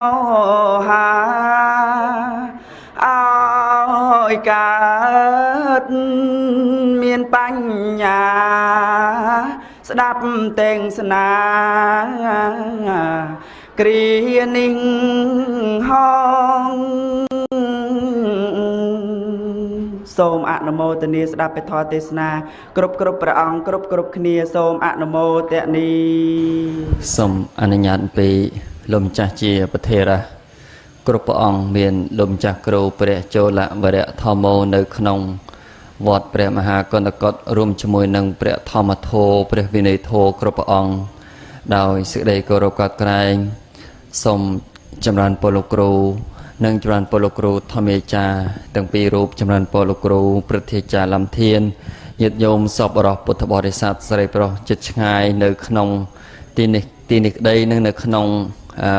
ហាឲ្យកើតមានបញ្ញា ស្ដាប់ទេសនាគ្រានេះហង សូមអនុមោទនាស្ដាប់ពធទេសនាគ្រប់គ្រប់ព្រះអង្គ គ្រប់គ្រប់គ្នា សូមអនុមោទនី។ សូមអនុញ្ញាតពីលោកម្ចាស់ជាប្រធេរៈគ្រប់ព្រះអង្គ មានលោកម្ចាស់គ្រូព្រះចូលវរៈធម្មោ នៅក្នុងវត្តព្រះមហាកណ្ដកុដ រួមជាមួយនឹងព្រះធម្មធោ ព្រះវិន័យធោគ្រប់ព្រះអង្គ ដោយសេចក្តីគោរពកោតក្រែង សូមចម្រើនពរលោកគ្រូ និងចម្រើនពរលោកគ្រូធម្មាចារ្យទាំងពីររូប ចម្រើនពរលោកគ្រូព្រឹទ្ធាចារ្យលំធាន ញាតិញោមសពរោះពុទ្ធបរិស័ទស្រីប្រុសចិត្តឆ្ងាយ នៅក្នុងទីនេះទីនេះក្តី និងនៅក្នុងអឺ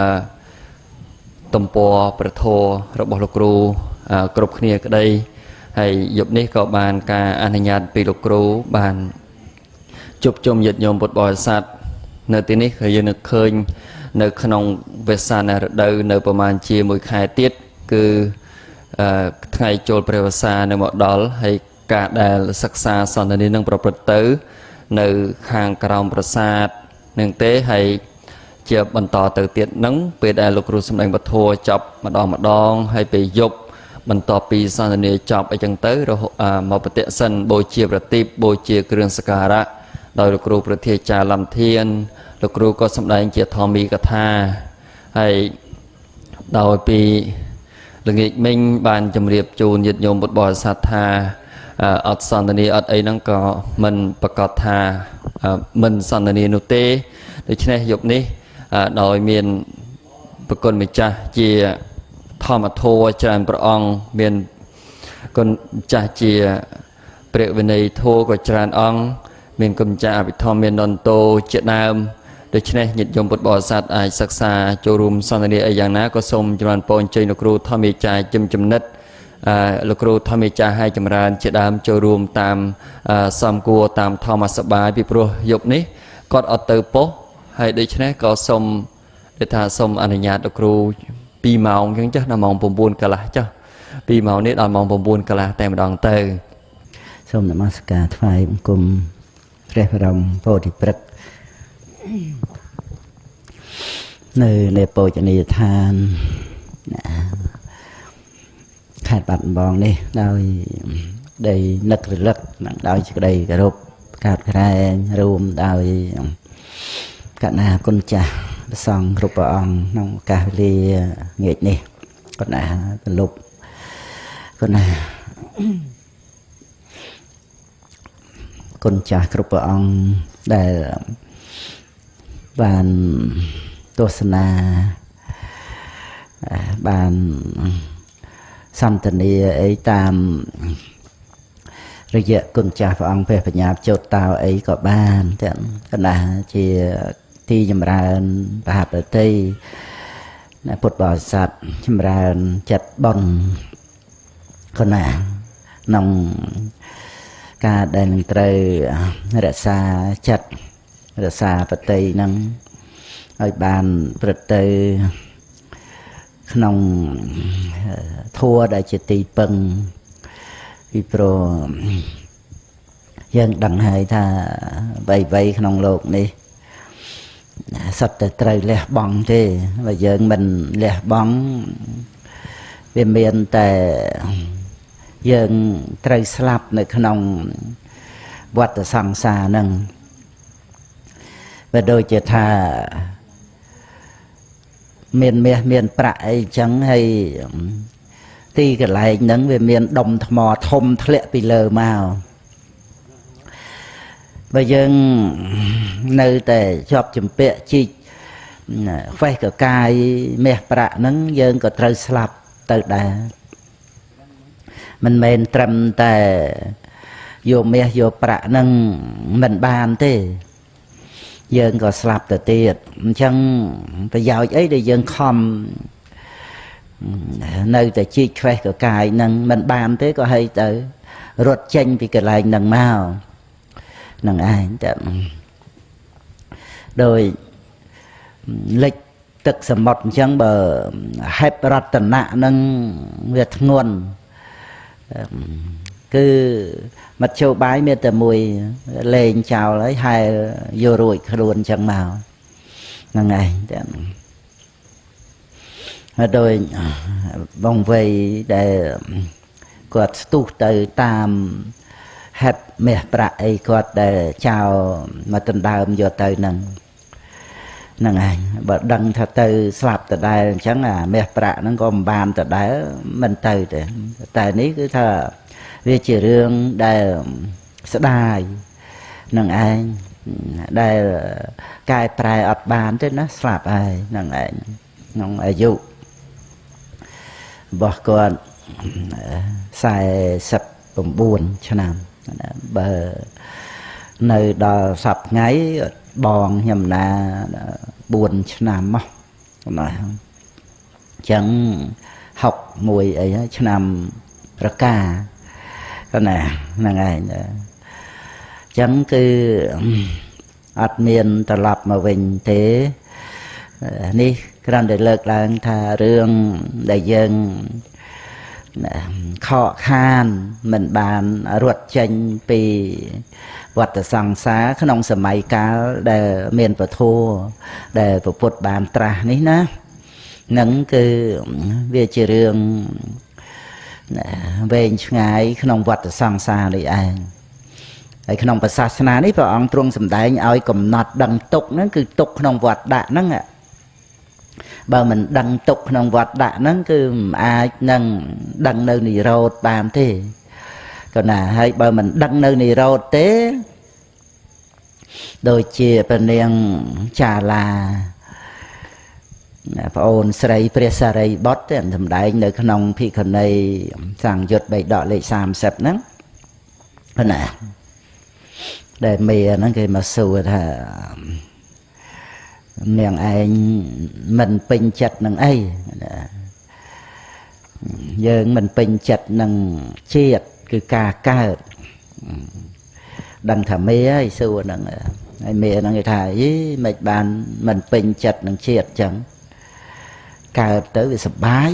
ទំព័រប្រធររបស់លោកគ្រូគ្រប់គ្នាក្តី ហើយយប់នេះក៏បានការអនុញ្ញាតពីលោកគ្រូ បានជួបជុំញាតិញោមពុទ្ធបរិស័ទនៅទីនេះ គឺយើងនឹងឃើញនៅក្នុងវស្សានរដូវ នៅប្រហែលជាមួយខែទៀត គឺថ្ងៃចូលព្រះវស្សានៅមកដល់ហើយ ការដែលសិក្សាសន្តានានឹងប្រព្រឹត្តទៅ នៅខាងក្រោមប្រាសាទនឹងទេ ហើយជាបន្តទៅទៀតនឹងពេលដែលលោកគ្រូសម្ដែងពធចប់ម្ដងម្ដង ហើយពេលយប់បន្ទាប់ពីសន្តានាចប់អីចឹងទៅ រហូតមកបតិសិនបូជាប្រទីប បូជាគ្រឿងសក្ការៈដោយលោកគ្រូប្រធាចារ្យលំធាន លោកគ្រូក៏សម្ដែងជាធម្មីកថា ហើយដោយពីល្ងាចមិញបានជម្រាបជូនញាតិញោមពុទ្ធបរិស័ទថា អត់សន្តានាអត់អីហ្នឹងក៏មិនប្រកាសថាមិនសន្តានានោះទេ។ ដូច្នេះយប់នេះ ដោយមានប្រគុណម្ចាស់ជាធម្មធម៌ច្រើនព្រះអង្គ មានគុណម្ចាស់ជាព្រះវិន័យធម៌ក៏ច្រើនអង្គ មានគុណម្ចាស់អភិធម្ម មាននន្តោជាដើម ដូច្នេះញាតិញោមពុទ្ធបរិស័ទអាចសិក្សាចូលរួមសន្ទនាអីយ៉ាងណា ក៏សូមចម្រើនពរអញ្ជើញលោកគ្រូធម្មាចារ្យជំចំណិត លោកគ្រូធម្មាចារ្យឲ្យចម្រើនជាដើម ចូលរួមតាមសំគួរតាមធម្មសបាយ ពីព្រោះយប់នេះគាត់អត់ទៅប៉ុស្តិ៍ហើយ ដូច្នេះក៏សូមដូចថាសូមអនុញ្ញាតលោកគ្រូ2ម៉ោងអញ្ចឹងចាស់ ដល់ម៉ោង9កន្លះចាស់ 2ម៉ោងនេះដល់ម៉ោង9កន្លះតែម្ដងទៅ។ សូមនមស្ការថ្វាយបង្គំព្រះបរមពោធិព្រឹក្សនៅនៃពោជនីយដ្ឋានខេត្តបាត់ដំបងនេះ ដោយដីនឹករលឹក និងដោយសេចក្តីគោរពកាត់ក្រែង រួមដោយកណាគុណចាស់ព្រះសង្ឃគ្រប់ព្រះអង្គ ក្នុងឱកាសវេលាងាកនេះ កណាប្រលប់កណាគុណចាស់គ្រប់ព្រះអង្គ ដែលបានទស្សនា បានសន្តានាអីតាមរយៈគុណចាស់ព្រះអង្គព្រះបញ្ញាជោតតោអីក៏បាន ទាំងកណាជាទីចម្រើនបហប្រតិណាពុទ្ធបរិស័ទ ចម្រើនចិត្តបុណ្យកណា ក្នុងការដែលនឹងត្រូវរក្សាចិត្តរក្សាបតីនឹងឲ្យបានព្រឹត្តទៅក្នុងធัวដែលជាទីពឹង ពីព្រោះយើងដឹងហើយថាអ្វីៗក្នុងโลกនេះសុទ្ធតែត្រូវលះបង់ទេ។ បើយើងមិនលះបង់ វាមានតែយើងត្រូវស្លាប់នៅក្នុងវដ្តសង្សារហ្នឹង។ បើដូចជាថាមានមាសមានប្រាក់អីចឹង ហើយទីកន្លែងហ្នឹងវាមានដុំថ្មធំធ្លាក់ពីលើមក បើយើងនៅតែជាប់ជំពាក់ជីកហ្វេះកកាយមាសប្រាក់ហ្នឹង យើងក៏ត្រូវស្លាប់ទៅដែរ។ មិនមែនត្រឹមតែយកមាសយកប្រាក់ហ្នឹងមិនបានទេ យើងក៏ស្លាប់ទៅទៀត។ អញ្ចឹងប្រយោជន៍អីដែលយើងខំនៅតែជីកខ្វេះកកាយនឹងមិនបានទេ ក៏ឲ្យទៅរត់ចេញពីកន្លែងនឹងមកនឹងឯង។ តែដោយលិច ទឹកសមុទ្រអញ្ចឹងបើហេបរតនៈនឹងវាធ្ងន់គឺមធ្យោបាយមានតែមួយលែងចោលហើយហែលយករួចខ្លួនអញ្ចឹងមកហ្នឹងឯងតែហើយដោយបងវ័យដែលគាត់ស្ទុះទៅតាមហេតុមាសប្រាក់អីគាត់ដែលចោលមកដណ្ដើមយកទៅហ្នឹងហ្នឹងឯងបើដឹងថាទៅស្លាប់ដដែលអញ្ចឹងអាមាសប្រាក់ហ្នឹងក៏មិនបានដដែលមិនទៅទេតែនេះគឺថាវាជារឿងដែលស្ដាយហ្នឹងឯងដែលកែប្រែអត់បានទេណាស្លាប់ហើយហ្នឹងឯងក្នុងអាយុរបស់គាត់49ឆ្នាំបើនៅដល់សប្តាហ៍ថ្ងៃបងខ្ញុំណា4ឆ្នាំមកណាអញ្ចឹង61អីឆ្នាំរកាណាហ្នឹងឯងអញ្ចឹងគឺអត់មានត្រឡប់មកវិញទេនេះគ្រាន់តែលើកឡើងថារឿងដែលយើងខកខានមិនបានរត់ចេញពីវដ្តសង្សារក្នុងសម័យកាលដែលមានពធដែលព្រះពុទ្ធបានត្រាស់នេះណានឹងគឺវាជារឿងវែងឆ្ងាយក្នុងវដ្តសង្សារនេះឯងហើយក្នុងព្រះសាសនានេះព្រះអង្គទ្រង់សម្ដែងឲ្យកំណត់ដឹងទុក្ខហ្នឹងគឺទុក្ខក្នុងវដ្តដាក់ហ្នឹងបើមិនដឹងទុក្ខក្នុងវដ្តដាក់ហ្នឹងគឺមិនអាចនឹងដឹងនៅនិរោធបានទេក៏ណាហើយបើមិនដឹងនៅនិរោធទេដូចជាព្រះនាងចាឡាប្អូនស្រីព្រះសារីបុត្រសម្ដែងនៅក្នុងភិក្ខុនីសង្យុត្តបិដកលេខ30ហ្នឹងណាដែលមេហ្នឹងគេមកសួរថានាងឯងមិនពេញចិត្តនឹងអីយើងមិនពេញចិត្តនឹងជាតិគឺការកើតដឹងថាមេហើយសួរហ្នឹងហើយមេហ្នឹងគេថាអីមិនបានមិនពេញចិត្តនឹងជាតិចឹងកើតទៅវាសប្បាយ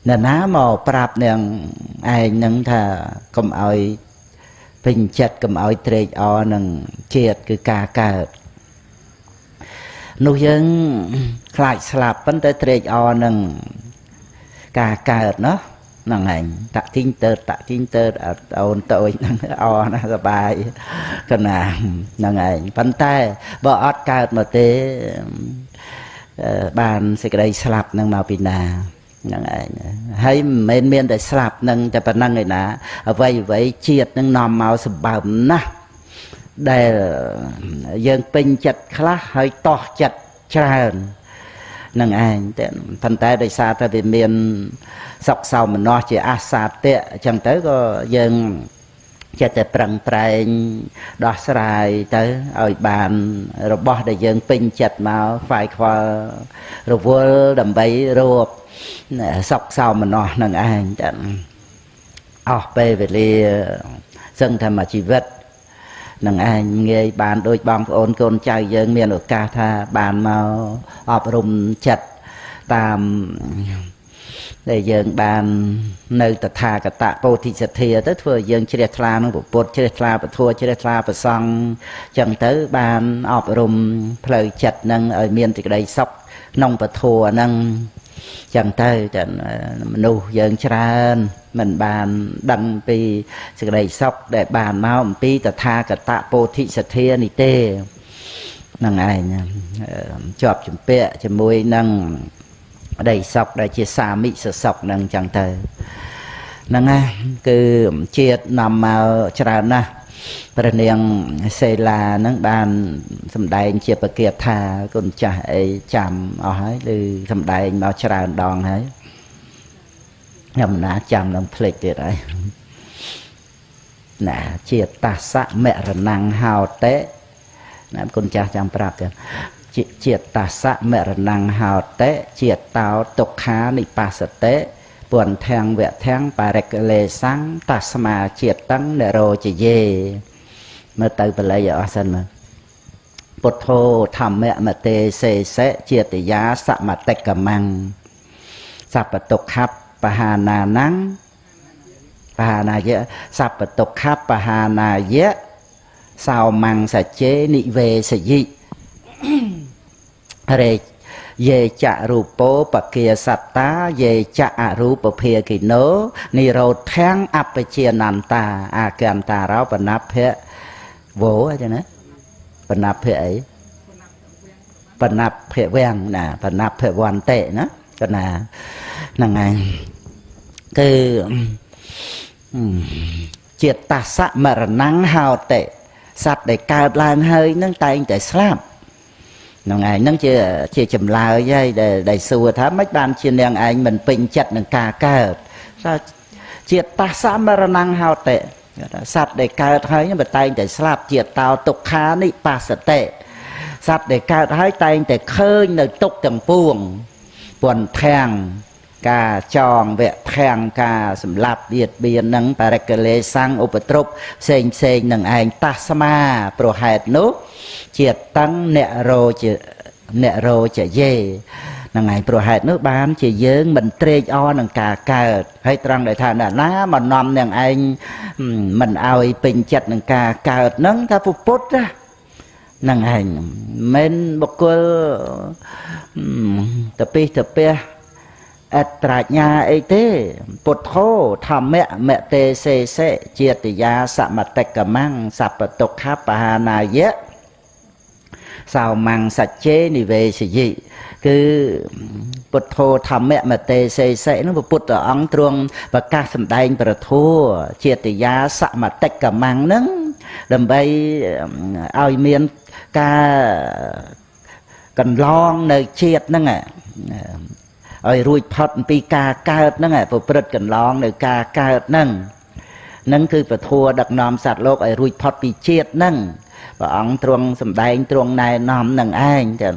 ណាណាមកប្រាប់នាងឯងហ្នឹងថាកុំឲ្យពេញចិត្តកុំឲ្យត្រេកអរនឹងជាតិគឺការកើតនោះយើងខ្លាចស្លាប់ប៉ុន្តែត្រេកអរនឹងការកើតណោះហ្នឹងឯងតាក់ទីងទៅតាក់ទីងទៅអូនតូចហ្នឹងអរណាស់សប្បាយកណាហ្នឹងឯងប៉ុន្តែបើអត់កើតមកទេបានសេចក្តីស្លាប់ហ្នឹងមកពីណាហ្នឹងឯងហើយមិនមែនមានតែស្លាប់ហ្នឹងតែប៉ុណ្្នឹងឯណាអ្វីអ្វីជាតិហ្នឹងនាំមកសម្បើមណាស់ដែលយើងពេញចិត្តខ្លះហើយតោះចិត្តច្រើននឹងឯងតែប៉ុន្តែដោយសារតែវាមានសុខសោមនស្សជាអាសាទៈអញ្ចឹងទៅក៏យើងចិត្តតែប្រឹងប្រែងដោះស្រាយទៅឲ្យបានរបស់ដែលយើងពេញចិត្តមកខ្វាយខ្វល់រវល់ដើម្បីរកសុខសោមនស្សនឹងឯងតែអស់ពេលវេលាសឹងថាមួយជីវិតនឹងឯងងាយបានដូចបងប្អូនកូនចៅយើងមានឱកាសថាបានមកអប់រំចិត្តតាមដែលយើងបាននៅតថាគតពោធិសទ្ធាទៅធ្វើឲ្យយើងជ្រះថ្លានឹងពុទ្ធជ្រះថ្លាពធជ្រះថ្លាព្រះសង្ឃចឹងទៅបានអប់រំផ្លូវចិត្តនឹងឲ្យមានសេចក្តីសុខក្នុងពធហ្នឹងចឹងទៅតែមនុស្សយើងច្រើនមិនបានដឹងពីសេចក្តីសុខដែលបានមកអំពីតថាគតពោធិសទ្ធានេះទេហ្នឹងឯងជាប់ជំពាក់ជាមួយនឹងប្តីសុខដែលជាសាមិសសុខហ្នឹងចឹងទៅហ្នឹងណាគឺជាតិនាំមកច្រើនណាស់ព្រះនាងសេឡាហ្នឹងបានសម្ដែងជាប្រគាថាគុណចាស់អីចាំអស់ហើយឬសម្ដែងមកច្រើនដងហើយខ្ញុំណាចាំនឹងភ្លេចទៀតហើយណាជាតិតសៈមរណង្ហោតិណាគុណចាស់ចាំប្រាប់ទៀតជាតិតសៈមរណង្ហោតិជាតិតោទុក្ខានិបាសតិពន្ធធាំងវធាំងបរិកលេសੰតស្មាជាតិតੰនរោជយេមើលទៅបល័យឲ្យអស់សិនមើល ពុទ្ធោធម្មមតេសេសិជាតិយាសមតិកមੰសัพពទុក្ខបហានានੰបហានាយៈសัพពទុក្ខបហានាយៈសោមੰសច្ចេនិវេសយិរេយេចរូបោបគាសត្តាយេចអរូបភាគិណោនិរោធំអបជានន្តាអាកន្តារោបណភៈវោអញ្ចឹងណាបណភៈអីបណភៈវាំងណាបណភៈវន្តិណាកណាហ្នឹងហើយគឺជាតិតសៈមរណੰហោតិសត្វដែលកើតឡើងហើយនឹងតែងតែស្លាប់ហ្នឹងឯងហ្នឹងជាចម្លើយហើយដែលសួរថាម៉េចបានជានាងឯងមិនពេញចិត្តនឹងការកើតថាជាតិតសៈមរណੰហោតិសត្វដែលកើតហើយនឹងតែងតែស្លាប់ជាតិតោទុក្ខានិបាសតិសត្វដែលកើតហើយតែងតែឃើញនៅទុក្ខទាំងពួងពន្ធធាំងការចងវៈធាំងការសម្លាប់បៀតបៀននឹងបរិកលេសੰឧបទ្រពផ្សេងផ្សេងនឹងឯងតាស្មាប្រហេតុនោះជាតិតឹងអ្នករោជាអ្នករោជាយេហ្នឹងឯងប្រហេតុនោះបានជាយើងមិនត្រេកអរនឹងការកើតហើយត្រង់ដែលថាអ្នកណាមកនាំនឹងឯងមិនឲ្យពេញចិត្តនឹងការកើតហ្នឹងថាពុទ្ធណាហ្នឹងឯងមិនបុគ្គលតពិសតពះអត្រាញ្ញាអីទេពុទ្ធោធម្មមតេសេសិជាតិយាសមតិកមੰសัพពទុក្ខបហានាយៈសោមੰសច្ចេនិវេសយិគឺពុទ្ធោធម្មមតេសេសិនោះព្រះពុទ្ធអង្គទ្រង់ប្រកាសសម្ដែងប្រធัวជាតិយាសមតិកមੰហ្នឹងដើម្បីឲ្យមានការកន្លងនៅជាតិហ្នឹងឲ្យរួចផុតអំពីការកើតហ្នឹងប្រព្រឹត្តកន្លងនៅការកើតហ្នឹងហ្នឹងគឺពធដឹកនាំសត្វលោកឲ្យរួចផុតពីជាតិហ្នឹងព្រះអង្គទ្រង់សម្ដែងទ្រង់ណែនាំនឹងឯងចឹង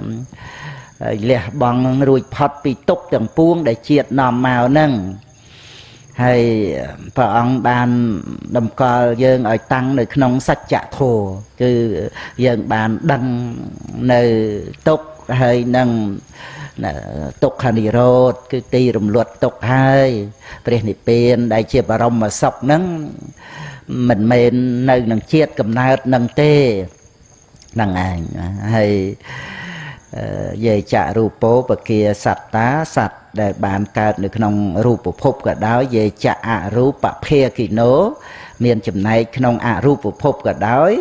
លះបង់រួចផុតពីទុក្ខទាំងពួងដែលជាតិនាំមកហ្នឹងហើយព្រះអង្គបានតម្កល់យើងឲ្យតាំងនៅក្នុងសច្ចធម៌គឺយើងបានដឹងនៅទុក្ខហើយនឹងទុក្ខនិរោធគឺទីរំលត់ទុក្ខហើយព្រះនិព្វានដែលជាបរមសុខហ្នឹងមិនមែននៅនឹងជាតិកំណើតនឹងទេហ្នឹងឯងហើយយេចរូបោបគាសត្តាសត្វដែលបានកើតនៅក្នុងរូបភពក៏ដោយយេចអរូបភាគិណោមានចំណែកក្នុងអរូបភពក៏ដោយ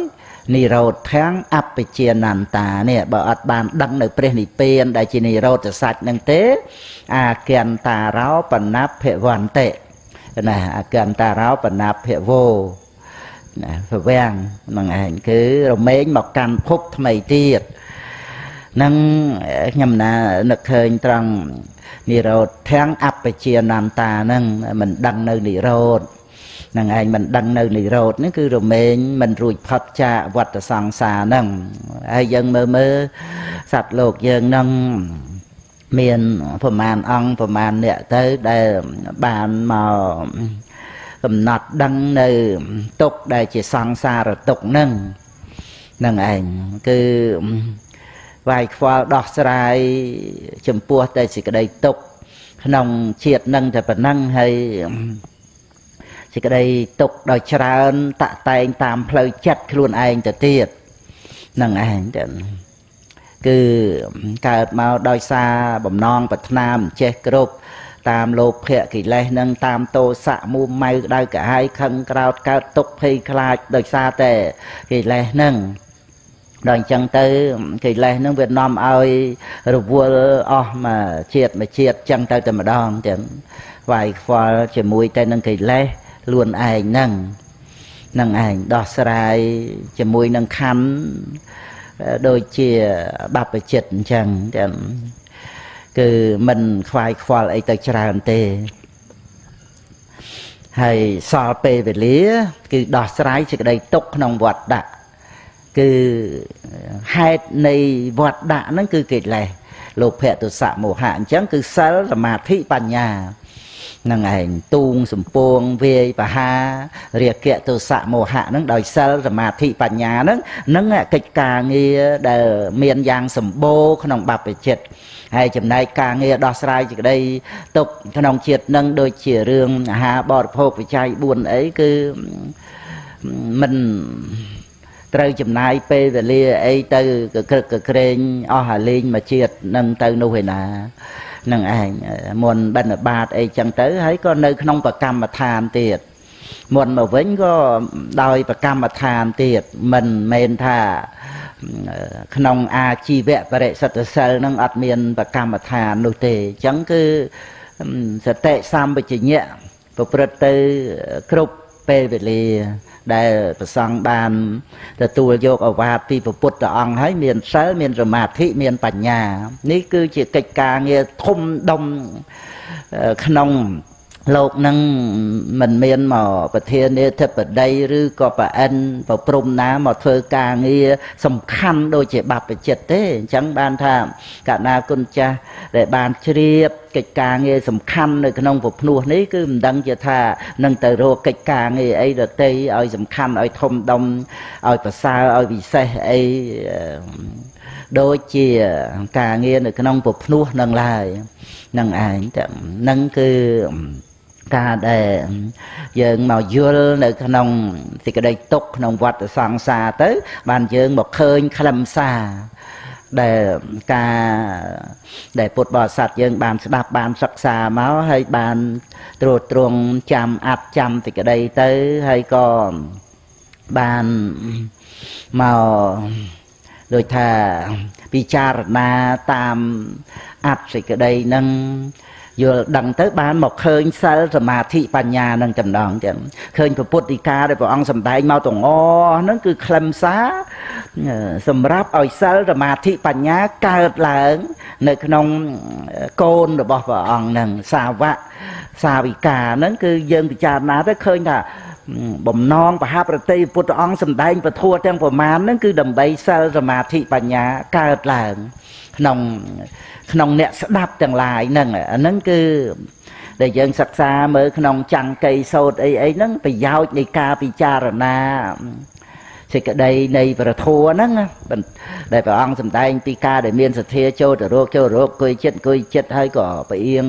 និរោធំអបជានន្តានេះបើអត់បានដឹងនៅព្រះនិព្វានដែលជានិរោធសច្ចនឹងទេអាកន្តារោបណភវន្តិណាអាកន្តារោបណភវោណាពវាំងហ្នឹងឯងគឺរមែងមកកាន់ភពថ្មីទៀតនឹងខ្ញុំណានឹកឃើញត្រង់និរោធទាំងអបជានន្តាហ្នឹងមិនដឹងនៅនិរោធនឹងឯងមិនដឹងនៅនិរោធហ្នឹងគឺរមែងមិនរួចផុតចាកវដ្តសង្សារហ្នឹងហើយយើងមើលមើលសត្វលោកយើងហ្នឹងមានប្រមាណអង្គប្រមាណអ្នកទៅដែលបានមកកំណត់ដឹងនៅទុក្ខដែលជាសង្សារទុក្ខហ្នឹងហ្នឹងឯងគឺវាយខ្វល់ដោះស្រាយចំពោះតែសេចក្តីទុក្ខក្នុងជាតិហ្នឹងតែប៉ុណ្ណឹងហើយសេចក្តីទុក្ខដោយច្រើនតាក់តែងតាមផ្លូវចិត្តខ្លួនឯងទៅទៀតហ្នឹងឯងទៅគឺកើតមកដោយសារបំណងប្រាថ្នាមិនចេះគ្រប់តាមលោភៈកិលេសនឹងតាមទោសៈមួម៉ៅក្តៅក្រហាយខឹងក្រោធកើតទុក្ខភ័យខ្លាចដោយសារតែកិលេសហ្នឹងដល់អញ្ចឹងទៅកិលេសហ្នឹងវានាំឲ្យរវល់អស់មួយជាតិមួយជាតិចឹងទៅតែម្ដងចឹងវាយខ្វល់ជាមួយតែនឹងកិលេសខ្លួនឯងហ្នឹងនឹងឯងដោះស្រាយជាមួយនឹងខណ្ឌដូចជាបព្វជិតអញ្ចឹងចឹងគឺមិនខ្វាយខ្វល់អីទៅច្រើនទេហើយសល់ពេលវេលាគឺដោះស្រាយសេចក្តីទុក្ខក្នុងវត្តដាក់គឺហេតុនៃវត្តដាក់ហ្នឹងគឺកិលេសលោភៈទោសៈមោហៈអញ្ចឹងគឺសិលសមាធិបញ្ញា នឹងឯងទូងសំពួងវាយបហារាគៈទោសៈមោហៈហ្នឹងដោយសិលសមាធិបញ្ញាហ្នឹងនឹងកិច្ចការងារដែលមានយ៉ាងសម្បូរក្នុងបព្វជិតហើយចំណែកការងារដោះស្រាយសេចក្តីទុកក្នុងជាតិនឹងដូចជារឿងអាហារបរិភោគវិច័យ4អីគឺមិនត្រូវចំណាយពេលវេលាអីទៅកក្រឹកកក្រែងអស់អាលេងមួយជាតិនឹងទៅនោះឯណានឹងឯងមុនបិណ្ឌបាតអីចឹងទៅហើយក៏នៅក្នុងប្រកម្មដ្ឋានទៀតមុនមកវិញក៏ដោយប្រកម្មដ្ឋានទៀតមិនមែនថាក្នុងអាជីវៈបរិសុទ្ធសិលនឹងអត់មានប្រកម្មដ្ឋាននោះទេអញ្ចឹងគឺសតិសម្បជញ្ញៈប្រព្រឹត្តទៅគ្រប់ពេលវេលាដែលព្រះសង្ឃបានទទួលយកឱវាទពីព្រះពុទ្ធអង្គហើយមានសិលមានសមាធិមានបញ្ញានេះគឺជាកិច្ចការងារធំដុំក្នុងលោកនឹងមិនមានមកប្រធានាធិបតីឬក៏ប្រអិនប្រព្រំណាមកធ្វើការងារសំខាន់ដូចជាបព្វជិតទេអញ្ចឹងបានថាកណាគុណចាស់ដែលបានជ្រាបកិច្ចការងារសំខាន់នៅក្នុងពភ្នោះនេះគឺមិនដឹងជាថានឹងទៅរកកិច្ចការងារអីដទៃឲ្យសំខាន់ឲ្យធំដុំឲ្យប្រសើរឲ្យពិសេសអីដូចជាការងារនៅក្នុងពភ្នោះនឹងឡើយនឹងឯងតែនឹងគឺការដែលយើងមកយល់នៅក្នុងសេចក្តីទុក្ខក្នុងវដ្តសង្សារទៅបានយើងមកឃើញខ្លឹមសារដែលការដែលពុទ្ធបរិស័ទយើងបានស្ដាប់បានសិក្សាមកហើយបានត្រួតត្រងចាំអាត់ចាំសេចក្តីទៅហើយក៏បានមកដូចថាពិចារណាតាមអត្ថសេចក្តីនឹងយល់ដឹងទៅបានមកឃើញសិលសមាធិបញ្ញានឹងចំណងចឹងឃើញពុទ្ធដីកាដែលព្រះអង្គសម្ដែងមកទាំងអស់ហ្នឹងគឺខ្លឹមសារសម្រាប់ឲ្យសិលសមាធិបញ្ញាកើតឡើងនៅក្នុងកូនរបស់ព្រះអង្គហ្នឹងសាវកសាវិកាហ្នឹងគឺយើងពិចារណាទៅឃើញថាបំណងបហប្រតិពុទ្ធអង្គសម្ដែងពធទាំងប្រមាណហ្នឹងគឺដើម្បីសិលសមាធិបញ្ញាកើតឡើងក្នុងអ្នកស្ដាប់ទាំងឡាយហ្នឹងអាហ្នឹងគឺដែលយើងសិក្សាមើលក្នុងចង្កីសោតអីអីហ្នឹងប្រយោជន៍នៃការពិចារណាសេចក្តីនៃព្រះធម៌ហ្នឹងដែលព្រះអង្គសម្ដែងពីការដែលមានសទ្ធាចូលទៅរកចូលរកអង្គុយចិត្តអង្គុយចិត្តហើយក៏ផ្អៀង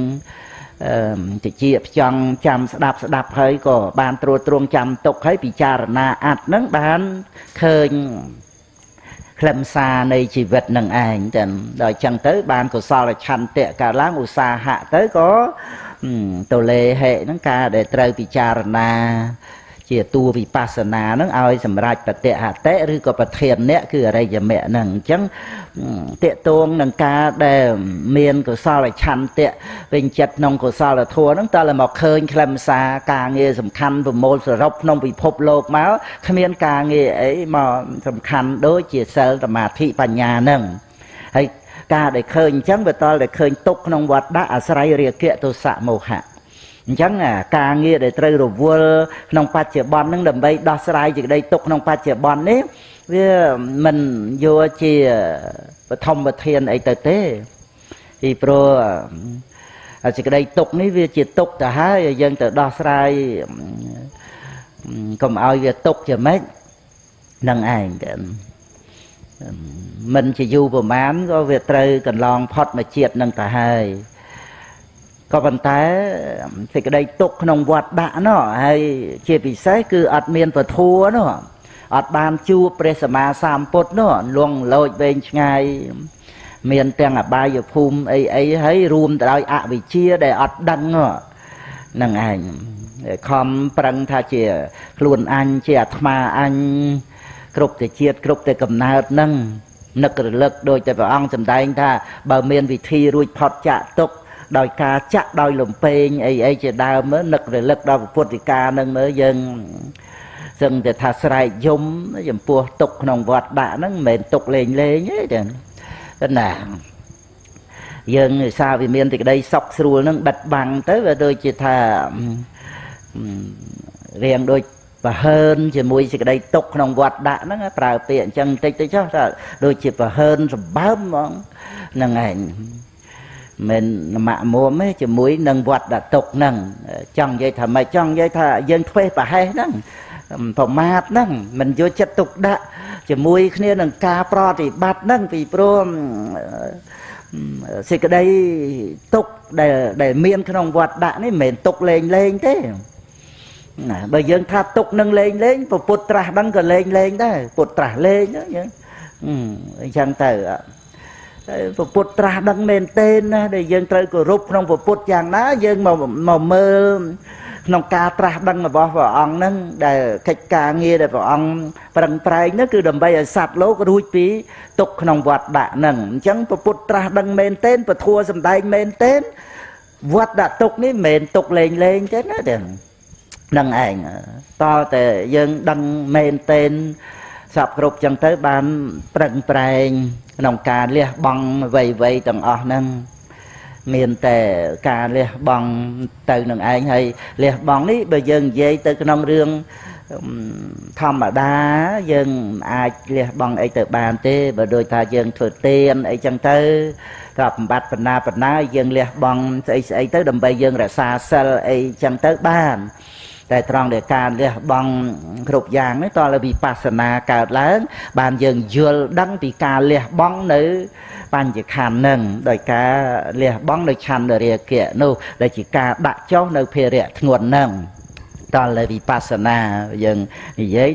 តិចផ្ចង់ចាំស្ដាប់ស្ដាប់ហើយក៏បានត្រួតត្រងចាំទុកហើយពិចារណាអត្ថហ្នឹងបានឃើញខ្លឹមសារនៃជីវិតនឹងឯងតែដល់ចឹងទៅបានកុសលឆន្ទៈកើតឡើងឧស្សាហៈទៅក៏តលេហិហ្នឹងការដែលត្រូវពិចារណាជាតួវិបស្សនាហ្នឹងឲ្យសម្រេចបតិហតិឬក៏ប្រធានអ្នកគឺអរិយមគ្គហ្នឹងអញ្ចឹងតេតួងនឹងការដែលមានកុសលឆន្ទៈពេញចិត្តក្នុងកុសលធម៌ហ្នឹងតើមកឃើញខ្លឹមសារការងារសំខាន់ប្រមូលសរុបក្នុងពិភពលោកមកគ្មានការងារអីមកសំខាន់ដូចជាសិលសមាធិបញ្ញាហ្នឹងហើយការដែលឃើញអញ្ចឹងវាតតែឃើញទុកក្នុងវត្តដាក់អាស្រ័យរាគៈទោសៈមោហៈអញ្ចឹងការងារដែលត្រូវរវល់ក្នុងបច្ចុប្បន្នហ្នឹងដើម្បីដោះស្រាយសេចក្តីទុក្ខក្នុងបច្ចុប្បន្ននេះវាមិនយកជាបឋមប្រធានអីទៅទេពីព្រោះសេចក្តីទុក្ខនេះវាជាទុក្ខទៅហើយយើងទៅដោះស្រាយកុំឲ្យវាទុក្ខជាម៉េចនឹងឯងតែមិនជាយូរប្រមាណក៏វាត្រូវកន្លងផុតមួយជាតិនឹងទៅហើយក៏ប៉ុន្តែសេចក្តីទុក្ខក្នុងវត្តដាក់នោះហើយជាពិសេសគឺអត់មានពធនោះអត់បានជួបព្រះសម្មាសម្ពុទ្ធនោះលងលោចវែងឆ្ងាយមានទាំងអបាយភូមិអីអីហើយរួមទៅដោយអវិជ្ជាដែលអត់ដឹងហ្នឹងឯងខំប្រឹងថាជាខ្លួនអញជាអាត្មាអញគ្រប់តែជាតិគ្រប់តែកំណើតហ្នឹងនឹករលឹកដោយតែព្រះអង្គសម្ដែងថាបើមានវិធីរួចផុតចាកទុក្ខដោយការចាក់ដោយលំពេងអីអីជាដើមនឹករលឹកដល់ពុទ្ធិកានឹងមើលយើងសឹងតែថាស្រែកយំចំពោះទុកក្នុងវត្តដាក់ហ្នឹងមិនមែនទុកលេងលេងទេចឹងណាយើងសារវាមានសេចក្តីសុខស្រួលហ្នឹងបិទបាំងទៅវាដូចជាថារៀងដូចប្រហើនជាមួយសេចក្តីទុកក្នុងវត្តដាក់ហ្នឹងប្រើពាក្យអញ្ចឹងតិចទៅចុះថាដូចជាប្រហើនសម្បើមហ្មងហ្នឹងឯង មិនម៉ាក់មួមទេជាមួយនឹងវត្តដាក់ទុកហ្នឹងចង់និយាយថាមិនចង់និយាយថាយើងធ្វេសប្រហែសហ្នឹងប្រមាទហ្នឹងមិនយកចិត្តទុកដាក់ជាមួយគ្នានឹងការប្រតិបត្តិហ្នឹងពីព្រោះសេចក្តីទុកដែលមានក្នុងវត្តដាក់នេះមិនមែនទុកលេងលេងទេណាបើយើងថាទុកនឹងលេងលេងពុទ្ធត្រាស់ដឹងក៏លេងលេងដែរពុទ្ធត្រាស់លេងយើងអញ្ចឹងទៅពុទ្ធត្រាស់ដឹងមែនទេណាដែលយើងត្រូវគោរពក្នុងពុទ្ធយ៉ាងណាយើងមកមើលក្នុងការត្រាស់ដឹងរបស់ព្រះអង្គហ្នឹងដែលកិច្ចការងារដែលព្រះអង្គប្រឹងប្រែងហ្នឹងគឺដើម្បីឲ្យសត្វលោករួចពីទុកក្នុងវត្តដាក់ហ្នឹងអញ្ចឹងពុទ្ធត្រាស់ដឹងមែនទេពធសំដែងមែនទេវត្តដាក់ទុកនេះមិនមែនទុកលេងលេងទេណាទាំងនឹងឯងតើតែយើងដឹងមែនទេសពគ្រប់ចឹងទៅបានប្រឹងប្រែងក្នុងការលះបង់អ្វីៗទាំងអស់ហ្នឹងមានតែការលះបង់ទៅនឹងឯងហើយលះបង់នេះបើយើងនិយាយទៅក្នុងរឿងធម្មតាយើងអាចលះបង់អីទៅបានទេបើដូចថាយើងធ្វើទានអីចឹងទៅថាបំបត្តិបណ្ណាបណ្ណាយើងលះបង់ស្អីស្អីទៅដើម្បីយើងរក្សាសិលអីចឹងទៅបានតែត្រង់ដែលការលះបង់គ្រប់យ៉ាងនេះតើវិបស្សនាកើតឡើងបានយើងយល់ដឹងពីការលះបង់នៅបញ្ញខណ្ឌនឹងដោយការលះបង់នៅឆន្ទរាគៈនោះដែលជាការដាក់ចុះនៅភារៈធ្ងន់នឹងតើវិបស្សនាយើងនិយាយ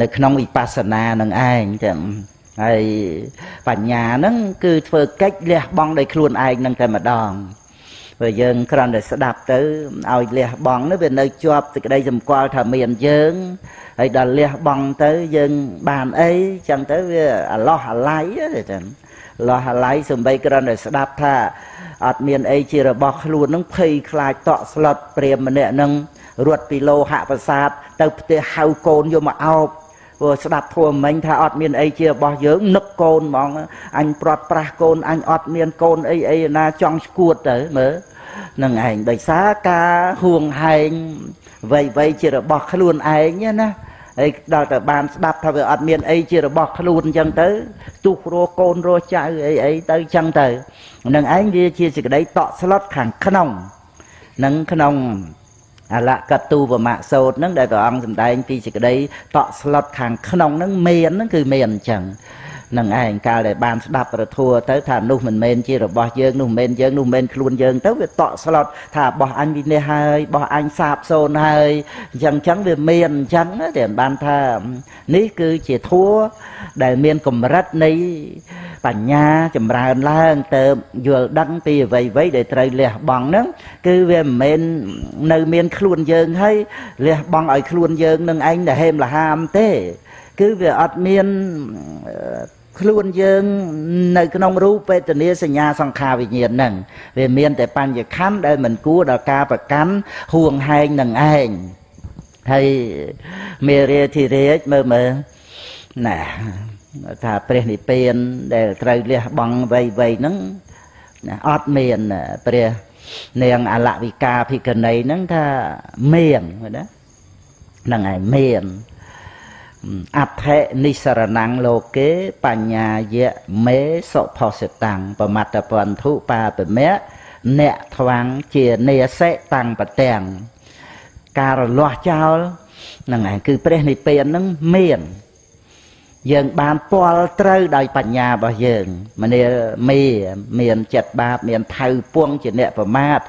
នៅក្នុងវិបស្សនានឹងឯងចឹងហើយបញ្ញាហ្នឹងគឺធ្វើកិច្ចលះបង់ដោយខ្លួនឯងនឹងតែម្ដងព្រោះយើងគ្រាន់តែស្ដាប់ទៅឲ្យលះបង់នោះវានៅជាប់សេចក្តីសម្គាល់ថាមានយើងហើយដល់លះបង់ទៅយើងបានអីចឹងទៅវាអាឡោះអាល័យចឹងលោះអាល័យសំបីគ្រាន់តែស្ដាប់ថាអត់មានអីជារបស់ខ្លួននឹងភ័យខ្លាចតក់ស្លុតព្រាមម្នាក់នឹងរត់ពីលោហៈប្រាសាទទៅផ្ទះហៅកូនយកមកអោបព្រោះស្ដាប់ធัวមិញថាអត់មានអីជារបស់យើងនឹកកូនហ្មងអញព្រាត់ប្រាសកូនអញអត់មានកូនអីអីណាចង់ឈួតទៅមើលនឹងឯងដោយសារការហួងហែងវ័យជារបស់ខ្លួនឯងណាហើយដល់តែបានស្ដាប់ថាវាអត់មានអីជារបស់ខ្លួនអញ្ចឹងទៅទុះរស់កូនរស់ចៅអីអីទៅអញ្ចឹងទៅនឹងឯងវាជាសេចក្តីតក់ស្លុតខាងក្នុងនឹងក្នុងអលកតុបមៈសោតហ្នឹងដែលព្រះអង្គសម្ដែងពីសេចក្តីតក់ស្លុតខាងក្នុងហ្នឹងមានហ្នឹងគឺមានអញ្ចឹងនឹងឯងកាលដែលបានស្ដាប់ប្រធัวទៅថានោះមិនមែនជារបស់យើងនោះមិនមែនយើងនោះមិនមែនខ្លួនយើងទៅវាតក់ស្លុតថារបស់អញវិនិច្ឆ័យហើយរបស់អញសាបសូន្យហើយអញ្ចឹងវាមានអញ្ចឹងតែបានថានេះគឺជាធัวដែលមានកម្រិតនៃបញ្ញាចម្រើនឡើងទៅយល់ដឹងពីអ្វីៗដែលត្រូវលះបង់ហ្នឹងគឺវាមិនមែននៅមានខ្លួនយើងហើយលះបង់ឲ្យខ្លួនយើងនឹងឯងដែលហេមលហាមទេគឺវាអត់មានខ្លួនយើងនៅក្នុងរូបវេទនាសញ្ញាសង្ខារវិញ្ញាណហ្នឹងវាមានតែបញ្ញខណ្ឌដែលមិនគួរដល់ការប្រកាន់ហួងហែងនឹងឯងហើយមេរាធិរាជមើលមើលណាថាព្រះនិព្វានដែលត្រូវលះបង់វ័យហ្នឹងណាអត់មានព្រះនាងអលវិកាភិក្ខុនីហ្នឹងថាមានណាហ្នឹងឯងមានអដ្ឋិនិសរណੰលោកេបញ្ញាយៈមេសុផុសិតាំងប្រមត្តពន្ធុបាពមៈអ្នកថ្វាំងជានេសិតាំងបទាំងការរលាស់ចោលហ្នឹងឯងគឺព្រះនិព្វានហ្នឹងមានយើងបានពាល់ត្រូវដោយបញ្ញារបស់យើងមនាលមេមានចិត្តបាបមានផៅពងជាអ្នកប្រមាទ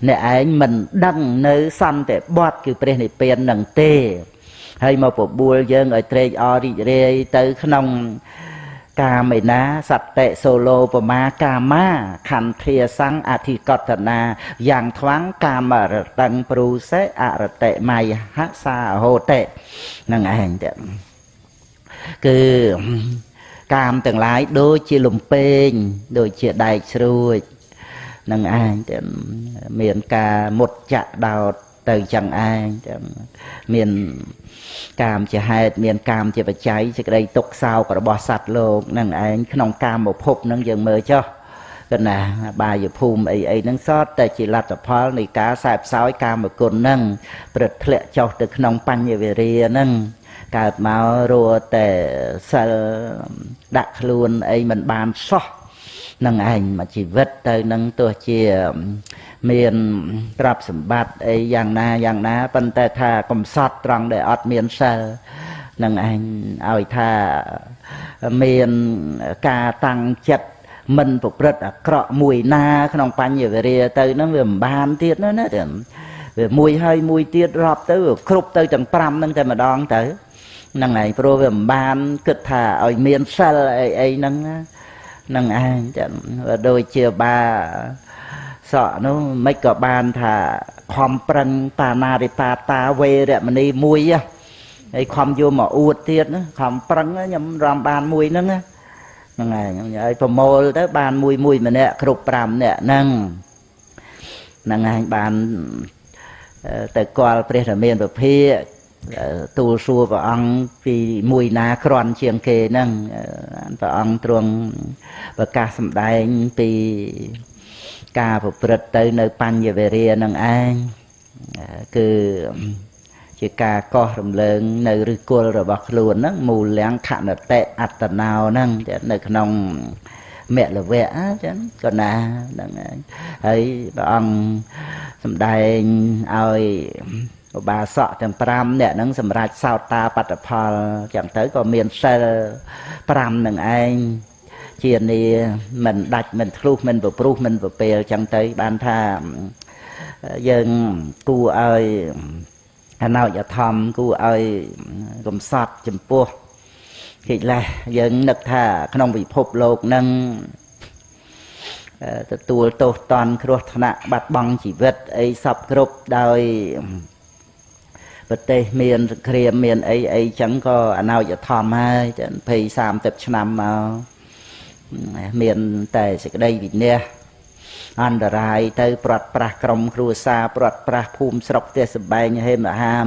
អ្នកឯងមិនដឹងនៅសន្តិបត្តិគឺព្រះនិព្វាននឹងទេហើយមកបបួលយើងឲ្យត្រេកអររីករាយទៅក្នុងកាមេណាសតិសូឡូបមាកាមាខន្ធាសង្ឃអធិកតនាយ៉ាងថ្វាំងកាមរតੰព្រូសេអរតិមៃហសាហោតិនឹងឯងទៅគឺកាមទាំងឡាយដូចជាលំពេងដូចជាដែកស្រួចនឹងឯងទៅមានការមុតចាក់ដោតទៅចឹងឯងទៅមានកាមជាហេតុមានកាមជាបច្ច័យសេចក្តីទុក្ខសោករបស់សត្វលោកនឹងឯងក្នុងកាមភពនឹងយើងមើលចុះកណាបាយភូមិអីអីនឹងសតតែជាលទ្ធផលនៃការសែបសោយកាមគុណនឹងព្រឹត្តធ្លាក់ចុះទៅក្នុងបញ្ញវិរិយនឹងកើតមករੂតែសិលដាក់ខ្លួនអីមិនបានសោះ នឹងឯងមួយជីវិតទៅនឹងទោះជាមានទ្រព្យសម្បត្តិអីយ៉ាងណាយ៉ាងណាប៉ុន្តែថាកំសត់ត្រង់ដែលអត់មានសិលនឹងឯងឲ្យថាមានការតាំងចិត្តមិនប្រព្រឹត្តអាក្រក់មួយណាក្នុងបញ្ញវេរាទៅហ្នឹងវាមិនបានទៀតណាណាវាមួយហើយមួយទៀតរាប់ទៅគ្រប់ទៅទាំង5ហ្នឹងតែម្ដងទៅហ្នឹងឯងព្រោះវាមិនបានគិតថាឲ្យមានសិលអីអីហ្នឹងហ្នឹងឯងចឹងដូចជាបាសក់នោះមិនក៏បានថាខំប្រឹងបាណារិបាតាវេរមណីមួយហើយខំយកមកអួតទៀតណាខំប្រឹងខ្ញុំរំបានមួយហ្នឹងហ្នឹងឯងហើយប្រមូលទៅបានមួយមួយម្នាក់គ្រប់5នាក់ហ្នឹងហ្នឹងឯងបានទៅគាល់ព្រះរាមាភិភាទូលសួរព្រះអង្គពីមួយណាក្រាន់ជាងគេហ្នឹងព្រះអង្គទ្រង់ប្រកាសសម្ដែងពីការប្រព្រឹត្តទៅនៅបញ្ញវេរានឹងឯងគឺជាការកោះរំលើងនៅឫសគល់របស់ខ្លួនហ្នឹងមូលំខណតិអត្តណោហ្នឹងនៅក្នុងមលវៈចឹងក៏ណាហ្នឹងហើយព្រះអង្គសម្ដែងឲ្យឧបាសកទាំង5នាក់ហ្នឹងសម្រាប់សោតាបត្តផលចឹងទៅក៏មានសិល5នឹងឯងជានីមិនដាច់មិនធ្លុះមិនប្រព្រោះមិនប្រពេលចឹងទៅបានថាយើងគួរឲ្យអណោចធម្មគួរឲ្យកំសត់ចំពោះកិលេសយើងនឹកថាក្នុងពិភពលោកនឹងទទួលទោសតន់គ្រោះថ្នាក់បាត់បង់ជីវិតអីសពគ្រប់ដោយប្រទេសមានសង្គ្រាមមានអីអីចឹងក៏អណោចធម្មហើយ20 30ឆ្នាំមកមានតែសេចក្តីវិន័យអន្តរាយទៅប្រត់ប្រាស់ក្រុមគ្រួសារប្រត់ប្រាស់ភូមិស្រុកផ្ទះសម្បែងហេមហាម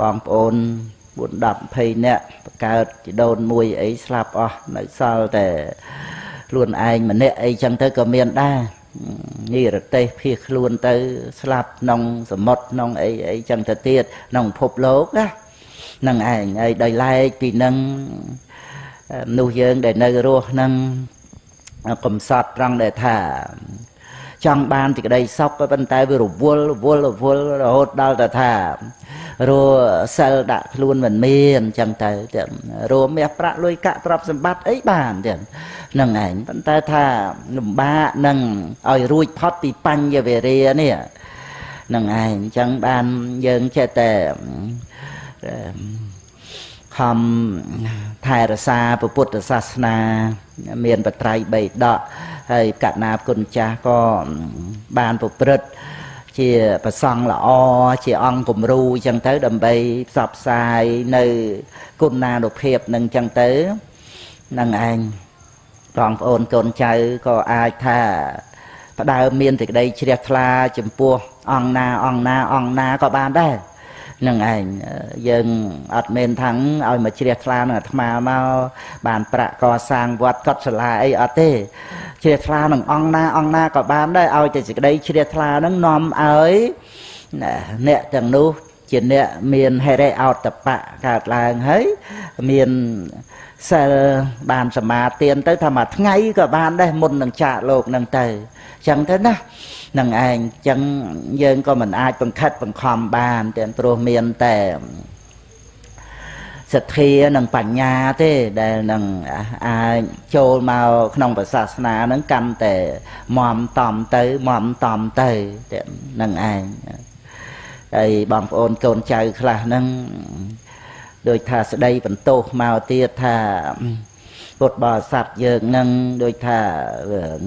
បងប្អូន4 10 20នាក់បង្កើតជីដូនមួយអីស្លាប់អស់នៅសល់តែខ្លួនឯងម្នាក់អីចឹងទៅក៏មានដែរនិរទេសភៀសខ្លួនទៅស្លាប់ក្នុងសមុទ្រក្នុងអីអីចឹងទៅទៀតក្នុងភពលោកណានឹងឯងហើយដោយឡែកពីនឹងមនុស្សយើងដែលនៅរស់នឹងកំសត់ត្រង់ដែលថាចង់បានសេចក្តីសុខប៉ុន្តែវារវល់វល់វល់រហូតដល់ទៅថារសិលដាក់ខ្លួនមិនមានចឹងទៅរមាសប្រាក់លុយកាក់ទ្រព្យសម្បត្តិអីបានចឹងហ្នឹងឯងប៉ុន្តែថាលំបាកនឹងឲ្យរួចផុតពីបញ្ញវេរានេះហ្នឹងឯងអញ្ចឹងបានយើងចេះតែខំថែរក្សាពុទ្ធសាសនាមានបត្រៃបីដកហើយកណាគុណចាស់ក៏បានប្រព្រឹត្តជាប្រសង់ល្អជាអង្គគំរូអញ្ចឹងទៅដើម្បីផ្សព្វផ្សាយនៅគុណានុភាពនឹងអញ្ចឹងទៅនឹងឯងបងប្អូនកូនចៅក៏អាចថាផ្ដើមមានសេចក្តីជ្រះថ្លាចំពោះអង្គណាអង្គណាអង្គណាក៏បានដែរនឹងឯងយើងអត់មែនថាឲ្យមកជ្រះថ្លានឹងអាត្មាមកបានប្រាក់កសាងវត្តកុដិសាលាអីអត់ទេជ្រះថ្លានឹងអង្គណាអង្គណាក៏បានដែរឲ្យតែសេចក្តីជ្រះថ្លានឹងនាំឲ្យអ្នកទាំងនោះជាអ្នកមានហិរិអោតបៈកើតឡើងហើយមានសិលបានសមាទានទៅថាមួយថ្ងៃក៏បានដែរមុននឹងចាកលោកនឹងទៅចឹងទៅណានឹងឯងចឹងយើងក៏មិនអាចបង្ខិតបង្ខំបានទាំងព្រោះមានតែសទ្ធានិងបញ្ញាទេដែលនឹងអាចចូលមកក្នុងព្រះសាសនានឹងកាន់តែមមតំទៅមមតំទៅនឹងឯងហើយបងប្អូនកូនចៅខ្លះហ្នឹងដូចថាស្ដីបន្ទោសមកទៀតថាពុទ្ធបរិស័ទយើងនឹងដូចថា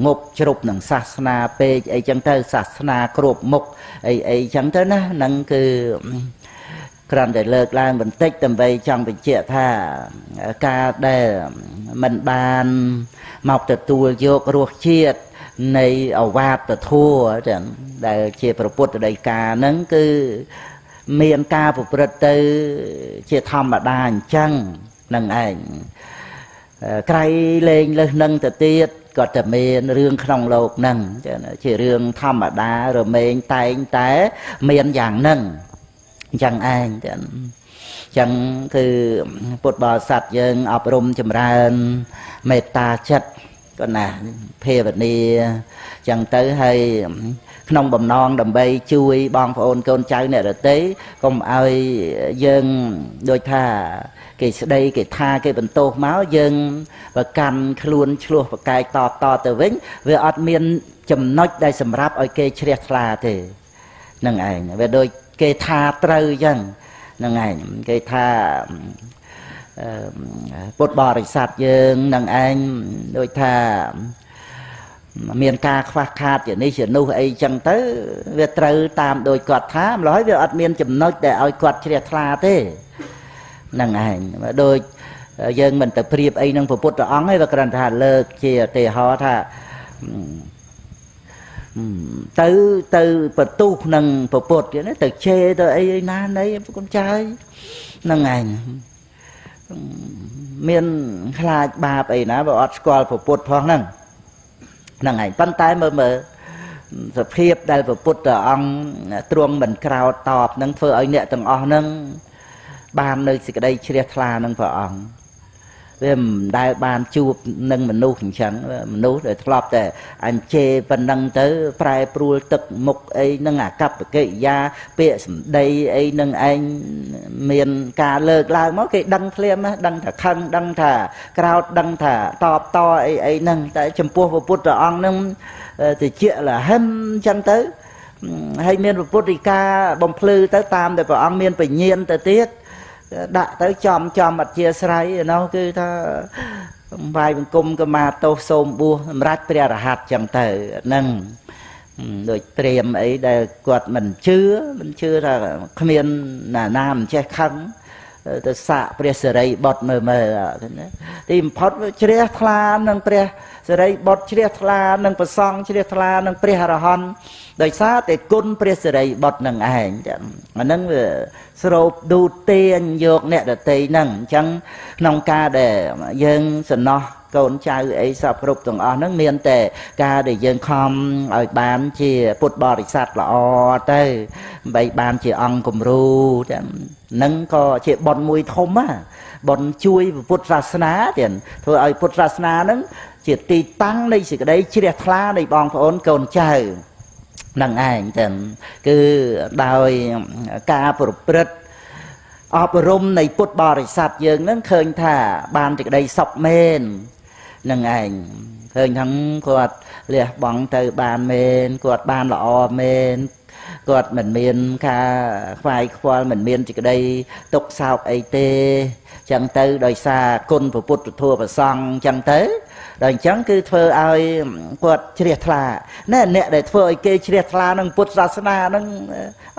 ងប់ជ្រប់នឹងសាសនាពេកអីចឹងទៅសាសនាគ្រប់មុខអីអីចឹងទៅណានឹងគឺគ្រាន់តែលើកឡើងបន្តិចដើម្បីចង់បញ្ជាក់ថាការដែលមិនបានមកទទួលយករសជាតិនៃអវាទធម៌ចឹងដែលជាព្រះពុទ្ធដីកាហ្នឹងគឺមានការប្រព្រឹត្តទៅជាធម្មតាអញ្ចឹងនឹងឯងក្រៃលែងលើសនឹងទៅទៀតក៏តែមានរឿងក្នុងលោកហ្នឹងជារឿងធម្មតារមែងតែងតែមានយ៉ាងហ្នឹងអញ្ចឹងឯងចឹង ចឹងគឺពុទ្ធបរិស័ទយើងអប់រំចម្រើនមេត្តាចិត្ត ក៏ណាភាវនាចឹងទៅហើយក្នុងបំណងដើម្បីជួយបងប្អូនកូនចៅអ្នកដទៃកុំឲ្យយើងដូចថាគេស្ដីគេថាគេបន្ទោសមកយើងប្រកាន់ខ្លួនឆ្លោះប្រកែកតបតទៅវិញវាអត់មានចំណុចដែលសម្រាប់ឲ្យគេជ្រះថ្លាទេនឹងឯងវាដូចគេថាត្រូវអញ្ចឹងនឹងឯងគេថាពុទ្ធបរិស័ទយើងនឹងឯងដូចថាមានការខ្វះខាតជានេះជានោះអីចឹងទៅវាត្រូវតាមដោយគាត់ថាម្ល៉េះវាអត់មានចំណុចដែលឲ្យគាត់ជ្រះថ្លាទេនឹងឯងដូចយើងមិនទៅប្រៀបអីនឹងព្រះពុទ្ធអង្គទេវាគ្រាន់តែថាលើកជាឧទាហរណ៍ថាទៅបន្ទុះនឹងព្រះពុទ្ធគេណាទៅជេរទៅអីណាណីព្រះគុណចៅហ្នឹងឯងមានខ្លាចបាបអីណាបើអត់ស្គាល់ព្រះពុទ្ធផងហ្នឹងហ្នឹងឯងប៉ុន្តែមើលសភាពដែលព្រះពុទ្ធអង្គទ្រង់មិនក្រោតតបនឹងធ្វើឲ្យអ្នកទាំងអស់ហ្នឹងបាននៅសេចក្តីជ្រះថ្លានឹងព្រះអង្គវាមិនដែលបានជួបនឹងមនុស្សអញ្ចឹងមនុស្សដែលធ្លាប់តែអញ្ជេរប៉ុណ្ណឹងទៅប្រែប្រួលទឹកមុខអីនឹងអាកប្បកិរិយាពាក្យសម្ដីអីនឹងឯងមានការលើកឡើងមកគេដឹងភ្លាមណាដឹងថាខឹងដឹងថាក្រោធដឹងថាតបតអីអីហ្នឹងតែចំពោះព្រះពុទ្ធអង្គហ្នឹងតិចលហឹមអញ្ចឹងទៅហើយមានព្រះពុទ្ធដីកាបំភ្លឺទៅតាមដែលព្រះអង្គមានបញ្ញាទៅទៀតដាក់ទៅចំចំអធិស្ឋានឯនោះគឺថាវាយបង្គំកម្មាទោសសូមបួសសម្រាប់ព្រះរហ័តចឹងទៅហ្នឹងដូចព្រាមអីដែលគាត់មិនជឿថាគ្មានណាណាមិនចេះខឹងទៅសាកព្រះសិរីបុត្រមើលណាទីបំផុតជ្រះថ្លានឹងព្រះសិរីបុត្រជ្រះថ្លានឹងព្រះសង្ឃជ្រះថ្លានឹងព្រះអរហន្តដោយសារតែគុណព្រះសិរីបុត្រនឹងឯងអាហ្នឹងវាស្រូបឌូតទាញយកអ្នកដទៃហ្នឹងអញ្ចឹងក្នុងការដែលយើងសំណោះកូនចៅអីសពគ្រប់ទាំងអស់ហ្នឹងមានតែការដែលយើងខំឲ្យបានជាពុទ្ធបរិស័ទល្អទៅដើម្បីបានជាអង្គគំរូទាំងហ្នឹងក៏ជាបុណ្យមួយធំណាបុណ្យជួយពុទ្ធសាសនាទៀតធ្វើឲ្យពុទ្ធសាសនាហ្នឹងជាទីតាំងនៃសេចក្តីជ្រះថ្លានៃបងប្អូនកូនចៅនឹងឯងទាំងគឺដោយការប្រព្រឹត្តអប់រំនៃពុទ្ធបរិស័ទយើងនឹងឃើញថាបានសេចក្តីសុខមែននឹងឯងឃើញថាគាត់លះបង់ទៅបានមែនគាត់បានល្អមែនគាត់មិនមានការខ្វាយខ្វល់មិនមានសេចក្តីទុក្ខសោកអីទេចឹងទៅដោយសារគុណព្រះពុទ្ធធម៌ព្រះសង្ឃចឹងទៅដល់អញ្ចឹងគឺធ្វើឲ្យគាត់ជ្រះថ្លាណែអ្នកដែលធ្វើឲ្យគេជ្រះថ្លានឹងពុទ្ធសាសនានឹង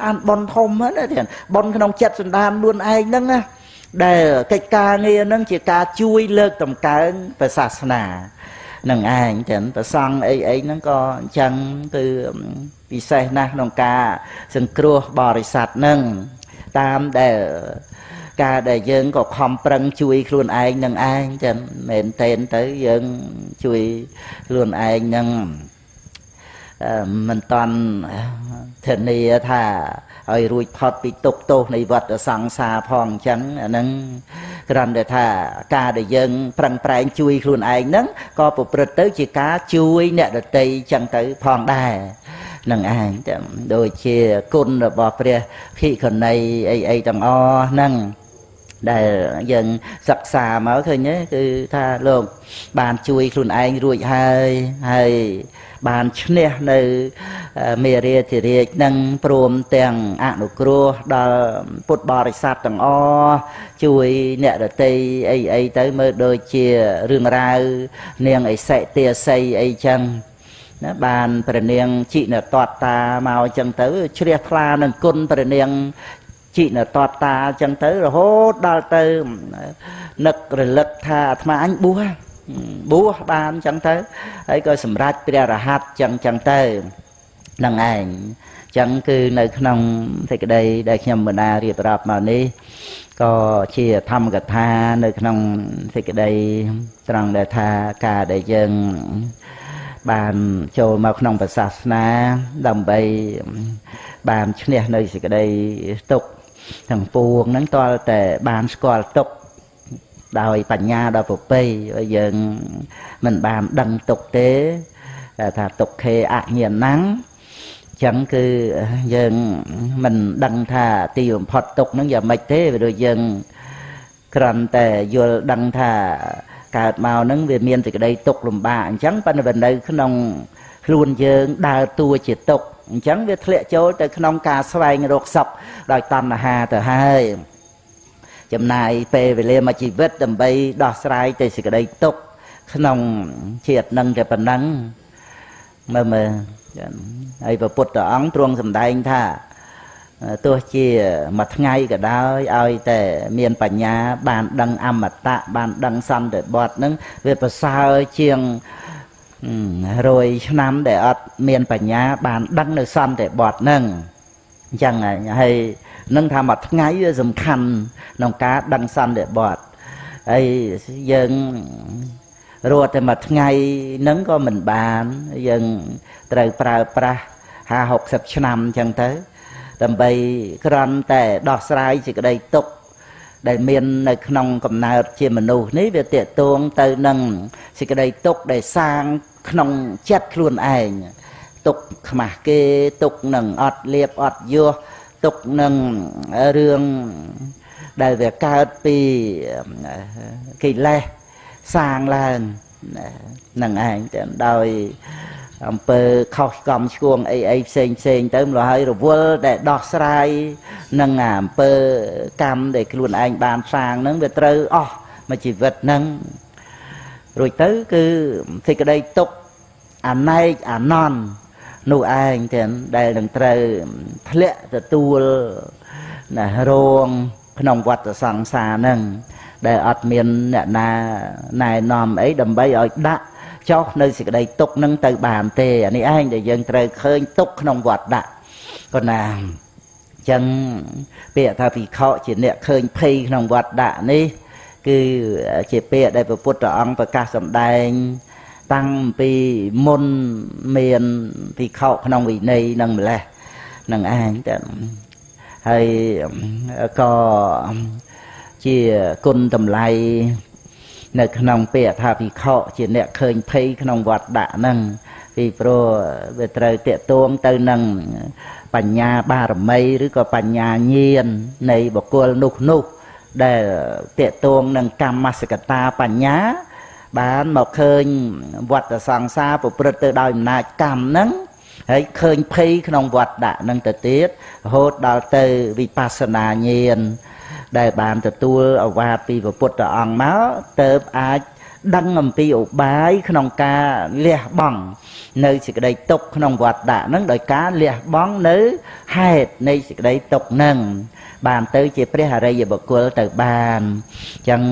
បានបុណ្យធំណាទៀតបុណ្យក្នុងចិត្តសន្តានខ្លួនឯងហ្នឹងណាដែលកិច្ចការងារហ្នឹងជាការជួយលើកតម្កើងព្រះសាសនានឹងឯងចឹងព្រះសង្ឃអីអីហ្នឹងក៏អញ្ចឹងគឺពិសេសណាស់ក្នុងការសង្គ្រោះបរិស័ទហ្នឹងតាមដែលការដែលយើងក៏ខំប្រឹងជួយខ្លួនឯងនឹងឯងចឹងមែនទែនទៅយើងជួយខ្លួនឯងនឹងមិនតាន់ធានាថាឲ្យរួចផុតពីទុក្ខទោសនៃវដ្តសង្សារផងអញ្ចឹងអាហ្នឹងគ្រាន់តែថាការដែលយើងប្រឹងប្រែងជួយខ្លួនឯងហ្នឹងក៏ប្រព្រឹត្តទៅជាការជួយអ្នកដទៃចឹងទៅផងដែរនឹងឯងទាំងដូចជាគុណរបស់ព្រះភិក្ខុនីអីអីទាំងអស់ហ្នឹងដែលយើងសិក្សាមកឃើញទេគឺថាលោកបានជួយខ្លួនឯងរួចហើយហើយបានឈ្នះនៅមេរាធិរាជនឹងព្រមទាំងអនុគ្រោះដល់ពុទ្ធបរិស័ទទាំងអស់ជួយអ្នកដទៃអីអីទៅមើលដូចជារឿងរ៉ាវនាងអិសិទាសីអីចឹងណាបានព្រះនាងជីនតតតាមកចឹងទៅជ្រះថ្លានឹងគុណព្រះនាងជីនតតតាចឹងទៅរហូតដល់ទៅនឹករលឹកថាអាត្មាអញបួសបានចឹងទៅហើយក៏សម្រេចព្រះរហ័តចឹងទៅនឹងឯងចឹងគឺនៅក្នុងសេចក្តីដែលខ្ញុំបណ្ដារៀបរាប់មកនេះក៏ជាធម្មកថានៅក្នុងសេចក្តីត្រង់ដែលថាការដែលយើងបានចូលមកក្នុងព្រះសាសនាដើម្បីបានឈ្នះនៅសេចក្តីទុក្ខទាំងពួងហ្នឹងទាល់តែបានស្គាល់ទុក្ខ ដោយបញ្ញាដ៏ប្រពៃយើងមិនបានដឹងទុកទេថាទុក្ខេអញ្ញាណੰចឹងគឺយើងមិនដឹងថាទីបំផុតទុកហ្នឹងយ៉ាងម៉េចទេព្រោះយើងគ្រាន់តែយល់ដឹងថាកើតមកហ្នឹងវាមានសេចក្តីទុកលំបាកអញ្ចឹងប៉ុន្តែនៅក្នុងខ្លួនយើងដើរតួជាទុកអញ្ចឹងវាធ្លាក់ចូលទៅក្នុងការស្វែងរកសុខដោយតណ្ហាទៅហើយចំណាយពេលវេលាមួយជីវិតដើម្បីដោះស្រាយទៅសេចក្តីទុកក្នុងជាតិនឹងតែប៉ុណ្ណឹងមើលមើលហើយព្រះពុទ្ធអង្គទ្រង់សម្ដែងថាទោះជាមួយថ្ងៃក៏ដោយឲ្យតែមានបញ្ញាបានដឹងអមតៈបានដឹងសន្តិបត្តិនឹងវាប្រសើរជាង100ឆ្នាំដែលអត់មានបញ្ញាបានដឹងនៅសន្តិបត្តិនឹងអញ្ចឹងហើយនឹងថាមួយថ្ងៃវាសំខាន់ក្នុងការដឹងសន្តិបត្តិហើយយើងរត់តែមួយថ្ងៃនឹងក៏មិនបានយើងត្រូវប្រើប្រាស់50 60ឆ្នាំអញ្ចឹងទៅដើម្បីគ្រាន់តែដោះស្រាយសេចក្តីទុក្ខដែលមាននៅក្នុងកំណើតជាមនុស្សនេះវាទាក់ទងទៅនឹងសេចក្តីទុក្ខដែលសាងក្នុងចិត្តខ្លួនឯងទុក្ខខ្មាស់គេទុក្ខនឹងអត់លៀបអត់យោះទុក្ខនឹងរឿងដែលវាកើតពីកិលេសសាងឡើងនឹងឯងតែដោយអំពើខុសកំឆ្គងអីអីផ្សេងផ្សេងទៅម្ល៉េះហើយរវល់ដែលដោះស្រាយនឹងអំពើកម្មដែលខ្លួនឯងបានសាងនឹងវាត្រូវអស់មួយជីវិតនឹងរួចទៅគឺសេចក្តីទុក្ខអណែកអនន្តនោះឯងទាំងដែលនឹងត្រូវធ្លាក់ទទួលណារងក្នុងវដ្តសង្សារនឹងដែលអត់មានអ្នកណាណែនាំអីដើម្បីឲ្យដាក់ចុះនៅសេចក្តីទុកនឹងទៅបានទេអានេះឯងដែលយើងត្រូវឃើញទុកក្នុងវត្តដាក់ក៏ណាអញ្ចឹងពាក្យថាភិក្ខុជាអ្នកឃើញភ័យក្នុងវត្តដាក់នេះគឺជាពាក្យដែលព្រះពុទ្ធអង្គប្រកាសសម្ដែងតាំងពីមុនមានភិក្ខុក្នុងវិន័យនឹងម្លេះនឹងឯងតែហើយក៏ជាគុណតម្លៃនៅក្នុងពាក្យថាភិក្ខុជាអ្នកឃើញភ័យក្នុងវត្តដាក់ហ្នឹងពីព្រោះវាត្រូវទាក់ទងទៅនឹងបញ្ញាបារមីឬក៏បញ្ញាញាណនៃបុគ្គលនោះនោះដែលទាក់ទងនឹងកម្មសកតាបញ្ញាបានមកឃើញវត្តសង្សារប្រព្រឹត្តទៅដោយអំណាចកម្មហ្នឹងហើយឃើញភ័យក្នុងវត្តដាក់ហ្នឹងទៅទៀតរហូតដល់ទៅវិបស្សនាញាណដែលបានទទួលឱវាទពីព្រះពុទ្ធអង្គមកទៅអាចដឹងអំពីឧបាយក្នុងការលះបង់នៅសេចក្តីទុក្ខក្នុងវត្តដាក់ហ្នឹងដោយការលះបង់នៅហេតុនៃសេចក្តីទុក្ខហ្នឹងបានទៅជាព្រះអរិយបុគ្គលទៅបានអញ្ចឹង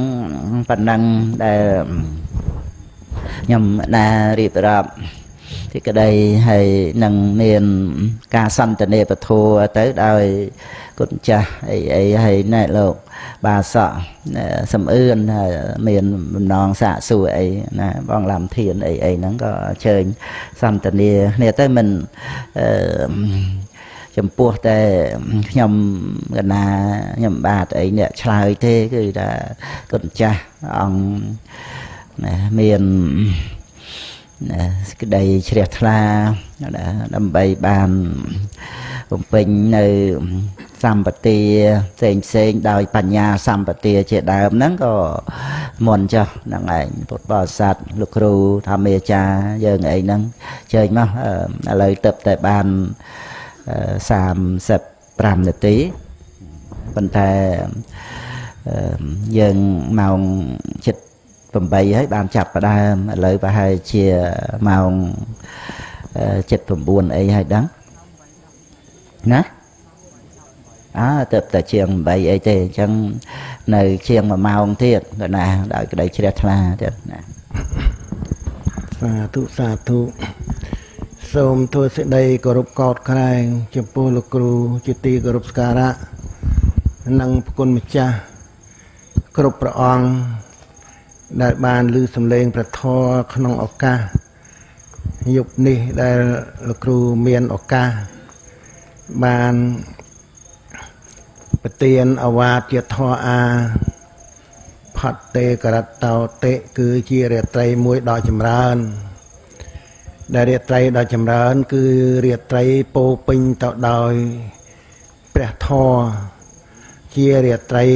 ប៉ុណ្ណឹងដែលខ្ញុំណារៀបរាប់សេចក្តីហើយនឹងមានការសន្ទនាពធទៅដោយគុណចាស់អីអីហើយណែលោកបាសកសំអឿនមានបំណងសាកសួរអីណាបងឡាំធានអីអីហ្នឹងក៏អញ្ជើញសន្ទនាគ្នាទៅមិនចំពោះតែខ្ញុំកណាខ្ញុំបាទអីអ្នកឆ្លើយទេគឺថាគុណចាស់អង្គណាមានសេចក្តីជ្រះថ្លាដើម្បីបានបំពេញនៅសម្បទាផ្សេងផ្សេងដោយបញ្ញាសម្បទាជាដើមហ្នឹងក៏មុនចុះហ្នឹងឯងពុទ្ធបរិស័ទលោកគ្រូធម្មាចារ្យយើងអីហ្នឹងជើញមកឥឡូវទៅតែបាន35នាទីប៉ុន្តែយើងម៉ោង7:08ហើយបានចាប់ផ្ដើមឥឡូវប្រហែលជាម៉ោង7:09អីហើយដឹងណាអើទៅតែជាង8អីទេអញ្ចឹងនៅជាង1ម៉ោងទៀតក៏ណាដោយក្តីជ្រះថ្លាទៀតណាសាធុសាធុសូមធ្វើសេចក្តីគោរពកោតក្រែងចំពោះលោកគ្រូជាទីគោរពសក្ការៈនិងព្រះគុណម្ចាស់គ្រប់ព្រះអង្គដែលបានឮសំឡេងព្រះធម៌ក្នុងឱកាសយប់នេះដែលលោកគ្រូមានឱកាសបានប្រទានឱវាទជាធម៌អា ផ ផតេករតោតិគឺជារាត្រីមួយដ៏ចម្រើនដែលរាត្រីដ៏ចម្រើនគឺរាត្រីពោពេញទៅដោយព្រះធម៌ជារាត្រី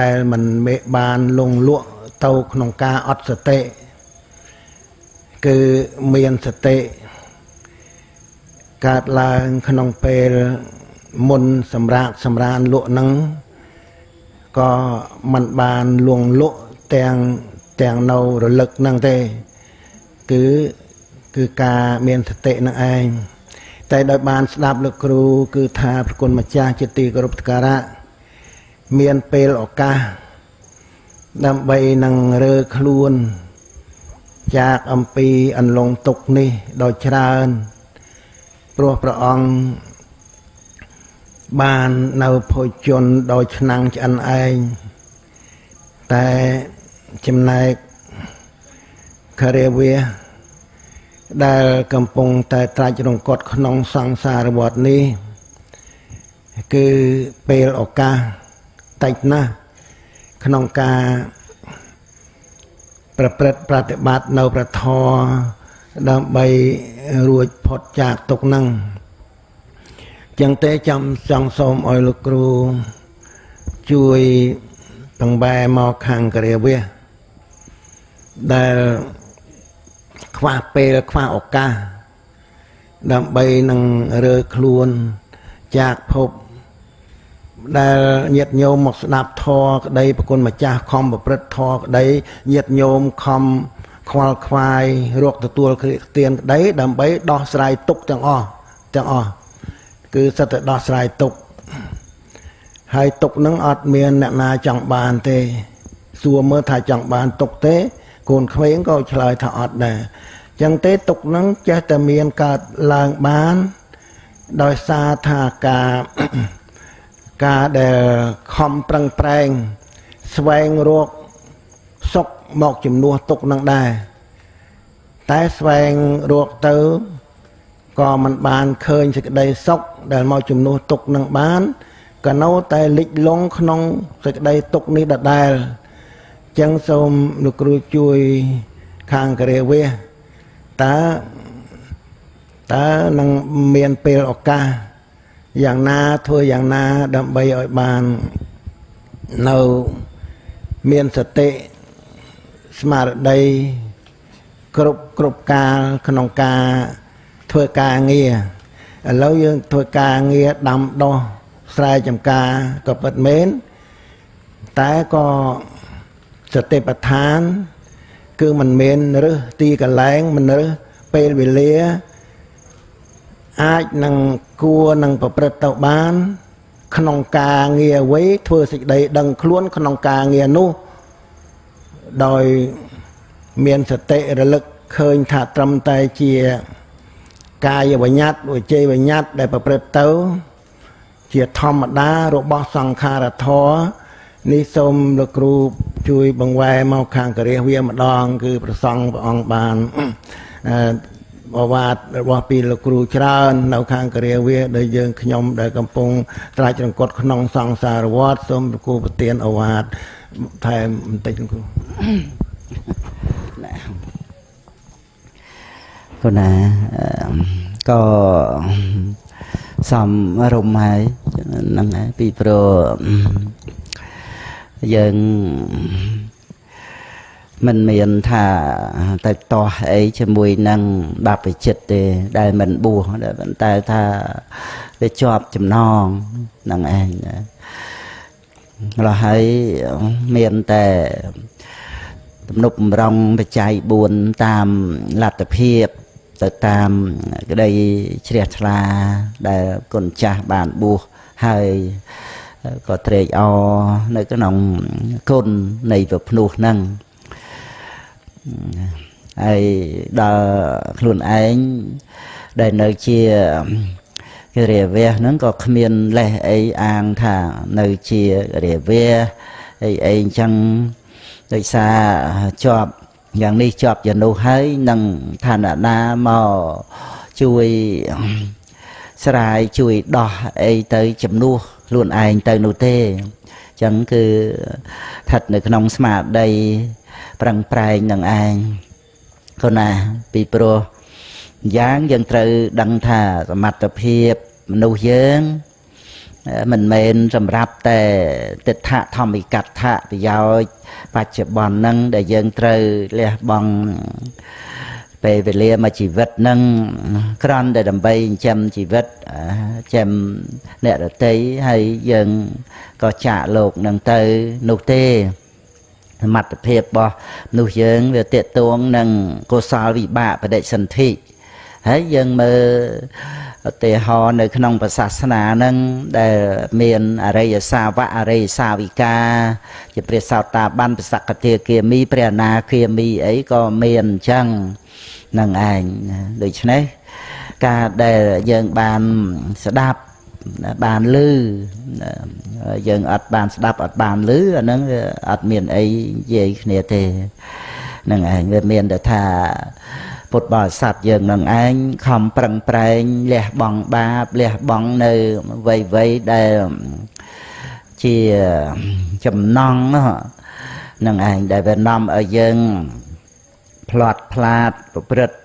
ដែលមិនមេបានលងលក់ទៅក្នុងការអត់សតិគឺមានសតិកើតឡើងក្នុងពេលមុនសម្រាកសម្រានលក់នឹងក៏មិនបានលងលក់ទាំងនៅរលឹកនឹងទេគឺការមានសតិនឹងឯងតែដោយបានស្ដាប់លោកគ្រូគឺថាព្រះគុណម្ចាស់ជាទីគោរពសក្ការៈមានពេលឱកាសដើម្បីនឹងរើខ្លួនចាកអំពីអន្លង់ទុកនេះដោយច្រើនព្រោះព្រះអង្គបាននៅភោជនដោយឆ្នាំងឆ្អិនឯងតែចំណែកខរាវៈដែលកំពុងតែត្រាច់រង្គត់ក្នុងសង្សារវដ្តនេះគឺពេលឱកាសតិចណាស់ក្នុងការប្រព្រឹត្តប្រតិបត្តិនៅព្រះធម៌ដើម្បីរួចផុតចាកទុក្ខនឹងចឹងទេចាំចង់សូមឲ្យលោកគ្រូជួយបង្វែរមកខាងគ្រាវៈដែលខ្វះពេលខ្វះឱកាសដើម្បីនឹងរើខ្លួនចាកភពដែលញាតិញោមមកស្ដាប់ធម៌ក្តីប្រគុណម្ចាស់ខំប្រព្រឹត្តធម៌ក្តីញាតិញោមខំខ្វល់ខ្វាយរកទទួលទានក្តីដើម្បីដោះស្រាយទុក្ខទាំងអស់គឺសិតតែដោះស្រាយទុក្ខហើយទុក្ខនឹងអត់មានអ្នកណាចង់បានទេសួរមើលថាចង់បានទុក្ខទេកូនក្មេងក៏ឆ្លើយថាអត់ដែរចឹងទេទុក្ខនឹងចេះតែមានកើតឡើងបានដោយសារថាការដែលខំប្រឹងប្រែងស្វែងរកសុខមកជំនួសទុក្ខនឹងដែរតែស្វែងរកទៅក៏មិនបានឃើញសេចក្តីសុខដែលមកជំនួសទុក្ខនឹងបានក៏នៅតែលិចលង់ក្នុងសេចក្តីទុក្ខនេះដដែលចឹងសូមលោកគ្រូជួយខាងគ្រាវៈតើនឹងមានពេលឱកាសយ៉ាងណាធ្វើយ៉ាងណាដើម្បីឲ្យបាននៅមានសតិស្មារតីគ្រប់កាលក្នុងការធ្វើការងារឥឡូវយើងធ្វើការងារដាំដុះស្រែចម្ការក៏ពិតមែនតែក៏សតិប្បដ្ឋានគឺមិនមែនរើសទីកន្លែងមិនរើសពេលវេលាអាចនឹងគួរនឹងប្រព្រឹត្តទៅបានក្នុងការងារអ្វីធ្វើសេចក្តីដឹងខ្លួនក្នុងការងារនោះដោយមានសតិរលឹកឃើញថាត្រឹមតែជាកាយវិញ្ញាតវិជ័យវិញ្ញាតដែលប្រព្រឹត្តទៅជាធម្មតារបស់សង្ខារធម៌នេះសូមលោកគ្រូជួយបង្វែរមកខាងករាជវាម្ដងគឺប្រសង់ព្រះអង្គបានអវាទរបស់ពីលោកគ្រូច្រើននៅខាងករាវាដែលយើងខ្ញុំដែលកំពុងត្រាច់រង្គត់ក្នុងសង្សារវដ្តសូមលោកគ្រូប្រទានអវាទថែមបន្តិចលោកគ្រូគណាក៏សំរមហើយហ្នឹងហើយពីព្រោះយើងមិនមានថាទៅតោះអីជាមួយនឹងបាបចិត្តទេដែលមិនបួសប៉ុន្តែថាវាជាប់ចំណងហ្នឹងឯងម្ល៉េះហើយមានតែទំនុកបំរុងបច្ច័យ4តាមលទ្ធភាពទៅតាមក្តីជ្រះថ្លាដែលគុណចាស់បានបួសហើយក៏ត្រេកអរនៅក្នុងគុណនៃប្រភ្នោះហ្នឹងហើយដល់ខ្លួនឯងដែលនៅជាគិរិវៈហ្នឹងក៏គ្មានលេសអីអាងថានៅជាគិរិវៈអីអីអញ្ចឹងដោយសារជាប់យ៉ាងនេះជាប់យ៉ាងនោះហើយនឹងឋានៈណាមកជួយស្រាយជួយដោះអីទៅជំនួសខ្លួនឯងទៅនោះទេ ចឹងគឺស្ថិតនៅក្នុងស្មារតីប្រឹងប្រែងនឹងឯងគណាពីព្រោះយ៉ាងយើងត្រូវដឹងថាសមត្ថភាពមនុស្សយើងមិនមែនសម្រាប់តែទិដ្ឋធម្មិកដ្ឋៈប្រយោជន៍បច្ចុប្បន្នហ្នឹងដែលយើងត្រូវលះបង់ពេលវេលាមួយជីវិតហ្នឹងគ្រាន់តែដើម្បីចិញ្ចឹមជីវិតចិញ្ចឹមអ្នកដទៃហើយយើងក៏ចាកលោកហ្នឹងទៅនោះទេសមត្ថភាពរបស់មនុស្សយើងវាទាក់ទងនឹងកុសលវិបាកបដិសន្ធិហើយយើងមើលឧទាហរណ៍នៅក្នុងព្រះសាសនាហ្នឹងដែលមានអរិយសាវកអរិយសាវិកាជាព្រះសោតាបានព្រះសកទាគាមីព្រះអនាគាមីអីក៏មានអញ្ចឹងនឹងឯងដូច្នេះការដែលយើងបានស្ដាប់បានឮយើងអត់បានស្ដាប់អត់បានឮអាហ្នឹងវាអត់មានអីនិយាយគ្នាទេនឹងឯងវាមានតែថាពុទ្ធបរិស័ទយើងនឹងឯងខំប្រឹងប្រែងលះបង់បាបលះបង់នៅអ្វីៗដែលជាចំណង់នឹងឯងដែលវានាំឲ្យយើងផ្លាត់ផ្លាតប្រព្រឹត្ត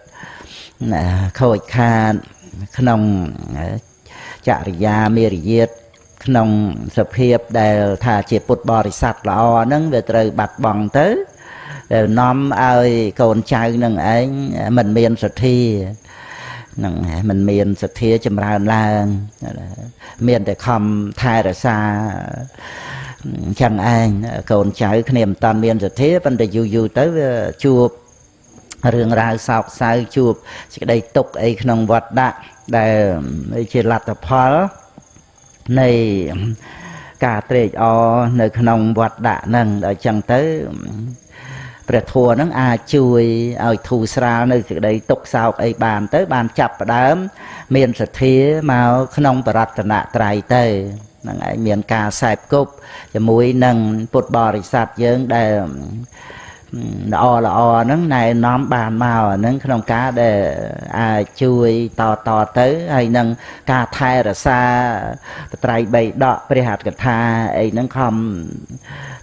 ខូចខាតក្នុងចរិយាមេរយាទក្នុងសភាពដែលថាជាពុទ្ធបរិស័ទល្អហ្នឹងវាត្រូវបាត់បង់ទៅដែលនាំឲ្យកូនចៅនឹងឯងមិនមានសទ្ធានឹងមិនមានសទ្ធាចម្រើនឡើងមានតែខំថែរក្សាចឹងឯងកូនចៅគ្នាមិនតាន់មានសទ្ធាប៉ុន្តែយូរយូរទៅវាជួបរឿងរ៉ាវសោកសៅជួបសេចក្តីទុក្ខអីក្នុងវត្តដាក់ដែលជាលទ្ធផលនៃការត្រេកអរនៅក្នុងវត្តដាក់ហ្នឹងដល់ចឹងទៅព្រះធម៌ហ្នឹងអាចជួយឲ្យធូរស្រាលនៅសេចក្តីទុក្ខសោកអីបានទៅបានចាប់ផ្ដើមមានសទ្ធាមកក្នុងបរតនត្រ័យទៅហ្នឹងឯងមានការសែបគប់ជាមួយនឹងពុទ្ធបរិស័ទយើងដែលល្អល្អហ្នឹងណែនាំបានមកហ្នឹងក្នុងការដែលអាចជួយតតទៅហើយនឹងការថែរក្សាបត្រៃបីដកព្រះអត្ថកថាអីហ្នឹងខំ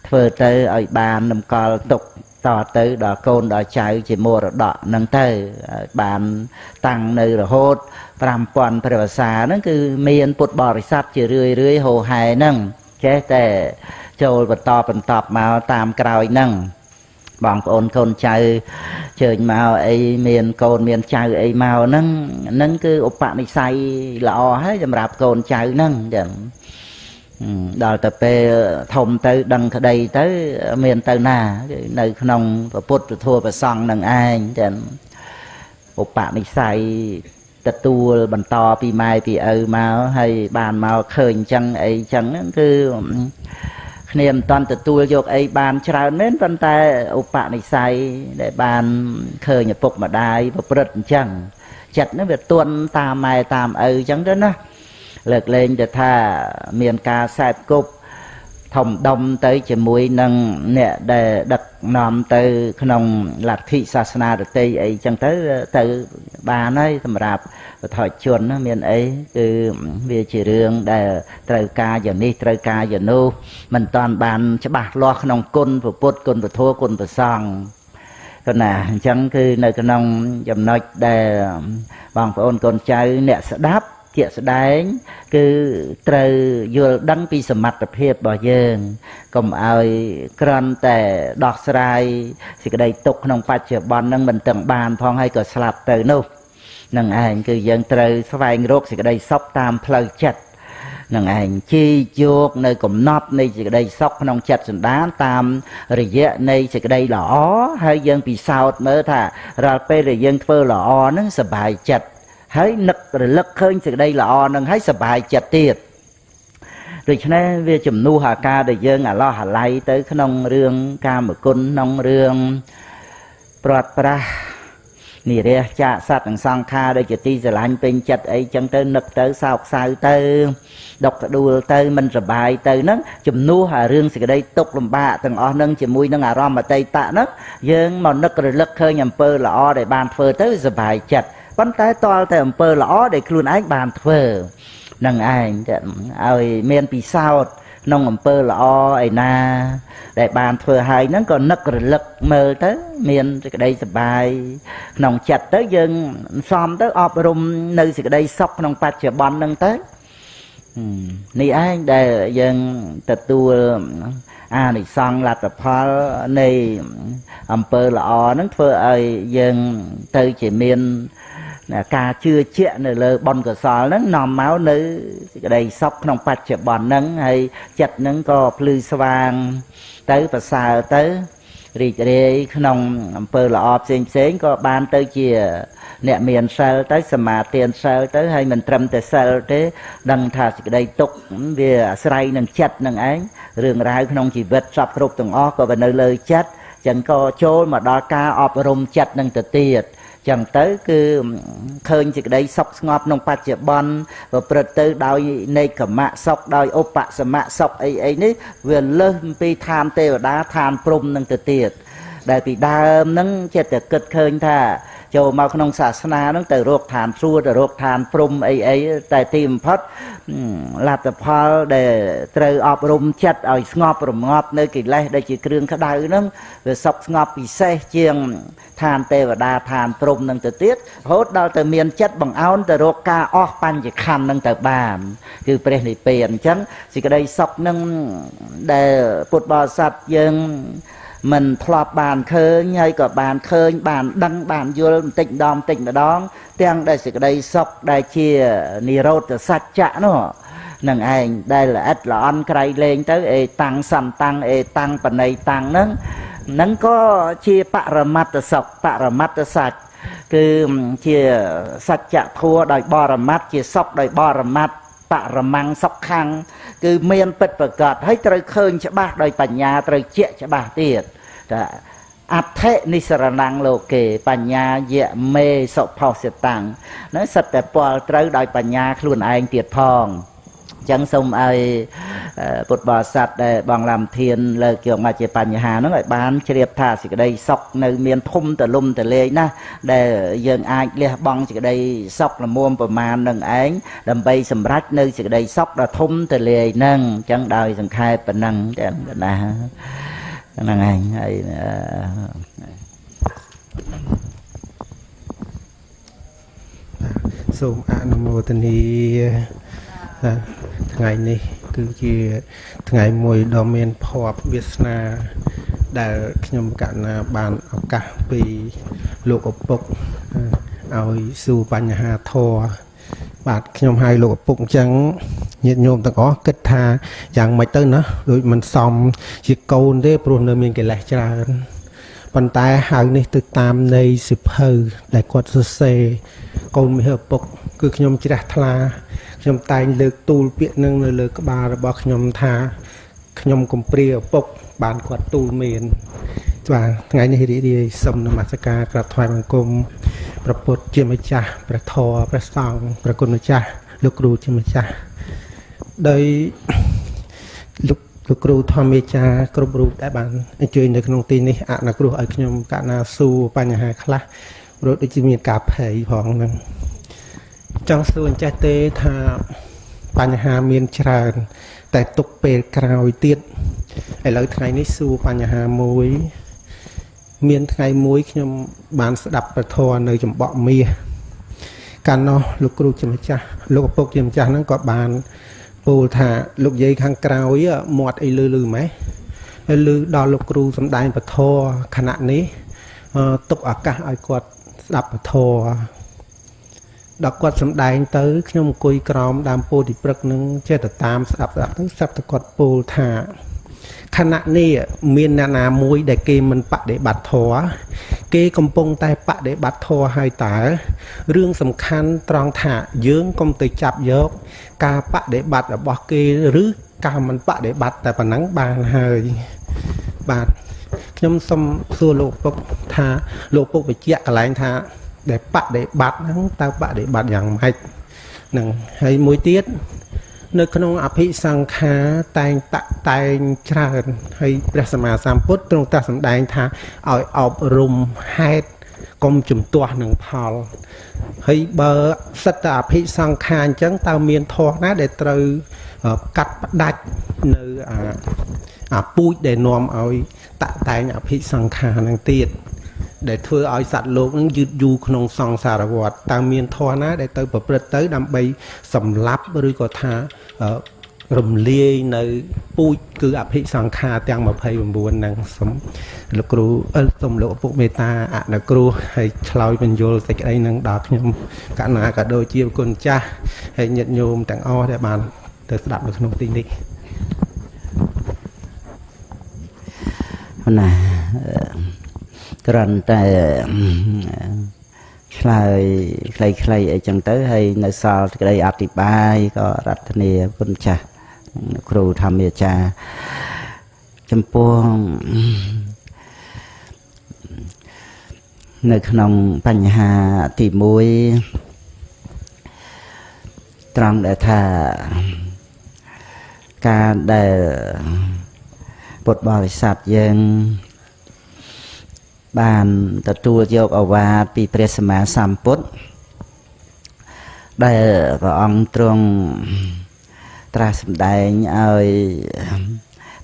ធ្វើទៅឲ្យបានតម្កល់ទុកតទៅដល់កូនដល់ចៅជាមរតកហ្នឹងទៅបានតាំងនៅរហូត5000ព្រះវស្សាហ្នឹងគឺមានពុទ្ធបរិស័ទជារឿយរឿយហោហែហ្នឹងចេះតែចូលបន្តបន្តមកតាមក្រោយហ្នឹងបងប្អូនកូនចៅជើញមកអីមានកូនមានចៅអីមកហ្នឹងហ្នឹងគឺឧបនិស្ស័យល្អហើយសម្រាប់កូនចៅហ្នឹងចឹងដល់ទៅពេលធំទៅដឹងក្តីទៅមានទៅណានៅក្នុងពុទ្ធធម៌ព្រះសង្ឃនឹងឯងចឹងឧបនិស្ស័យទទួលបន្តពីម៉ែពីឪមកហើយបានមកឃើញចឹងអីចឹងហ្នឹងគឺគ្នាមិនតាន់ទទួលយកអីបានច្រើនមែនប៉ុន្តែឧបនិស្ស័យដែលបានឃើញឪពុកម្ដាយប្រព្រឹត្តអញ្ចឹងចិត្តហ្នឹងវាទន់តាមម៉ែតាមឪអញ្ចឹងទៅណាលើកលែងទៅថាមានការសែបគប់ធំដុំទៅជាមួយនឹងអ្នកដែលដឹកនាំទៅក្នុងលទ្ធិសាសនាដទៃអីចឹងទៅទៅបានហើយសម្រាប់បឋមជនមានអីគឺវាជារឿងដែលត្រូវការយ៉ាងនេះត្រូវការយ៉ាងនោះមិនតាន់បានច្បាស់លាស់ក្នុងគុណព្រះពុទ្ធគុណព្រះធម៌គុណព្រះសង្ឃគណាអញ្ចឹងគឺនៅក្នុងចំណុចដែលបងប្អូនកូនចៅអ្នកស្ដាប់ជាក់ស្ដែងគឺត្រូវយល់ដឹងពីសមត្ថភាពរបស់យើងកុំឲ្យគ្រាន់តែដោះស្រាយសេចក្តីទុក្ខក្នុងបច្ចុប្បន្នហ្នឹងមិនទាំងបានផងហើយក៏ស្លាប់ទៅនោះនឹងឯងគឺយើងត្រូវស្វែងរកសេចក្តីសុខតាមផ្លូវចិត្តនឹងឯងជីយកនៅកំណត់នៃសេចក្តីសុខក្នុងចិត្តសន្តានតាមរយៈនៃសេចក្តីល្អហើយយើងពិសោធន៍មើលថារាល់ពេលដែលយើងធ្វើល្អហ្នឹងសប្បាយចិត្តហើយនឹករលឹកឃើញសេចក្តីល្អនឹងហើយសប្បាយចិត្តទៀតដូច្នេះវាជំនួសអាការដែលយើងអាឡោះអាល័យទៅក្នុងរឿងកាមគុណក្នុងរឿងព្រាត់ប្រាសនិរះចាកសត្វនិងសង្ខារដែលជាទីស្រឡាញ់ពេញចិត្តអីចឹងទៅនឹកទៅសោកសៅទៅដុកក្ដួលទៅមិនសប្បាយទៅហ្នឹងជំនួសអារឿងសេចក្តីទុក្ខលំបាកទាំងអស់ហ្នឹងជាមួយនឹងអារម្មណ៍អតីតហ្នឹងយើងមកនឹករលឹកឃើញអំពើល្អដែលបានធ្វើទៅសប្បាយចិត្តប៉ុន្តែតលតែអំពើល្អដែលខ្លួនឯងបានធ្វើនឹងឯងឲ្យមានពិសោធន៍ ក្នុងអំពើល្អឯណាដែលបានធ្វើហើយហ្នឹងក៏នឹករលឹកមើលទៅមានសេចក្តីសប្បាយក្នុងចិត្តទៅយើងសំទៅអប់រំនៅសេចក្តីសុខក្នុងបច្ចុប្បន្នហ្នឹងទៅនេះឯងដែលយើងទទួលអានិសង្សលទ្ធផលនៃអំពើល្អហ្នឹងធ្វើឲ្យយើងទៅជាមានការជឿជាក់នៅលើបុណ្យកុសលហ្នឹងនាំមកនៅសេចក្តីសុខក្នុងបច្ចុប្បន្នហ្នឹងហើយចិត្តហ្នឹងក៏ភ្លឺស្វាងទៅប្រសើរទៅរីករាយក្នុងអំពើល្អផ្សេងផ្សេងក៏បានទៅជាអ្នកមានសិលទៅសមាទានសិលទៅហើយមិនត្រឹមតែសិលទេដឹងថាសេចក្តីទុក្ខវាអាស្រ័យនឹងចិត្តនឹងឯងរឿងរ៉ាវក្នុងជីវិតសពគ្រប់ទាំងអស់ក៏វានៅលើចិត្តចឹងក៏ចូលមកដល់ការអប់រំចិត្តនឹងទៅទៀតចឹងទៅគឺឃើញសេចក្តីសុខស្ងប់ក្នុងបច្ចុប្បន្នប្រព្រឹត្តទៅដោយនេកមៈសុខដោយឧបសមៈសុខអីអីនេះវាលើសពីឋានទេវតាឋានព្រហ្មនឹងទៅទៀតដែលពីដើមហ្នឹងចិត្តតែគិតឃើញថាចូលមកក្នុងសាសនាហ្នឹងទៅរកឋានសួគ៌ទៅរកឋានព្រហ្មអីអីតែទីបំផុតលទ្ធផលដែលត្រូវអប់រំចិត្តឲ្យស្ងប់រងាប់នៅកិលេសដែលជាគ្រឿងក្តៅហ្នឹងវាសុខស្ងប់ពិសេសជាងឋានទេវតាឋានព្រហ្មនឹងទៅទៀតរហូតដល់ទៅមានចិត្តបង្អោនទៅរកការអស់បញ្ញខណ្ឌនឹងទៅបានគឺព្រះនិព្វានអញ្ចឹងសេចក្តីសុខនឹងដែលពុទ្ធបរិស័ទយើងមិនធ្លាប់បានឃើញហើយក៏បានឃើញបានដឹងបានយល់បន្តិចម្ដងបន្តិចម្ដងទាំងដែលសេចក្តីសុខដែលជានិរោធសច្ចៈនោះនឹងឯងដែលល្អិតល្អន់ក្រៃលែងទៅអេតាំងសន្តាំងអេតាំងបណីតាំងហ្នឹងហ្នឹងក៏ជាបរមត្តសុខបរមត្តសច្ចគឺជាសច្ចធម៌ដោយបរមត្តជាសុខដោយបរមត្តបរមង្គសុខੰគឺមានពិតប្រកបហើយត្រូវឃើញច្បាស់ដោយបញ្ញាត្រូវជាក់ច្បាស់ទៀតតែអដ្ឋិនិសរណੰលោកេបញ្ញាយមេសុផោសិតាំងហ្នឹងសិតតែពលត្រូវដោយបញ្ញាខ្លួនឯងទៀតផងអញ្ចឹងសូមឲ្យពុទ្ធបរិស័ទដែលបងឡាំធានលើកយកមកជាបញ្ហាហ្នឹងឲ្យបានជ្រាបថាសេចក្តីសុខនៅមានធំទលំទលាយណាស់ដែលយើងអាចលះបង់សេចក្តីសុខល្មមប្រមាណនឹងឯងដើម្បីសម្រេចនៅសេចក្តីសុខដ៏ធំទលាយហ្នឹងអញ្ចឹងដោយសង្ខេបប៉ុណ្ណឹងចឹងណាហ្នឹងឯងហើយសូមអនុមោទនាថ្ងៃនេះគឺជាថ្ងៃមួយដ៏មានភ័ព្វវាសនាដែលខ្ញុំកណ្ណាបានឱកាសពីលោកឪពុកឲ្យសួរបញ្ហាធម៌បាទខ្ញុំហៅលោកឪពុកអញ្ចឹងញាតិញោមទាំងអស់គិតថាយ៉ាងម៉េចទៅណាដូចមិនសមជាកូនទេព្រោះនៅមានកិលេសច្រើនប៉ុន្តែហៅនេះទៅតាមន័យសិភៅដែលគាត់សរសេរកូនមាសឪពុកគឺខ្ញុំជ្រះថ្លាខ្ញុំតែងលើកទូលពាក្យនឹងនៅលើក្បាលរបស់ខ្ញុំថាខ្ញុំកំព្រាឪពុកបានគាត់ទូលមានបាទថ្ងៃនេះរីករាយសូមនមស្ការក្រាបថ្វាយបង្គំព្រះពុទ្ធជាម្ចាស់ព្រះធម៌ព្រះសង្ឃព្រះគុណម្ចាស់លោកគ្រូជាម្ចាស់ដោយលោកគ្រូធម្មាចារ្យគ្រប់រូបដែលបានអញ្ជើញនៅក្នុងទីនេះអនុគ្រោះឲ្យខ្ញុំកណ្ណាសួរបញ្ហាខ្លះព្រោះដូចជាមានការភ័យផងហ្នឹងចង់សួរអញ្ចេះទេថាបញ្ហាមានច្រើនតែទុកពេលក្រោយទៀតឥឡូវថ្ងៃនេះសួរបញ្ហាមួយមានថ្ងៃមួយខ្ញុំបានស្ដាប់ព្រះធម៌នៅចំបក់មាសកាលនោះលោកគ្រូជាម្ចាស់លោកឪពុកជាម្ចាស់ហ្នឹងក៏បានពោលថាលោកយាយខាងក្រោយមាត់អីលឺលឺម៉េះហើយលឺដល់លោកគ្រូសំដែងព្រះធម៌ខណៈនេះទុកឱកាសឲ្យគាត់ស្ដាប់ព្រះធម៌ដល់គាត់សំដែងទៅខ្ញុំអង្គុយក្រោមដើមពោធិព្រឹកនឹងចេះតែតាមស្ដាប់ទៅស្រាប់តែគាត់ពោលថាខណៈនេះមានអ្នកណាមួយដែលគេមិនបដិបត្តិធម៌គេកំពុងតែបដិបត្តិធម៌ហើយតើរឿងសំខាន់ត្រង់ថាយើងកុំទៅចាប់យកការបដិបត្តិរបស់គេឬការមិនបដិបត្តិតែប៉ុណ្ណឹងបានហើយបាទខ្ញុំសូមសួរលោកពុកថាលោកពុកបញ្ជាក់កន្លែងថាដែលបដិបត្តិហ្នឹងតើបដិបត្តិយ៉ាងម៉េចហ្នឹងហើយមួយទៀតនៅក្នុងអភិសង្ខារតែងតតែងច្រើនហើយព្រះសម្មាសម្ពុទ្ធទ្រង់ត្រាស់សម្ដែងថាឲ្យអប់រំហេតុកុំជំទាស់នឹងផលហើយបើសិតតែអភិសង្ខារអញ្ចឹងតើមានធម៌ណាដែលត្រូវ កាត់ផ្ដាច់នៅអាពូជដែលនាំឲ្យតតែងអភិសង្ខារនឹងទៀតដែលធ្វើឲ្យសត្វលោកនឹងយឺតយូរក្នុងសង្សារវដ្តតើមានធម៌ណាដែលទៅប្រព្រឹត្តទៅដើម្បីសម្លាប់ឬក៏ថារំលាយនៅពូជគឺអភិសង្ខារទាំង29ហ្នឹងសូមលោកគ្រូសូមលោកឪពុកមេត្តាអនុគ្រោះហើយឆ្លើយបញ្យលសេចក្តីនឹងដល់ខ្ញុំកណាក៏ដូចជាគុណចាស់ហើយញាតិញោមទាំងអស់ដែលបានទៅស្ដាប់នៅក្នុងទីនេះណាគ្រាន់តែឆ្លើយខ្លីៗអីចឹងទៅហើយនៅសល់ក្តីអធិប្បាយក៏រតនាគុណចាស់គ្រូធម្មអាចារ្យចំពោះនៅក្នុងបញ្ហាទី1ត្រង់ដែលថាការដែលពុទ្ធបរិស័ទយើងបានទទួលយកឱវាទពីព្រះសម្មាសម្ពុទ្ធដែលព្រះអង្គទ្រង់ត្រាស់សម្ដែងឲ្យ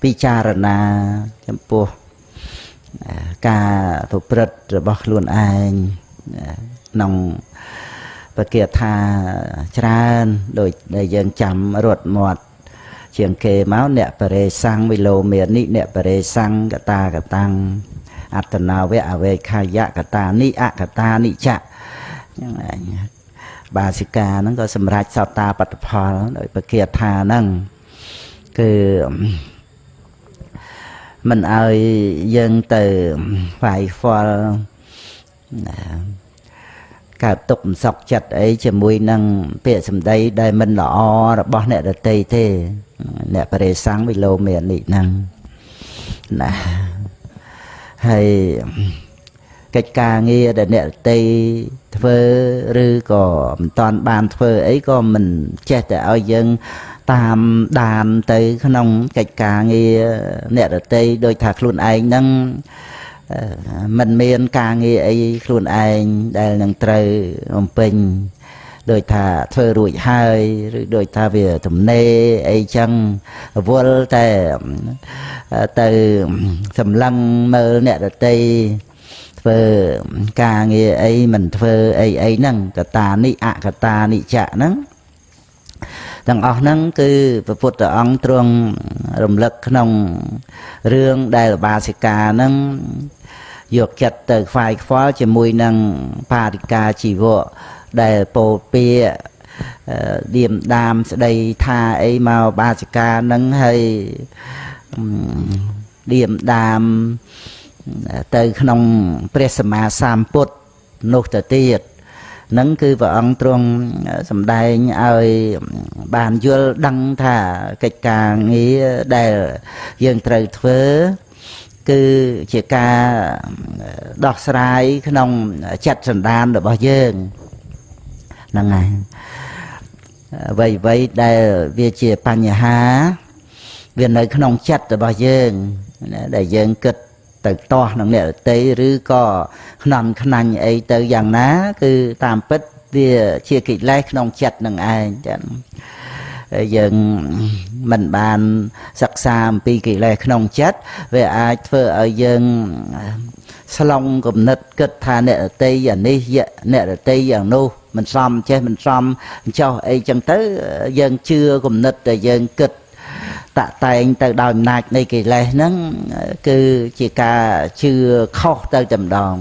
ពិចារណាចំពោះការប្រព្រឹត្តរបស់ខ្លួនឯងក្នុងបគាថាច្រើនដោយដែលយើងចាំរត់មាត់ជាងគេមកអ្នកបរិសੰងវិលោមេនិអ្នកបរិសੰងកតាកតាំងអត្តនាវៈអវេខាយកតានិអកតានិចៈហ្នឹងឯងបាសិកាហ្នឹងក៏សម្រេចសោតាបត្តផលដោយបគាថាហ្នឹងគឺមិនឲ្យយើងទៅវាយហ្វល់កើតទុកមិនសុខចិត្តអីជាមួយនឹងពាក្យសម្ដីដែលមិនល្អរបស់អ្នកដទៃទេអ្នកបរិសੰងវិលោមេនិហ្នឹងណាហើយកិច្ចការងារដែលអ្នកដទៃធ្វើឬក៏មិនតាន់បានធ្វើអីក៏មិនចេះតែឲ្យយើងតាមដានទៅក្នុងកិច្ចការងារអ្នកដទៃដោយថាខ្លួនឯងហ្នឹងមិនមានការងារអីខ្លួនឯងដែលនឹងត្រូវបំពេញដោយថាធ្វើរួចហើយឬដោយថាវាទំនេរអីចឹងវល់តែទៅសម្លឹងមើលអ្នកដទៃធ្វើការងារអីមិនធ្វើអីអីហ្នឹងកតានិអកតានិចៈហ្នឹងទាំងអស់ហ្នឹងគឺព្រះពុទ្ធអង្គទ្រង់រំលឹកក្នុងរឿងដែលបាសិកាហ្នឹងយកចិត្តទៅខ្វាយខ្វល់ជាមួយនឹងបារិកាជីវៈដែលពោលពាក្យឌៀមដាមស្ដីថាអីមកបាសិកាហ្នឹងហើយឌៀមដាមទៅក្នុងព្រះសម្មាសម្ពុទ្ធនោះទៅទៀតហ្នឹងគឺព្រះអង្គទ្រង់សម្ដែងឲ្យបានយល់ដឹងថាកិច្ចការងារដែលយើងត្រូវធ្វើគឺជាការដោះស្រាយក្នុងចិត្តសន្តានរបស់យើងហ្នឹងហើយអ្វីៗដែលវាជាបញ្ហាវានៅក្នុងចិត្តរបស់យើងដែលយើងគិតទៅទាស់នឹងអ្នកដទៃឬក៏ខ្នំខ្នាញ់អីទៅយ៉ាងណាគឺតាមពិតវាជាកិលេសក្នុងចិត្តនឹងឯងចឹងយើងមិនបានសិក្សាអំពីកិលេសក្នុងចិត្តវាអាចធ្វើឲ្យយើងស្លងគំនិតគិតថាអ្នកដទៃយ៉ាងនេះអ្នកដទៃយ៉ាងនោះមិនសមចេះមិនសមចោះអីចឹងទៅយើងជឿគំនិតដែលយើងគិតតាក់តែងទៅដោយអំណាចនៃកិលេសហ្នឹងគឺជាការជឿខុសទៅតែម្ដង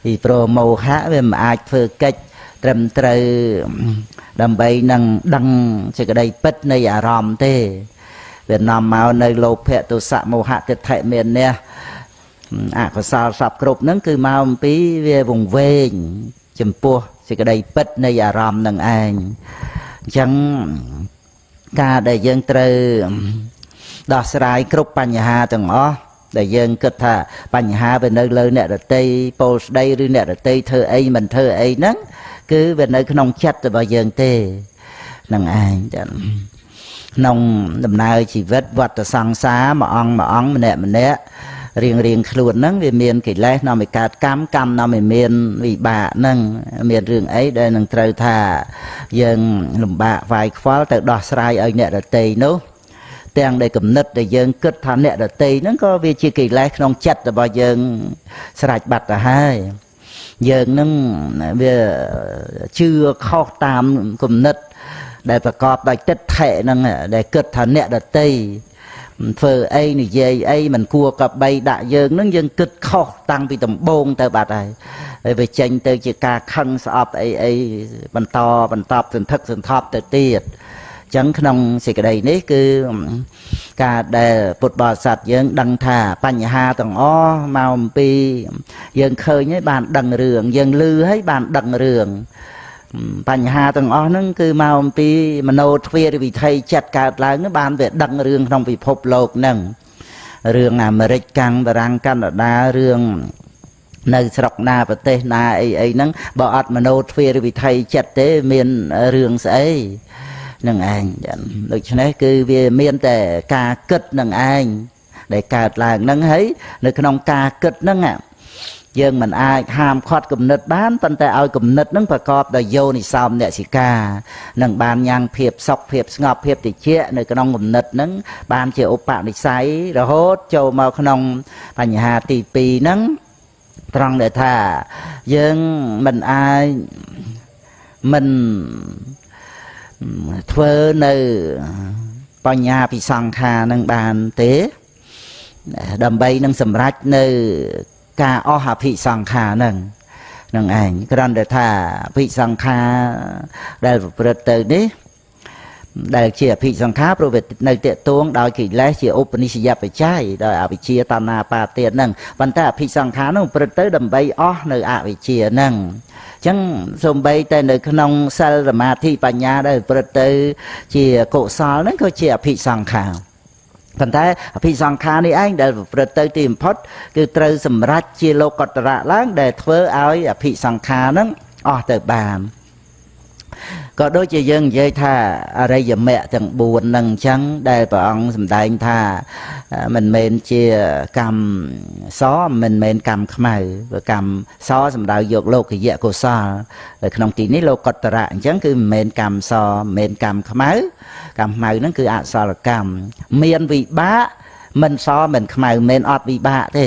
ពីព្រោះមោហៈវាមិនអាចធ្វើកិច្ចត្រឹមត្រូវដើម្បីនឹងដឹងសេចក្តីពិតនៃអារម្មណ៍ទេវានាំមកនៅលោភៈទោសៈមោហៈទិដ្ឋិមានះអកុសលសពគ្រប់ហ្នឹងគឺមកអំពីវាវង្វេងចំពោះសេចក្តីពិតនៃអារម្មណ៍នឹងឯងអញ្ចឹងការដែលយើងត្រូវដោះស្រាយគ្រប់បញ្ហាទាំងអស់ដែលយើងគិតថាបញ្ហាវានៅលើអ្នកដទៃពោលស្ដីឬអ្នកដទៃធ្វើអីមិនធ្វើអីហ្នឹងគឺវានៅក្នុងចិត្តរបស់យើងទេនឹងឯងចឹងក្នុងដំណើរជីវិតវដ្តសង្សារមួយអង្គមួយអង្គម្នាក់ម្នាក់ រៀងរៀងខ្លួនហ្នឹងវាមានកិលេសនាំឲ្យកើតកម្មកម្មនាំឲ្យមានវិបាកហ្នឹងមានរឿងអីដែលនឹងត្រូវថាយើងលំបាកវាយខ្វល់ទៅដោះស្រាយឲ្យអ្នកដទៃនោះទាំងដែលគំនិតដែលយើងគិតថាអ្នកដទៃហ្នឹងក៏វាជាកិលេសក្នុងចិត្តរបស់យើងស្រេចបាត់ទៅហើយយើងនឹងវាជឿខុសតាមគំនិតដែលប្រកបដោយទិដ្ឋិហ្នឹងដែលគិតថាអ្នកដទៃធ្វើអីនិយាយអីមិនគួរកបីដាក់យើងនឹងយើងគិតខុសតាំងពីដំបូងទៅបាត់ហើយហើយវាចេញទៅជាការខឹងស្អប់អីអីបន្តបន្តសន្ធឹកសន្ធាប់ទៅទៀតអញ្ចឹងក្នុងសេចក្តីនេះគឺការដែលពុទ្ធបរិស័ទយើងដឹងថាបញ្ហាទាំងអស់មកអំពីយើងឃើញហើយបានដឹងរឿងយើងឮហើយបានដឹងរឿងបញ្ហាទាំងអស់ហ្នឹងគឺមកអំពីមโนទ្វារវិថីចិត្តកើតឡើងបានវាដឹងរឿងក្នុងពិភពលោកហ្នឹងរឿងអាមេរិកកាំងបារាំងកាណាដារឿងនៅស្រុកណាប្រទេសណាអីអីហ្នឹងបើអត់មโนទ្វារវិថីចិត្តទេមានរឿងស្អីនឹងឯងដូច្នេះគឺវាមានតែការគិតនឹងឯងដែលកើតឡើងហ្នឹងហើយនៅក្នុងការគិតហ្នឹងយើងមិនអាចហាមឃាត់គំនិតបានប៉ុន្តែឲ្យគំនិតនឹងប្រកបដោយយោនិសោមនសិកានឹងបានញ៉ាំងភាពសុខភាពស្ងប់ភាពតិចនៅក្នុងគំនិតនឹងបានជាឧបនិស្ស័យរហូតចូលមកក្នុងបញ្ហាទី2ហ្នឹងត្រង់ដែលថាយើងមិនអាចមិនធ្វើនៅបញ្ញាពិសង្ខារនឹងបានទេដើម្បីនឹងសម្រេចនៅការអស់អភិសង្ខារហ្នឹងនឹងឯងគ្រាន់តែថាអភិសង្ខារដែលប្រព្រឹត្តទៅនេះដែលជាអភិសង្ខារព្រោះវានៅតេតួងដោយកិលេសជាឧបនិស្សយបច្ច័យដោយអវិជ្ជាតណ្ហាបាទានហ្នឹងប៉ុន្តែអភិសង្ខារហ្នឹងប្រព្រឹត្តទៅដើម្បីអស់នៅអវិជ្ជាហ្នឹងអញ្ចឹងសូម្បីតែនៅក្នុងសិលសមាធិបញ្ញាដែលប្រព្រឹត្តទៅជាកុសលហ្នឹងក៏ជាអភិសង្ខារប៉ុន្តែអភិសង្ខារនេះឯងដែលប្រព្រឹត្តទៅទីបំផុតគឺត្រូវសម្រេចជាលោកតរៈឡើងដែលធ្វើឲ្យអភិសង្ខារហ្នឹងអស់ទៅបានក៏ដូចជាយើងនិយាយថាអរិយមគ្គទាំង4ហ្នឹងអញ្ចឹងដែលព្រះអង្គសម្ដែងថាមិនមែនជាកម្មសមិនមែនកម្មខ្មៅព្រោះកម្មសសំដៅយកលោកយៈកុសលនៅក្នុងទីនេះលោកតរៈអញ្ចឹងគឺមិនមែនកម្មសមិនមែនកម្មខ្មៅកម្មខ្មៅហ្នឹងគឺអសលកម្មមានវិបាកមិនសមិនខ្មៅមិនអត់វិបាកទេ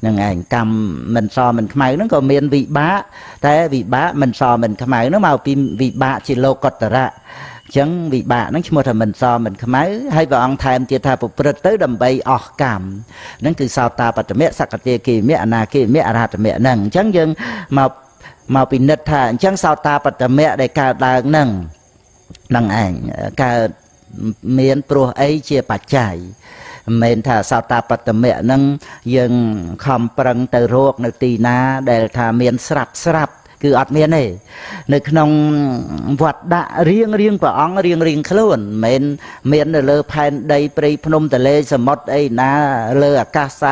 ហ្នឹងឯងកម្មមិនសមិនខ្មៅហ្នឹងក៏មានវិបាកតែវិបាកមិនសមិនខ្មៅហ្នឹងមកពីវិបាកជាលោកតរៈអញ្ចឹងវិបាកហ្នឹងឈ្មោះថាមិនសមិនខ្មៅហើយព្រះអង្គថែមទៀតថាប្រព្រឹត្តទៅដើម្បីអស់កម្មហ្នឹងគឺសោតាបត្តមៈសកតិគិមៈអនាគិមៈអរហត្តមៈហ្នឹងអញ្ចឹងយើងមកពិនិត្យថាអញ្ចឹងសោតាបត្តមៈដែលកើតឡើងហ្នឹងហ្នឹងឯងកើតមានព្រោះអីជាបច្ច័យមិនមែនថាសោតាបត្តមៈហ្នឹងយើងខំប្រឹងទៅរកនៅទីណាដែលថាមានស្រាប់ស្រាប់គឺអត់មានទេនៅក្នុងវត្តដាក់រៀងរៀងព្រះអង្គរៀងរៀងខ្លួនមិនមែនមាននៅលើផែនដីព្រៃភ្នំទលេសមុទ្រអីណាលើអាកាស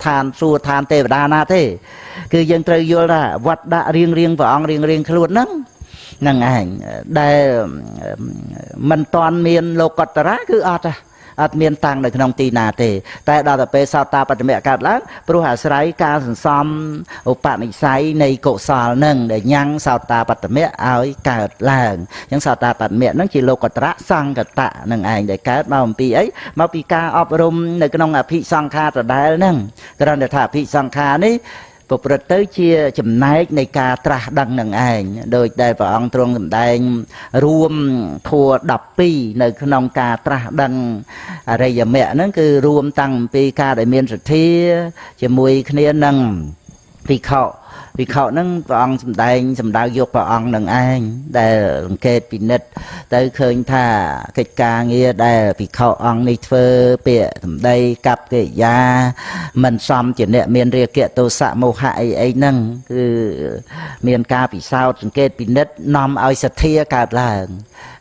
ឋានសួគ៌ឋានទេវតាណាទេគឺយើងត្រូវយល់ថាវត្តដាក់រៀងរៀងព្រះអង្គរៀងរៀងខ្លួនហ្នឹងហ្នឹងឯងដែលមិនតាន់មានលោកតរៈគឺអត់ទេអត់មានតាំងនៅក្នុងទីណាទេតែដល់ទៅពេលសោតាបត្តមៈកើតឡើងព្រោះអាស្រ័យការសន្សំឧបនិស្ស័យនៃកុសលនឹងដែលញ៉ាំងសោតាបត្តមៈឲ្យកើតឡើងអញ្ចឹងសោតាបត្តមៈនឹងជាលោកតរៈសង្កតៈនឹងឯងដែលកើតមកអំពីអីមកពីការអប់រំនៅក្នុងអភិសង្ខារដដែលហ្នឹងគ្រាន់តែថាអភិសង្ខារនេះប្រព្រឹត្តទៅជាចំណែកនៃការត្រាស់ដឹងនឹងឯងដោយដែលព្រះអង្គទ្រង់សម្ដែងរួមធម៌12នៅក្នុងការត្រាស់ដឹងអរិយមគ្គហ្នឹងគឺរួមតាំងពីការដែលមានសទ្ធាជាមួយគ្នានឹងភិក្ខុភិក្ខុហ្នឹងព្រះអង្គសម្ដែងសម្ដៅយកព្រះអង្គនឹងឯងដែលសង្កេតពិនិត្យទៅឃើញថាកិច្ចការងារដែលភិក្ខុអង្គនេះធ្វើពាក្យសម្ដីកັບកិរិយាមិនសមជាអ្នកមានរាគៈទោសៈមោហៈអីអីហ្នឹងគឺមានការពិសោធន៍សង្កេតពិនិត្យនាំឲ្យសទ្ធាកើតឡើង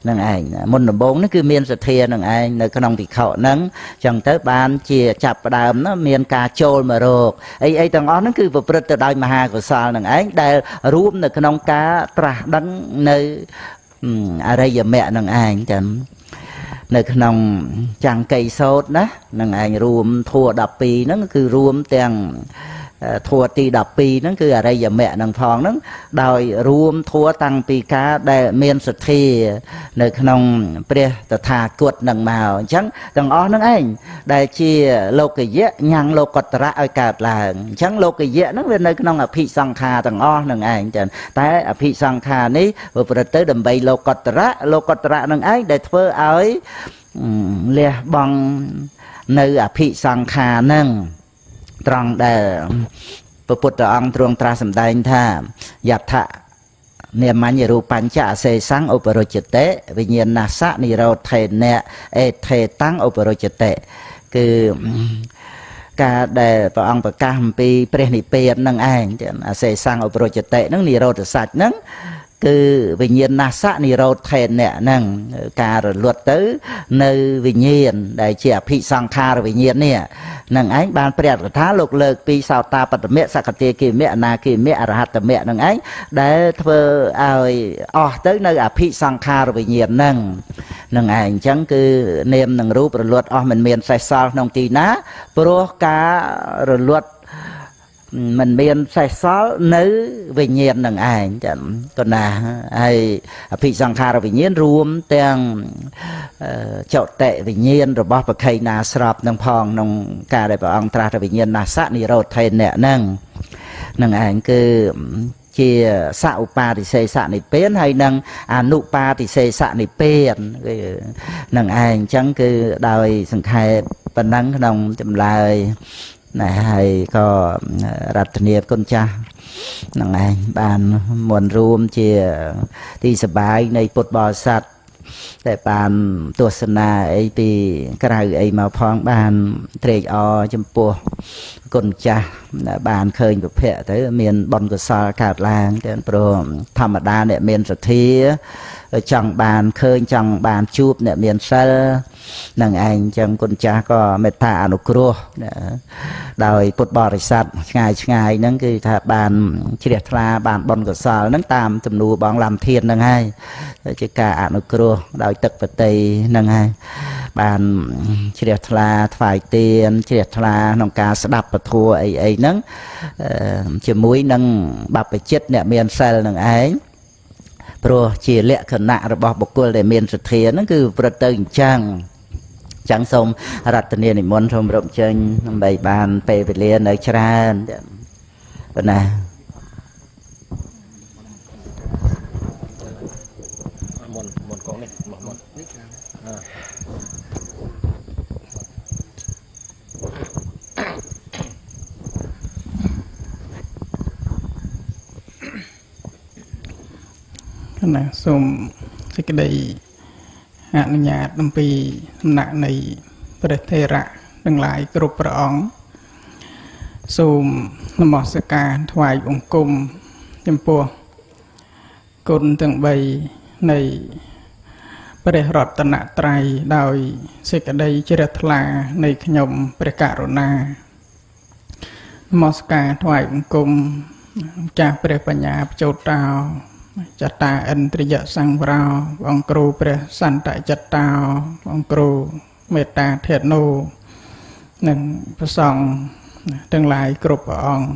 នឹងឯងមុនដំបូងនេះគឺមានសទ្ធានឹងឯងនៅក្នុងភិក្ខុហ្នឹងចឹងទៅបានជាចាប់ផ្ដើមណាមានការចូលមករកអីអីទាំងអស់ហ្នឹងគឺប្រព្រឹត្តទៅដោយមហាកុសលនឹងឯងដែលរួមនៅក្នុងការត្រាស់ដឹងនៅអរិយមគ្គនឹងឯងចឹង នៅក្នុងចង្កីសោតណានឹងឯងរួមធัว12ហ្នឹងគឺរួមទាំងធัวទី12ហ្នឹងគឺអរិយមគ្គនឹងផងហ្នឹងដោយរួមធัวតាំងពីការដែលមានសទ្ធានៅក្នុងព្រះតថាគតនឹងមកអញ្ចឹងទាំងអស់ហ្នឹងឯងដែលជាលោកយៈញ៉ាំងលោកតរៈឲ្យកើតឡើងអញ្ចឹងលោកយៈហ្នឹងវានៅក្នុងអភិសង្ខារទាំងអស់ហ្នឹងឯងចឹងតែអភិសង្ខារនេះប្រព្រឹត្តទៅដើម្បីលោកតរៈលោកតរៈហ្នឹងឯងដែលធ្វើឲ្យលះបង់នៅអភិសង្ខារហ្នឹងត្រង់ដែលព្រះពុទ្ធអង្គទ្រង់ត្រាស់សម្ដែងថាយដ្ឋនាមញ្ញរូបញ្ចអសេសੰឧបរុជ្ជតិវិញ្ញាណសៈនិរោធេនៈអេថេតាំងឧបរុជ្ជតិគឺការដែលព្រះអង្គប្រកាសអំពីព្រះនិព្វាននឹងឯងអសេសੰឧបរុជ្ជតិនឹងនិរោធសច្ចនឹងគឺវិញ្ញាណសៈនិរោធេនៈហ្នឹងការរលត់ទៅនៅវិញ្ញាណដែលជាអភិសង្ខារវិញ្ញាណនេះនឹងឯងបានព្រះកថាលោកលើកពីសោតាបត្តមៈសកតិគិមៈអនាគិមៈអរហត្តមៈនឹងឯងដែលធ្វើឲ្យអស់ទៅនៅអភិសង្ខារវិញ្ញាណហ្នឹងនឹងឯងអញ្ចឹងគឺនាមនឹងរូបរលត់អស់មិនមានសេះសល់ក្នុងទីណាព្រោះការរលត់មិនមានសេះសល់នៅវិញ្ញាណនឹងឯងចឹងកណាហើយអភិសង្ខារវិញ្ញាណរួមទាំងចតិវិញ្ញាណរបស់ប្រខៃណាស្របនឹងផងក្នុងការដែលព្រះអង្គត្រាស់ថាវិញ្ញាណសៈនិរោធេនៈហ្នឹងនឹងឯងគឺជាសឧបាទិសេសនិព្វានហើយនឹងអនុបាទិសេសនិព្វានគឺនឹងឯងអញ្ចឹងគឺដោយសង្ខេបប៉ុណ្ណឹងក្នុងចម្លើយណែហើយក៏រតនាគុណចាស់ហ្នឹងឯងបានមន្តរួមជាទីសបាយនៃពុទ្ធបរិស័ទដែលបានទស្សនាអីពីក្រៅអីមកផងបានត្រេកអរចំពោះគុណចាស់បានឃើញពភៈទៅមានបុណ្យកុសលកើតឡើងទៅព្រោះធម្មតាអ្នកមានសទ្ធាចង់បានឃើញចង់បានជួបអ្នកមានសិលនឹងឯងអញ្ចឹងគុណចាស់ក៏មេត្តាអនុគ្រោះដោយពុទ្ធបរិស័ទឆ្ងាយឆ្ងាយហ្នឹងគឺថាបានជ្រះថ្លាបានបុណ្យកុសលហ្នឹងតាមទំនួលបងលំធានហ្នឹងហើយជាការអនុគ្រោះដោយទឹកបតីហ្នឹងហើយបានជ្រះថ្លាថ្វាយទានជ្រះថ្លាក្នុងការស្ដាប់ពធអីអីហ្នឹងជាមួយនឹងបព្វជិតអ្នកមានសិលនឹងឯងព្រោះជាលក្ខណៈរបស់បុគ្គលដែលមានសទ្ធាហ្នឹងគឺប្រព្រឹត្តទៅអញ្ចឹងចឹងសូមរតនានិមន្តសូមរំជើញដើម្បីបានពេលវេលានៅច្រើនប៉ុណ្ណាមុនកងនេះមុនណាសូមសេចក្តីអនុញ្ញាតអំពីសំណាក់នៃព្រះថេរៈទាំងឡាយគ្រប់ព្រះអង្គសូមនមស្ការថ្វាយបង្គំចំពោះគុណទាំង3នៃព្រះរតនត្រ័យដោយសេចក្តីជ្រះថ្លានៃខ្ញុំព្រះករុណានមស្ការថ្វាយបង្គំម្ចាស់ព្រះបញ្ញាបជោតោចតាឥន្ទ្រិយសង្វរោអង្គគ្រូព្រះសន្តចត្តាអង្គគ្រូមេត្តាធេនុនិងព្រះសង្ឃទាំងឡាយគ្រប់ព្រះអង្គ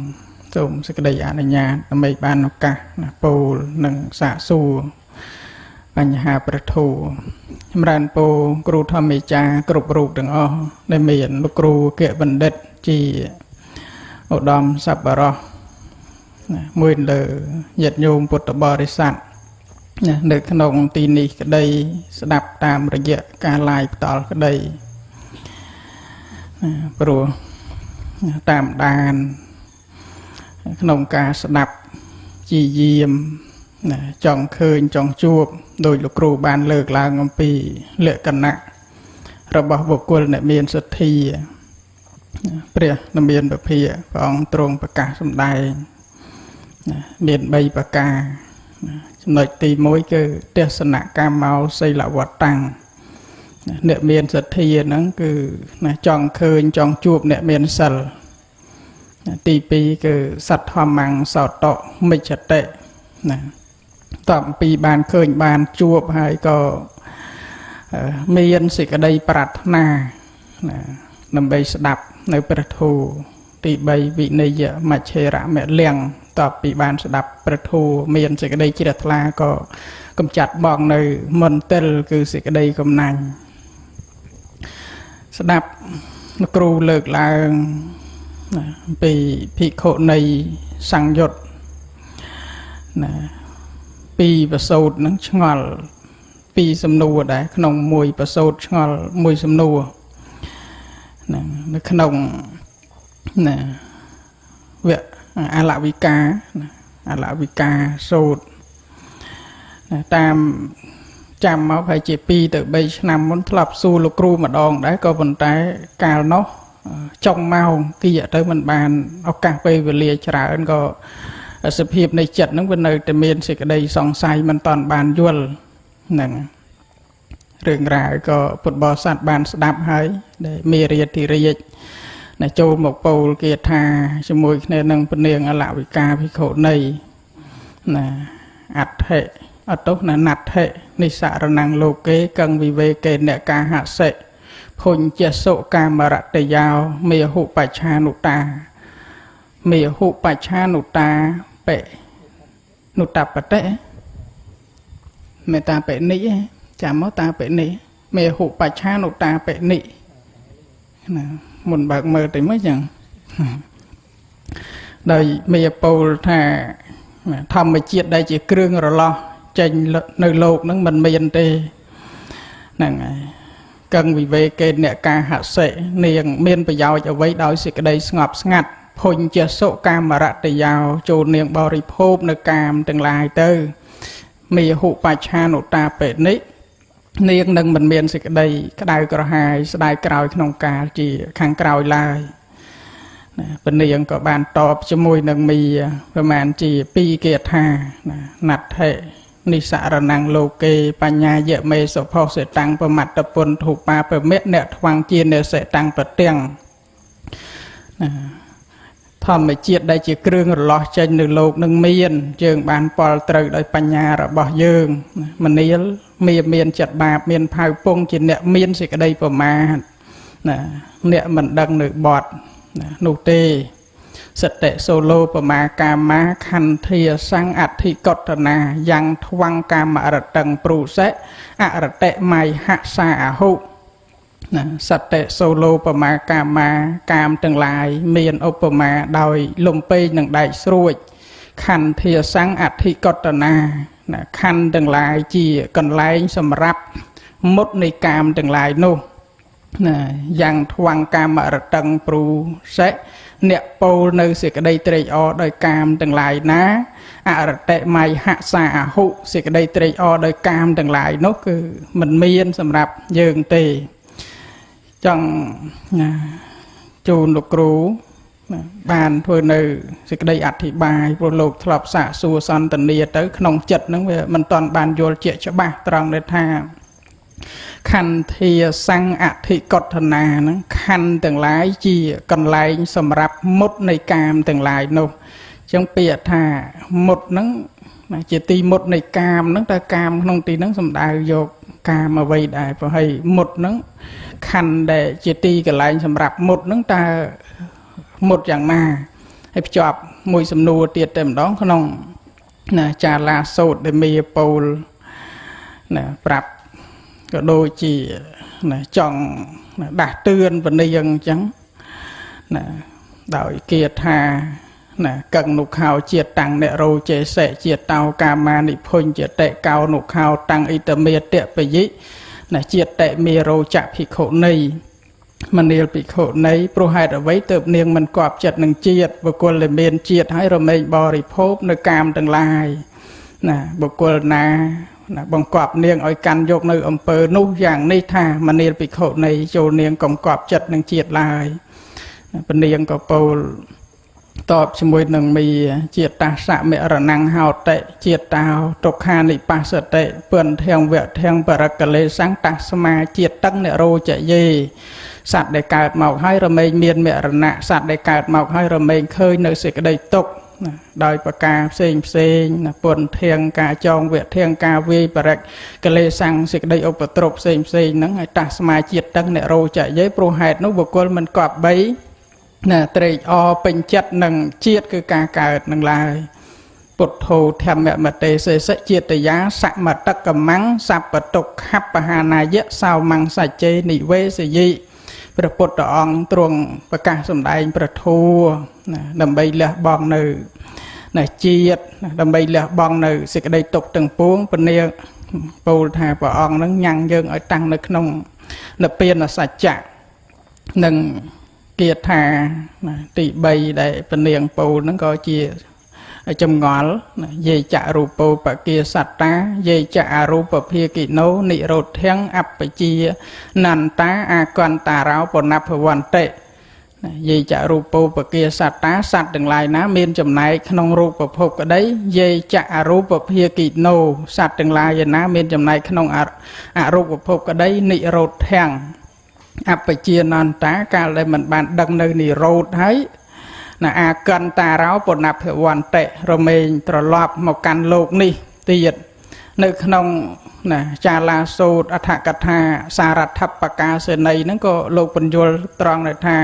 សូមសេចក្តីអនុញ្ញាតដើម្បីបានឱកាសណាពោលនិងសាកសួរបញ្ហាព្រះធម៌ចម្រើនពរគ្រូធម្មាចារ្យគ្រប់រូបទាំងអស់ដែលមានលោកគ្រូគបណ្ឌិតជាឧត្តមសប្បុរសមួយលើញាតិញោមពុទ្ធបរិស័ទនៅក្នុងទីនេះក្តីស្ដាប់តាមរយៈការ live ផ្ទាល់ក្តីព្រោះតាមដានក្នុងការស្ដាប់ជាយាមចង់ឃើញចង់ជួបដោយលោកគ្រូបានលើកឡើងអំពីលក្ខណៈរបស់បុគ្គលអ្នកមានសទ្ធាព្រះមានពភាព្រះអង្គទ្រង់ប្រកាសសម្ដែងមាន3ប្រការចំណុចទី1គឺទស្សនកម្មោសីលវតាំងអ្នកមានសទ្ធាហ្នឹងគឺចង់ឃើញចង់ជួបអ្នកមានសិលទី2គឺសទ្ធម្មងសោតមិច្ឆតិណាតបពីបានឃើញបានជួបហើយក៏ មានសេចក្តីប្រាថ្នាណាដើម្បីស្ដាប់នៅព្រះធម៌ទី3វិន័យមច្ឆេរមលៀងតបពីបានស្ដាប់ព្រះធម៌មានសេចក្តីជ្រះថ្លាក៏កំចាត់បងនៅមន្ទិលគឺសេចក្តីកំណាញ់ស្ដាប់លោកគ្រូលើកឡើងណាពីភិក្ខុនីសង្យុត្តណាពីប្រសូតនឹងឆ្ងល់ពីសំណួរដែរក្នុងមួយប្រសូតឆ្ងល់មួយសំណួរណានៅក្នុងណាវគ្គអលវិកាណាអលវិកាសូត្រណាតាមចាំមកប្រហែលជា2ទៅ3ឆ្នាំមុនធ្លាប់សួរលោកគ្រូម្ដងដែរក៏ប៉ុន្តែកាលនោះចុងម៉ោងគៀកទៅមិនបានឱកាសពេលវេលាច្រើនក៏សភាពនៃចិត្តហ្នឹងវានៅតែមានសេចក្តីសង្ស័យមិនតាន់បានយល់ហ្នឹងរឿងរ៉ាវក៏ពុទ្ធបរិស័ទបានស្ដាប់ហើយដែលមេរាធិរាជដែលចូលមកពោលគាថាជាមួយគ្នានឹងពនាងអលវិកាភិក្ខុនីណាអដ្ឋិអតុណាណដ្ឋិនិសរណងលោកេកឹងវិវេកេនកាហសិភុញ្ចសុកាមរតយោមេហុបច្ឆានុតាមេហុបច្ឆានុតាបិនុតបតិមេតាបិនិចាំមកតាបិនិមេហុបច្ឆានុតាបិនិណាមុនបើកមើលទៅមើលចឹងដោយមេពោលថាធម្មជាតិដែលជាគ្រឿងរលាស់ចេញនៅលោកហ្នឹងមិនមានទេហ្នឹងហើយកឹងវិវេកេនកាហសិនាងមានប្រយោជន៍អ្វីដោយសេចក្តីស្ងប់ស្ងាត់ភុញ្ចសុកាមរតយោចូលនាងបរិភោគនៅកាមទាំងឡាយទៅមេហុបច្ឆានុតាបិនិនាងនឹងមិនមានសេចក្តីក្តៅក្រហាយស្ដាយក្រោយក្នុងកាលជាខាងក្រោយឡើយណាពនាងក៏បានតបជាមួយនឹងមីប្រមាណជា2គាថាណាណដ្ឋិនិសរណងលោកេបញ្ញាយមេសុផុសេតាំងប្រមត្តពុនធុបាពមៈអ្នកថ្វាំងជានិសិតាំងប្រទាំងណាធម្មជាតិដែលជាគ្រឿងរលាស់ចេញនៅលោកនឹងមានយើងបានពលត្រូវដោយបញ្ញារបស់យើងមនាលមានចិត្តបាបមានផៅពងជាអ្នកមានសេចក្តីប្រមាទណាអ្នកមិនដឹងនៅបត់ណានោះទេសតិសូលោបមាកាមាខន្ធាសង្អធិកតនាយ៉ាងថ្វាំងកាមរតឹងព្រុសិអរតិមៃហសាអហុណាសតិសូលោបមាកាមាកាមទាំងឡាយមានឧបមាដោយលំពេងនឹងដែកស្រួចខន្ធាសង្អធិកតនាណាខណ្ឌទាំងឡាយជាកន្លែងសម្រាប់មុតនៃកាមទាំងឡាយនោះណាយ៉ាងថ្វាំងកាមរតឹងព្រុសិអ្នកពោលនៅសេចក្តីត្រេកអរដោយកាមទាំងឡាយណាអរតិមៃហសាអហុសេចក្តីត្រេកអរដោយកាមទាំងឡាយនោះគឺមិនមានសម្រាប់យើងទេចង់ណាជូនលោកគ្រូណាបានធ្វើនៅសេចក្តីអធិប្បាយព្រោះលោកធ្លាប់សាកសួរសន្តានាទៅក្នុងចិត្តហ្នឹងវាមិនតាន់បានយល់ជាក់ច្បាស់ត្រង់ដែលថាខន្ធាសង្អធិកតនាហ្នឹងខណ្ឌទាំងឡាយជាកន្លែងសម្រាប់មុតនៃកាមទាំងឡាយនោះអញ្ចឹងពាក្យថាមុតហ្នឹងជាទីមុតនៃកាមហ្នឹងតើកាមក្នុងទីហ្នឹងសំដៅយកកាមអ្វីដែរព្រោះហើយមុតហ្នឹងខណ្ឌដែលជាទីកន្លែងសម្រាប់មុតហ្នឹងតើមុតយ៉ាងណាហើយភ្ជាប់មួយសំណួរទៀតតែម្ដងក្នុងណាចាឡាសោតដែលមេពោលណាប្រាប់ក៏ដូចជាណាចង់ដាស់តឿនពនាងអញ្ចឹងណាដោយគាថាណាកឹងនុខោជាតិតាំងអ្នករោចេសិជាតិតោកាមានិភុញ្ចតិកោនុខោតាំងអ៊ីតមេតបយិណាជាតិតិមេរោចភិក្ខុនីមនាលភិក្ខុនីព្រោះហេតុអ្វីទើបនាងមិនគប់ចិត្តនឹងជាតិបុគ្គលដែលមានជាតិហើយរមែងបរិភោគនៅកាមទាំងឡាយណាបុគ្គលណាណាបង្កប់នាងឲ្យកាន់យកនៅអំពើនោះយ៉ាងនេះថាមនាលភិក្ខុនីចូលនាងកុំគប់ចិត្តនឹងជាតិឡើយពនាងក៏ពោលតបជាមួយនឹងមីជាតិតាសមរណងហោតិជាតិតោទុក្ខានិបស្សតិពន្ធធាងវៈធាងបរកលេសង្តាស្មាជាតិតឹងនិរោចយេសត្វដែលកើតមកហើយរមែងមានមរណៈសត្វដែលកើតមកហើយរមែងឃើញនៅសេចក្តីទុក្ខ ណាដោយប្រការផ្សេងផ្សេងណាពន្ធធៀងការចងវៈធៀងការវាយបរិកកលេសੰសេចក្តីឧបទ្រពផ្សេងផ្សេងហ្នឹងឲ្យតាសមាជាតិតឹងអ្នករោចយេព្រោះហេតុនោះបុគ្គលមិនគប្បីណាត្រេកអរពេញចិត្តនឹងជាតិគឺការកើតនឹងឡើយពុទ្ធោធម្មមតេសេសិជាតិយាសមតកមੰសពតុខបហានាយៈសោមੰសច្ចេនិវេសយិព្រះពុទ្ធអង្គទ្រង់ប្រកាសសម្ដែងព្រះធម៌ណាដើម្បីលះបង់នៅណាជាតិដើម្បីលះបង់នៅសេចក្តីទុក្ខទាំងពួងពនាពោលថាព្រះអង្គនឹងញ៉ាំងយើងឲ្យតាំងនៅក្នុងនិព្វានសច្ចៈនិងគាថាទី3ដែលពនាងពោលហ្នឹងក៏ជាចម្ងល់យេចរូបោបគាសត្តាយេចអរូបភាគិណោនិរោធំអបជានន្តាអាកន្តារោបណភវន្តិយេចរូបោបគាសត្តាសត្វទាំងឡាយណាមានចំណែកក្នុងរូបភពក្តីយេចអរូបភាគិណោសត្វទាំងឡាយណាមានចំណែកក្នុងអរូបភពក្តីនិរោធំអបជានន្តាកាលដែលមិនបានដឹងនៅនិរោធហើយណាអាកន្តារោបណភវន្តិរមែងត្រឡប់មកកាន់លោកនេះទៀតនៅក្នុងណាចាលាសូត្រអដ្ឋកថាសារថបកាសេនីហ្នឹងក៏លោកបញ្យលត្រង់ថា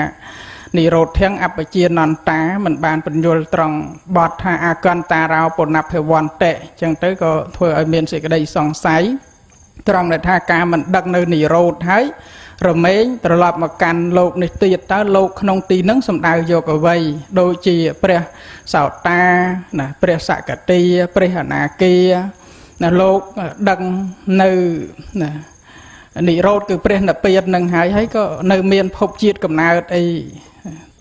និរោធំអបជានន្តាមិនបានបញ្យលត្រង់បទថាអាកន្តារោបណភវន្តិអញ្ចឹងទៅក៏ធ្វើឲ្យមានសេចក្តីសង្ស័យត្រង់ថាការមិនដឹងនៅនិរោធហើយរមែងត្រឡប់មកកាន់លោកនេះទៀតតើលោកក្នុងទីនឹងសំដៅយកអ្វីដូចជាព្រះសោតាណាព្រះសកតិព្រះអនាគាណាលោកដឹងនៅណានិរោធគឺព្រះនិព្វាននឹងហើយហើយក៏នៅមានភពជាតិកំណើតអី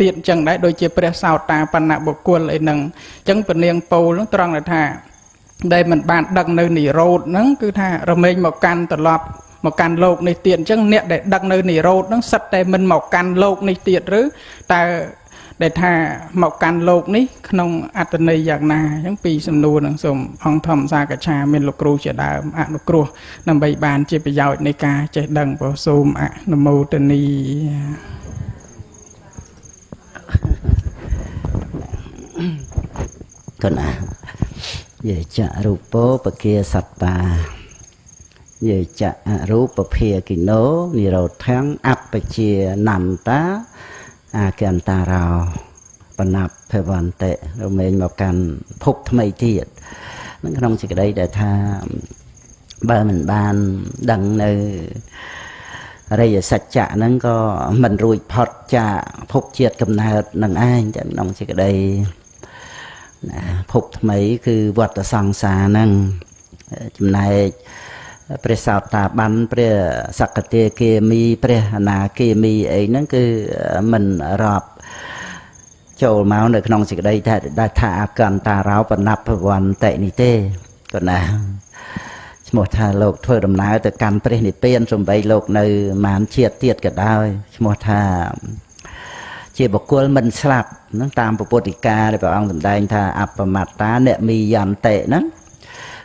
ទៀតអញ្ចឹងដែរដូចជាព្រះសោតាបណ្ណបុគ្គលអីហ្នឹងអញ្ចឹងពនាងពោលហ្នឹងត្រង់ថាដែលមិនបានដឹងនៅនិរោធហ្នឹងគឺថារមែងមកកាន់ត្រឡប់មកកាន់លោកនេះទៀតអញ្ចឹងអ្នកដែលដឹងនៅនិរោធហ្នឹងសិតតែមិនមកកាន់លោកនេះទៀតឬតើដែលថាមកកាន់លោកនេះក្នុងអត្តន័យយ៉ាងណាអញ្ចឹងពីសំណួរហ្នឹងសូមអង្គធម្មសាកឆាមានលោកគ្រូជាដើមអនុគ្រោះដើម្បីបានជាប្រយោជន៍នៃការចេះដឹងបើសូមអនុមោទនីកណាយេចរូបោបគាសត្តាយេចអរូបភាគិណោនិរោធំអបជានន្តាអាកន្តារោបណភវន្តិរមែងមកកាន់ភពថ្មីទៀតនឹងក្នុងសេចក្តីដែលថាបើមិនបានដឹងនៅអរិយសច្ចៈហ្នឹងក៏មិនរួចផុតចាកភពជាតិកំណើតនឹងឯងតែក្នុងសេចក្តីណាភពថ្មីគឺវដ្តសង្សារហ្នឹងចំណែកព្រះសោតាបានព្រះសកតិគាមីព្រះអនាគាមីអីហ្នឹងគឺមិនរាប់ចូលមកនៅក្នុងសេចក្តីថាអកន្តារោបណភវន្តិនេះទេក៏ណាឈ្មោះថាលោកធ្វើដំណើរទៅកាន់ព្រះនិព្វានសំបីលោកនៅមានជាតិទៀតក៏ដោយឈ្មោះថាជាបុគ្គលមិនស្លាប់ហ្នឹងតាមពុទ្ធិកាដែលព្រះអង្គសម្ដែងថាអបមត្តាអ្នកមីយន្តិហ្នឹង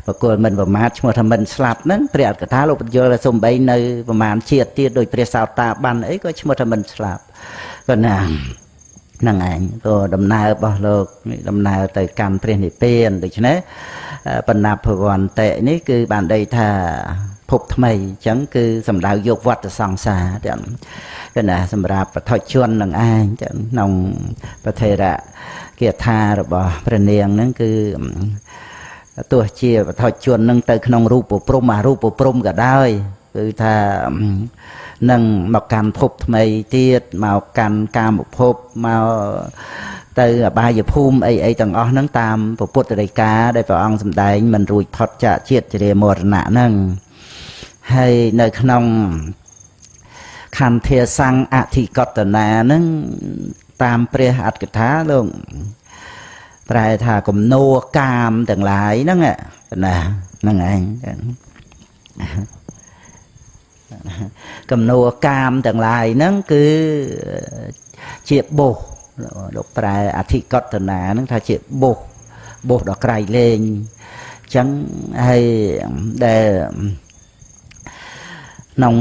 បុគ្គលមិនប្រមាទឈ្មោះថាមិនស្លាប់ហ្នឹងព្រះអត្ថកថាលោកបញ្យល់ថាសំបីនៅប្រមាណជាតិទៀតដោយព្រះសោតាបានអីក៏ឈ្មោះថាមិនស្លាប់ក៏ណាហ្នឹងឯងក៏ដំណើររបស់លោកដំណើរទៅកាន់ព្រះនិព្វានដូច្នេះបណ្ណាភវន្តិនេះគឺបានដីថាភពថ្មីអញ្ចឹងគឺសំដៅយកវដ្តសង្សារទាំងគឺណាសម្រាប់បឋិជននឹងឯងទាំងក្នុងប្រធេរៈគាថារបស់ព្រះនាងហ្នឹងគឺទោះជាបឋិជននឹងទៅក្នុងរូបព្រំអរូបព្រំក៏ដោយគឺថានឹងមកកាន់ភពថ្មីទៀតមកកាន់កាមភពមកទៅអបាយភូមិអីអីទាំងអស់ហ្នឹងតាមពុទ្ធដីកាដែលព្រះអង្គសម្ដែងមិនរួចផុតចាកជាតិជរាមរណៈហ្នឹងហើយនៅក្នុងខន្ធាសង្ឃអធិកតនាហ្នឹងតាមព្រះអត្ថកថាលោកប្រែថាគំនោកាមទាំងឡាយហ្នឹងណាហ្នឹងឯងគំនោកាមទាំងឡាយហ្នឹងគឺជាបុសលោកប្រែអធិកតនាហ្នឹងថាជាបុសបុសដ៏ក្រៃលែងអញ្ចឹងហើយដែលក្នុង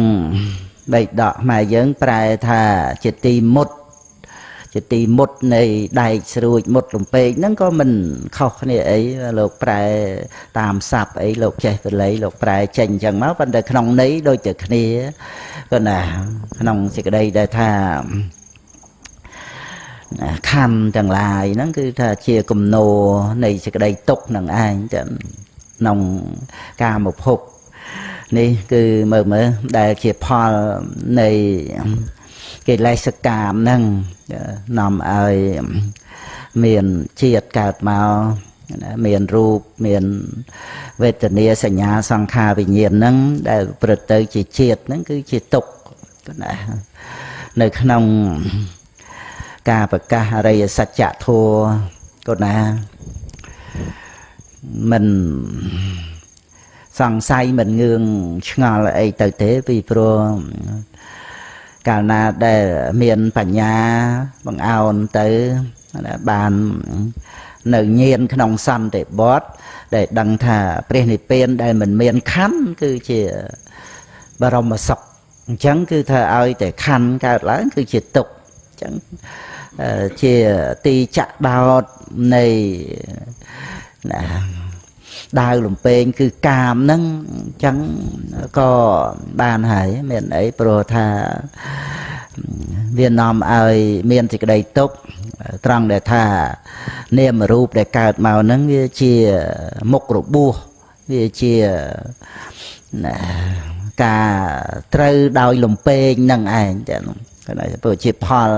បៃដកខ្មែរយើងប្រែថាជាទីមុត ជាទីមុតនៃដែកស្រួចមុតលំពេកហ្នឹងក៏មិនខុសគ្នាអីលោកប្រែតាមស័ព្ទអីលោកចេះបាលីលោកប្រែចេញអញ្ចឹងមកប៉ុន្តែក្នុងន័យដូចតែគ្នាក៏ណាក្នុងសេចក្តីដែលថាខណ្ឌទាំងឡាយហ្នឹងគឺថាជាគំនរនៃសេចក្តីទុក្ខនឹងឯងចឹងក្នុងកាមភពនេះគឺមើលមើលដែលជាផលនៃកិលេសកាមហ្នឹងនាំឲ្យមានជាតិកើតមកមានរូបមានវេទនាសញ្ញាសង្ខារវិញ្ញាណហ្នឹងដែលប្រព្រឹត្តទៅជាជាតិហ្នឹងគឺជាទុក្ខណានៅក្នុងការប្រកាសអរិយសច្ចធម៌ក៏ណាមិនសង្ស័យមិនងឿងឆ្ងល់អីទៅទេពីព្រោះកាលណាដែលមានបញ្ញាបង្អោនទៅបាននៅញាណក្នុងសន្តិបត្តិដែលដឹងថាព្រះនិព្វានដែលមិនមានខណ្ឌគឺជាបរមសុខអញ្ចឹងគឺថាឲ្យតែខណ្ឌកើតឡើងគឺជាទុក្ខអញ្ចឹងជាទីចាក់ដោតនៃណាដាវលំពេងគឺកាមហ្នឹងអញ្ចឹងក៏បានហើយមានអីព្រោះថាវានាំឲ្យមានសេចក្តីទុក្ខត្រង់ដែលថានាមរូបដែលកើតមកហ្នឹងវាជាមុខរបួសវាជាការត្រូវដោយលំពេងនឹងឯងចឹងព្រោះជាផល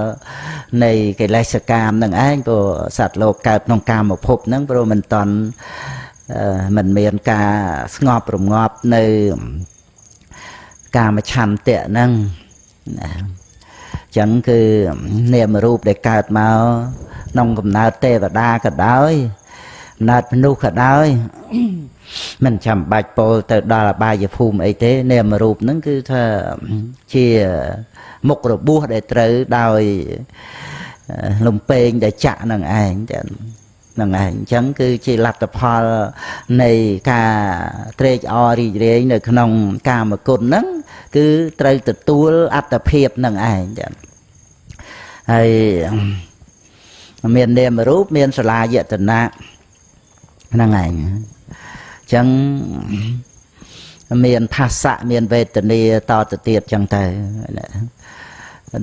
នៃកិលេសកាមនឹងឯងព្រោះសត្វលោកកើតក្នុងកាមភពហ្នឹងព្រោះមិនតន់មិនមានការស្ងប់រងាប់នៅកាមឆន្ទៈហ្នឹងណាអញ្ចឹងគឺនាមរូបដែលកើតមកក្នុងកំណើតទេវតាក៏ដោយកំណើតមនុស្សក៏ដោយមិនចាំបាច់ពោលទៅដល់អបាយភូមិអីទេនាមរូបហ្នឹងគឺថាជាមុខរបួសដែលត្រូវដោយលំពេងដែលចាក់នឹងឯងចឹងហ្នឹងឯងអញ្ចឹងគឺជាលទ្ធផលនៃការត្រេកអររីករាយនៅក្នុងកាមគុណហ្នឹងគឺត្រូវទទួលអត្តភាពនឹងឯងចឹងហើយមាននាមរូបមានសាលាយតនៈហ្នឹងឯងអញ្ចឹងមានផាសៈមានវេទនាតទៅទៀតចឹងទៅ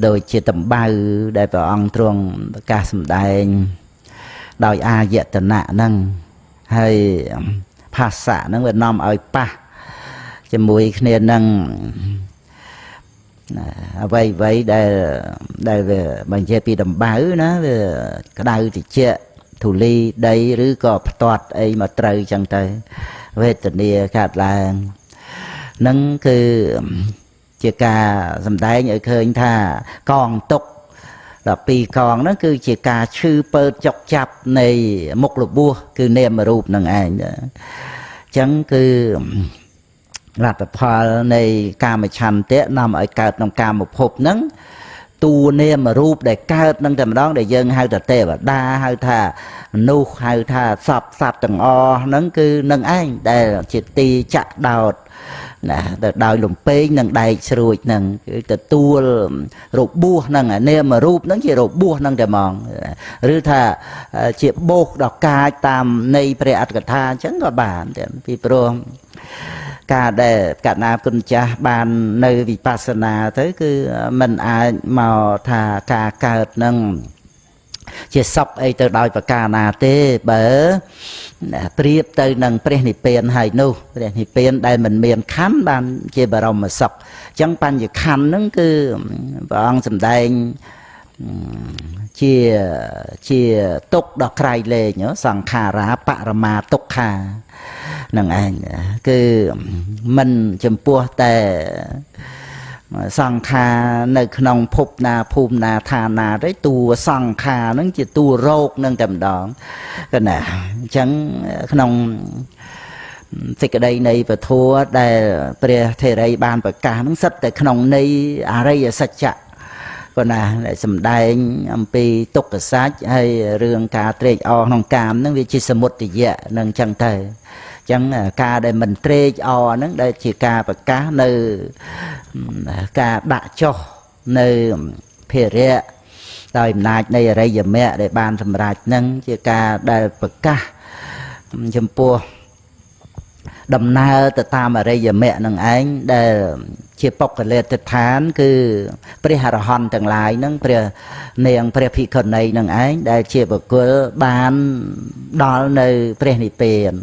ដូចជាតំបៅដែលព្រះអង្គទ្រង់ប្រកាសសម្ដែងដោយអាយតនៈហ្នឹងហើយផាសៈហ្នឹងវានាំឲ្យប៉ះជាមួយគ្នានឹងអ្វីអ្វីដែលវាបញ្ជាពីដំបៅណាវាក្តៅត្រជាក់ធូលីដីឬក៏ផ្ទាត់អីមកត្រូវចឹងទៅវេទនាកើតឡើងហ្នឹងគឺជាការសម្ដែងឲ្យឃើញថាកងទុក្ខ12កងហ្នឹងគឺជាការឈឺពើចុកចាប់នៃមុខរបួសគឺនាមរូបនឹងឯងអញ្ចឹងគឺលទ្ធផលនៃកាមឆន្ទៈនាំឲ្យកើតក្នុងកាមភពហ្នឹងតួនាមរូបដែលកើតនឹងតែម្ដងដែលយើងហៅថាទេវតាហៅថាមនុស្សហៅថាសពសត្វទាំងអស់ហ្នឹងគឺនឹងឯងដែលជាទីចាក់ដោតណាទៅដោយលំពេងនិងដែកស្រួចហ្នឹងគឺទទួលរបួសហ្នឹងនាមរូបហ្នឹងជារបួសហ្នឹងតែហ្មងឬថាជាបោកដល់កាចតាមនៃព្រះអត្ថកថាអញ្ចឹងក៏បានពីព្រោះការដែលកណ្ណាគុណចាស់បាននៅវិបស្សនាទៅគឺមិនអាចមកថាការកើតនឹងជាសុខអីទៅដោយប្រការណាទេបើប្រៀបទៅនឹងព្រះនិព្វានហើយនោះព្រះនិព្វានដែលមិនមានខណ្ឌបានជាបរមសុខអញ្ចឹងបញ្ញខណ្ឌហ្នឹងគឺព្រះអង្គសម្ដែងជាទុក្ខដ៏ក្រៃលែងសង្ខារាបរមាទុក្ខានឹងឯងគឺមិនចំពោះតែសង្ខារនៅក្នុងភពណាភូមិណាឋានណាទេតួសង្ខារហ្នឹងជាតួរោគនឹងតែម្ដងកណាអញ្ចឹងក្នុងសេចក្តីនៃពធដែលព្រះថេរីបានប្រកាសហ្នឹងសិតតែក្នុងន័យអរិយសច្ចៈប៉ុណ្ណាដែលសម្ដែងអំពីទុក្ខសច្ចហើយរឿងការត្រេកអរក្នុងកាមហ្នឹងវាជាសមុទយៈនឹងចឹងទៅអញ្ចឹងការដែលមិនត្រេកអរហ្នឹងដែលជាការប្រកាសនៅការដាក់ចុះនៅភារៈ ដោយអំណាចនៃអរិយមគ្គដែលបានសម្រេចនឹងជាការដែលប្រកាសចំពោះដំណើរទៅតាមអរិយមគ្គនឹងឯងដែលជាបុគ្គលាទិដ្ឋានគឺព្រះអរហន្តទាំងឡាយនឹងព្រះនាងព្រះភិក្ខុនីនឹងឯងដែលជាបុគ្គលបានដល់នៅព្រះនិព្វាន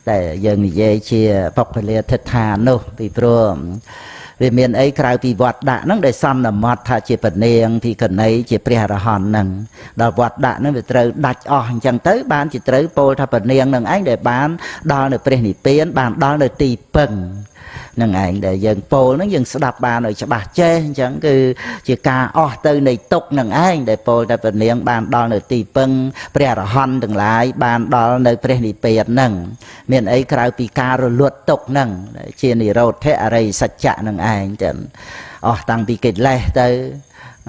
តែយើងនិយាយជាបុគ្គលាទិដ្ឋាននោះពីព្រោះវាមានអីក្រៅពីវត្តដាក់ហ្នឹងដែលសន្មត់ថាជាពនាងភិក្ខុនីជាព្រះអរហន្តហ្នឹងដល់វត្តដាក់ហ្នឹងវាត្រូវដាច់អស់អញ្ចឹងទៅបានជាត្រូវពោលថាពនាងនឹងឯងដែលបានដល់នៅព្រះនិព្វានបានដល់នៅទីពឹងនឹងឯងដែលយើងពោលហ្នឹងយើងស្ដាប់បានឲ្យច្បាស់ចេះអញ្ចឹងគឺជាការអស់ទៅនៃទុក្ខនឹងឯងដែលពោលតែពនាងបានដល់នៅទីពឹងព្រះអរហន្តទាំងឡាយបានដល់នៅព្រះនិព្វានហ្នឹងមានអីក្រៅពីការរលត់ទុក្ខហ្នឹងជានិរោធអរិយសច្ចៈនឹងឯងទាំងអស់តាំងពីកិលេសទៅ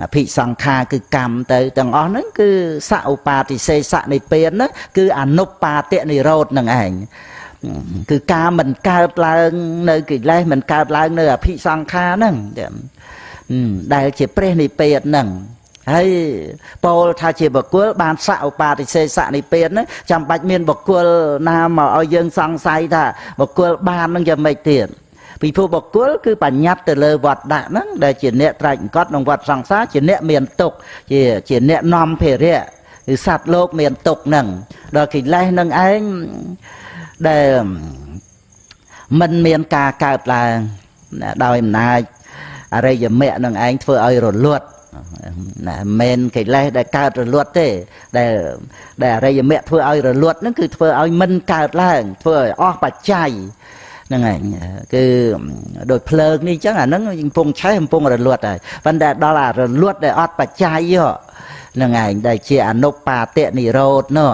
អភិសង្ខារគឺកម្មទៅទាំងអស់ហ្នឹងគឺសឧបាទិសេសនិព្វានហ្នឹងគឺអនុបាទនិរោធនឹងឯងគឺការមិនកើតឡើងនៅកិលេសមិនកើតឡើងនៅអភិសង្ខារហ្នឹងដែលជាព្រះនិព្វានហ្នឹងហើយពោលថាជាបុគ្គលបានសឧបាទិសេសនិព្វានហ្នឹងចាំបាច់មានបុគ្គលណាមកឲ្យយើងសង្ស័យថាបុគ្គលបានហ្នឹងយ៉ាងម៉េចទៀតពីព្រោះបុគ្គលគឺបញ្ញត្តិទៅលើវត្តដាក់ហ្នឹងដែលជាអ្នកត្រាច់អង្គត់ក្នុងវត្តសង្សារជាអ្នកមានទុក្ខជាអ្នកនាំភារៈគឺសត្វលោកមានទុក្ខហ្នឹងដល់កិលេសហ្នឹងឯងដែលមិនមានការកើតឡើងដោយអំណាចអរិយមគ្គនឹងឯងធ្វើឲ្យរលត់ណាមិនកិលេសដែលកើតរលត់ទេដែលអរិយមគ្គធ្វើឲ្យរលត់ហ្នឹងគឺធ្វើឲ្យមិនកើតឡើងធ្វើឲ្យអស់បច្ច័យហ្នឹងឯងគឺដូចភ្លើងនេះអញ្ចឹងអាហ្នឹងកំពុងឆេះកំពុងរលត់ហើយប៉ុន្តែដល់អារលត់ដែលអត់បច្ច័យហ្នឹងឯងដែលជាអនុបាទនិរោធនោះ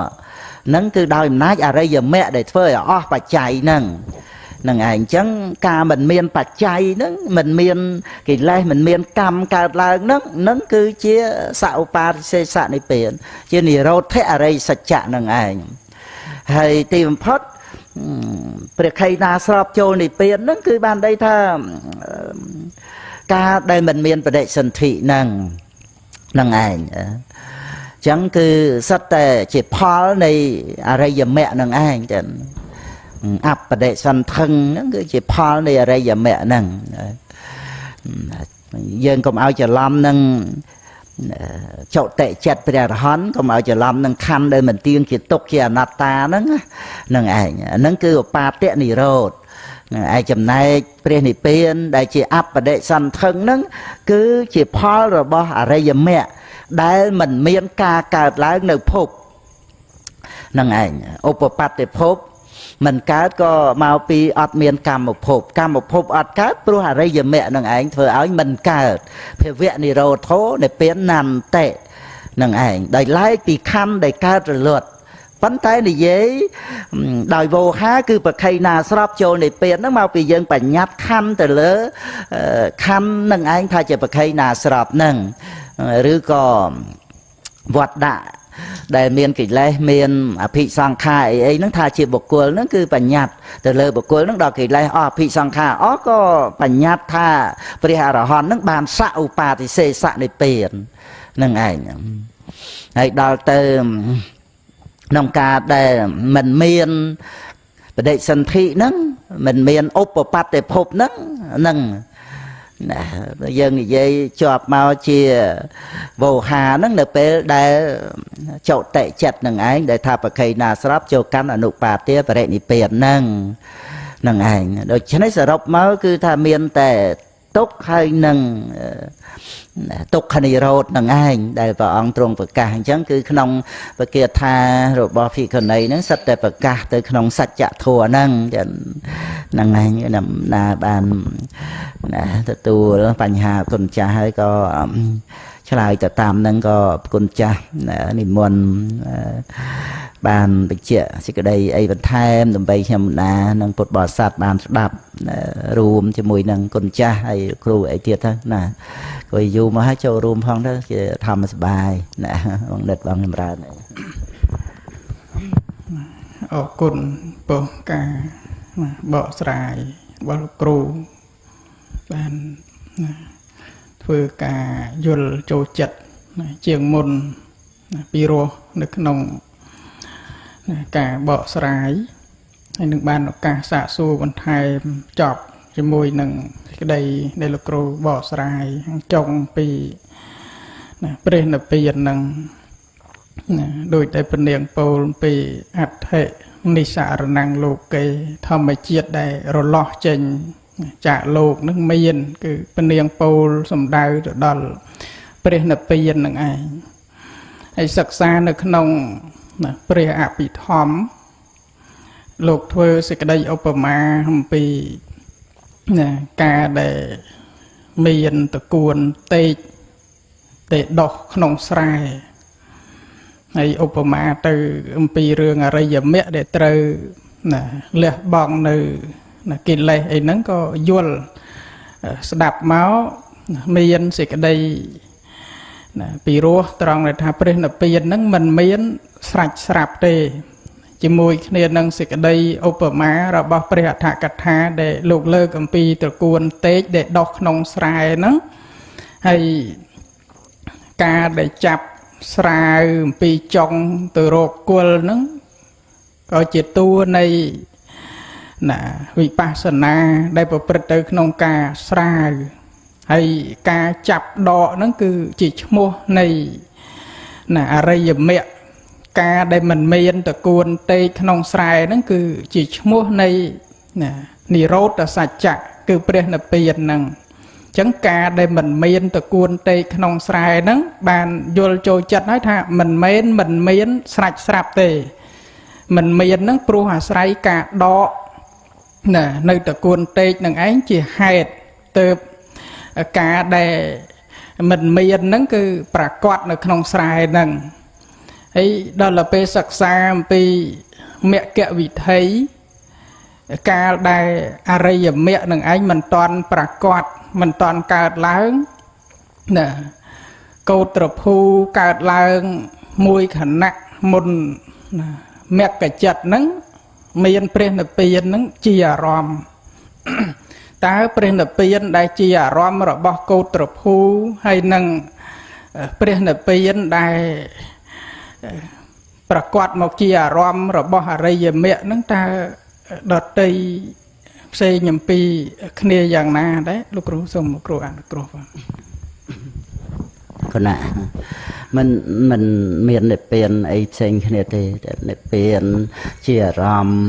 ហ្នឹងគឺដោយអំណាចអរិយមគ្គដែលធ្វើឲ្យអស់បច្ច័យហ្នឹងហ្នឹងឯងអញ្ចឹងការមិនមានបច្ច័យហ្នឹងមិនមានកិលេសមិនមានកម្មកើតឡើងហ្នឹងហ្នឹងគឺជាសឧបាទិសេសនិព្វានជានិរោធអរិយសច្ចៈហ្នឹងឯងហើយទីបំផុតព្រះខៃណាស្របចូលនិព្វានហ្នឹងគឺបានន័យថាការដែលមិនមានបដិសន្ធិហ្នឹងហ្នឹងឯងចឹងគឺសិតតែជាផលនៃអរិយមគ្គនឹងឯងចឹងអបដិសន្ធឹងហ្នឹងគឺជាផលនៃអរិយមគ្គហ្នឹងយើងកុំឲ្យច្រឡំនឹងចុតិចិត្តព្រះអរហន្តកុំឲ្យច្រឡំនឹងខណ្ឌដែលមិនទៀងជាទុក្ខជាអនត្តាហ្នឹងហ្នឹងឯងហ្នឹងគឺឧបាទនិរោធឯចំណែកព្រះនិព្វានដែលជាអបដិសន្ធឹងហ្នឹងគឺជាផលរបស់អរិយមគ្គដែលមិនមានការកើតឡើងនៅភពហ្នឹងឯងឧបបត្តិភពមិនកើតក៏មកពីអត់មានកម្មភពកម្មភពអត់កើតព្រោះអរិយមគ្គនឹងឯងធ្វើឲ្យមិនកើតភវៈនិរោធោនិព្វាននន្តិនឹងឯងដោយឡែកពីខណ្ឌដែលកើតរលត់ប៉ុន្តែនិយាយដោយវោហាគឺប្រខៃណាស្របចូលនិព្វានហ្នឹងមកពីយើងបញ្ញត្តិខណ្ឌទៅលើខណ្ឌនឹងឯងថាជាប្រខៃណាស្របហ្នឹងឬក៏វត្តដាក់ដែលមានកិលេសមានអភិសង្ខារអីអីហ្នឹងថាជាបុគ្គលហ្នឹងគឺបញ្ញត្តិទៅលើបុគ្គលហ្នឹងដល់កិលេសអស់អភិសង្ខារអស់ក៏បញ្ញត្តិថាព្រះអរហន្តហ្នឹងបានសឧបាទិសេសនិព្វានហ្នឹងឯងហើយដល់ទៅក្នុងការដែលមិនមានបដិសន្ធិហ្នឹងមិនមានឧបបត្តិភពហ្នឹងហ្នឹងណាយើងនិយាយជាប់មកជាវោហាហ្នឹងនៅពេលដែលចុតិចិត្តនឹងឯងដែលថាប្រខៃណាស្របចូលកាន់អនុបាទិបរិនិព្វានហ្នឹងហ្នឹងឯងដូច្នេះសរុបមកគឺថាមានតែទុក្ខហើយនឹងទុក្ខនិរោធនឹងឯងដែលព្រះអង្គទ្រង់ប្រកាសអញ្ចឹងគឺក្នុងពគាថារបស់ភិក្ខុនីហ្នឹងសិតតែប្រកាសទៅក្នុងសច្ចធម៌ហ្នឹងហ្នឹងឯងណាបានណាទទួលបញ្ហាគុណចាស់ហើយក៏ឆ្លើយទៅតាមហ្នឹងក៏គុណចាស់និមន្តបានបញ្ជាក់សេចក្តីអីបន្ថែមដើម្បីខ្ញុំណានិងពុទ្ធបរិស័ទបានស្ដាប់រួមជាមួយនឹងគុណចាស់ហើយគ្រូអីទៀតទៅណាក៏យូរមកហើយចូលរួមផងទៅជាធម្មសបាយណាបងនិតបងចម្រើនអរគុណពោះការបកស្រាយរបស់លោកគ្រូបានធ្វើការយល់ចូលចិត្ត ជាងមុនពីរោះនៅក្នុងការបកស្រាយហើយនឹងបានឱកាសសាកសួរបន្ថែមចប់ជាមួយនឹងសេចក្តីដែលលោកគ្រូបកស្រាយចុងពីព្រះនិព្វាននឹងដោយតែពនាងពោលពីអដ្ឋិនិសរណងលោកេធម្មជាតិដែលរលាស់ចេញចាកលោកនឹងមានគឺពនាងពោលសំដៅទៅដល់ព្រះនិព្វាននឹងឯងហើយសិក្សានៅក្នុងព្រះអភិធម្មលោកធ្វើសេចក្តីឧបមាអំពីការដែលមានតកួនតេកទេដោះក្នុងស្រែហើយឧបមាទៅអំពីរឿងអរិយមគ្គដែលត្រូវលះបង់នៅកិលេសអីហ្នឹងក៏យល់ស្ដាប់មកមានសេចក្តីពីរោះត្រង់ដែលថាព្រះនិព្វានហ្នឹងមិនមានស្រេចស្រាប់ទេជាមួយគ្នានឹងសេចក្តីឧបមារបស់ព្រះអដ្ឋកថាដែលលោកលើកអំពីត្រកួនតេកដែលដោះក្នុងស្រែហ្នឹងហើយការដែលចាប់ស្រាវអំពីចុងទៅរកគល់ហ្នឹងក៏ជាតួនៃវិបស្សនាដែលប្រព្រឹត្តទៅក្នុងការស្រាវហើយការចាប់ដកហ្នឹងគឺជាឈ្មោះនៃអរិយមគ្គការដែលមិនមានតកួនតេកក្នុងស្រែហ្នឹងគឺជាឈ្មោះនៃនិរោធសច្ចៈគឺព្រះនិព្វានហ្នឹងចឹងការដែលមិនមានតកួនតេកក្នុងស្រែហ្នឹងបានយល់ចូលចិត្តហើយថាមិនមែនមិនមានស្រេចស្រាប់ទេមិនមានហ្នឹងព្រោះអាស្រ័យការដកនៅតកួនតេកនឹងឯងជាហេតុទៅការដែលមិនមានហ្នឹងគឺប្រកាសនៅក្នុងស្រែហ្នឹងហើយដល់ទៅពេលសិក្សាអំពីមគ្គវិធិកាលដែលអរិយមគ្គនឹងឯងមិនតាន់ប្រកាសមិនតាន់កើតឡើងណាកោត្រភូកើតឡើងមួយខណៈមុនមគ្គចិត្តហ្នឹងមានព្រះនិព្វានហ្នឹងជាអារម្មណ៍តើព្រះនិព្វានដែលជាអារម្មណ៍របស់កោត្រភូហើយនឹងព្រះនិព្វានដែលប្រកាសមកជាអារម្មណ៍របស់អរិយមគ្គហ្នឹងតើដតីផ្សេងអំពីគ្នាយ៉ាងណាដែរលោកគ្រូសូមលោកគ្រូអនុគ្រោះបាទគណៈមិនមាននិព្វានអីផ្សេងគ្នាទេតែនិព្វានជាអារម្មណ៍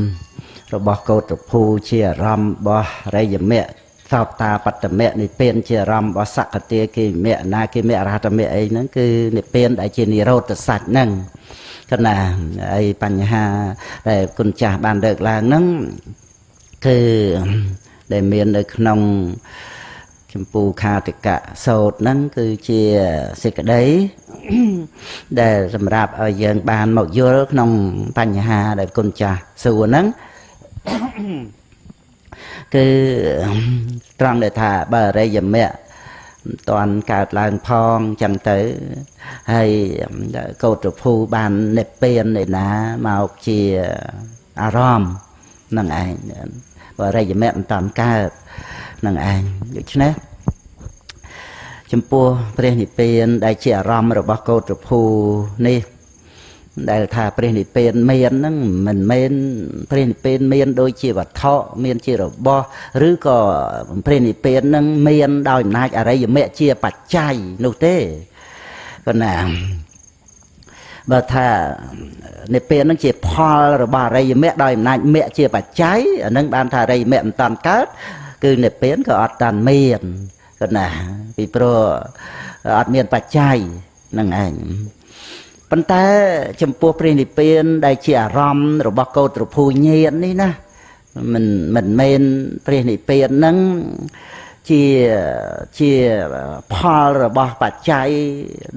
របស់កោតភូជាអារម្មណ៍របស់អរិយមគ្គសោតាបត្តមគ្គនិព្វានជាអារម្មណ៍របស់សកតាគិមគ្គអនាគិមគ្គអរហត្តមគ្គអីហ្នឹងគឺនិព្វានដែលជានិរោធសច្ចហ្នឹងគណៈអីបញ្ហាដែលគុណចាស់បានលើកឡើងហ្នឹងគឺដែលមាននៅក្នុងចម្ពូខាតិកៈសោតហ្នឹងគឺជាសេចក្តីដែលសម្រាប់ឲ្យយើងបានមកយល់ក្នុងបញ្ហាដែលគុណចាស់សួរហ្នឹងគឺត្រង់ដែលថាបើអរិយមគ្គមិនតាន់កើតឡើងផងចឹងទៅហើយកោត្រភូបាននិព្វានឯណាមកជាអារម្មណ៍នឹងឯងបើអរិយមគ្គមិនតាន់កើតនឹងឯងដូច្នេះចំពោះព្រះនិព្វានដែលជាអារម្មណ៍របស់កោត្រភូនេះដែលថាព្រះនិព្វានមានហ្នឹងមិនមែនព្រះនិព្វានមានដូចជាវត្ថុមានជារបស់ឬក៏ព្រះនិព្វានហ្នឹងមានដោយអំណាចអរិយមគ្គជាបច្ច័យនោះទេប៉ុន្តែបើថានិព្វានហ្នឹងជាផលរបស់អរិយមគ្គដោយអំណាចមគ្គជាបច្ច័យអាហ្នឹងបានថាអរិយមគ្គមិនតាន់កើតគឺនិព្វានក៏អត់តាន់មានប៉ុន្តែពីព្រោះអត់មានបច្ច័យហ្នឹងឯងប៉ុន្តែចំពោះព្រះនិព្វានដែលជាអារម្មណ៍របស់កោត្រភូញាណនេះណាមិនមែនព្រះនិព្វានហ្នឹងជាផលរបស់បច្ច័យ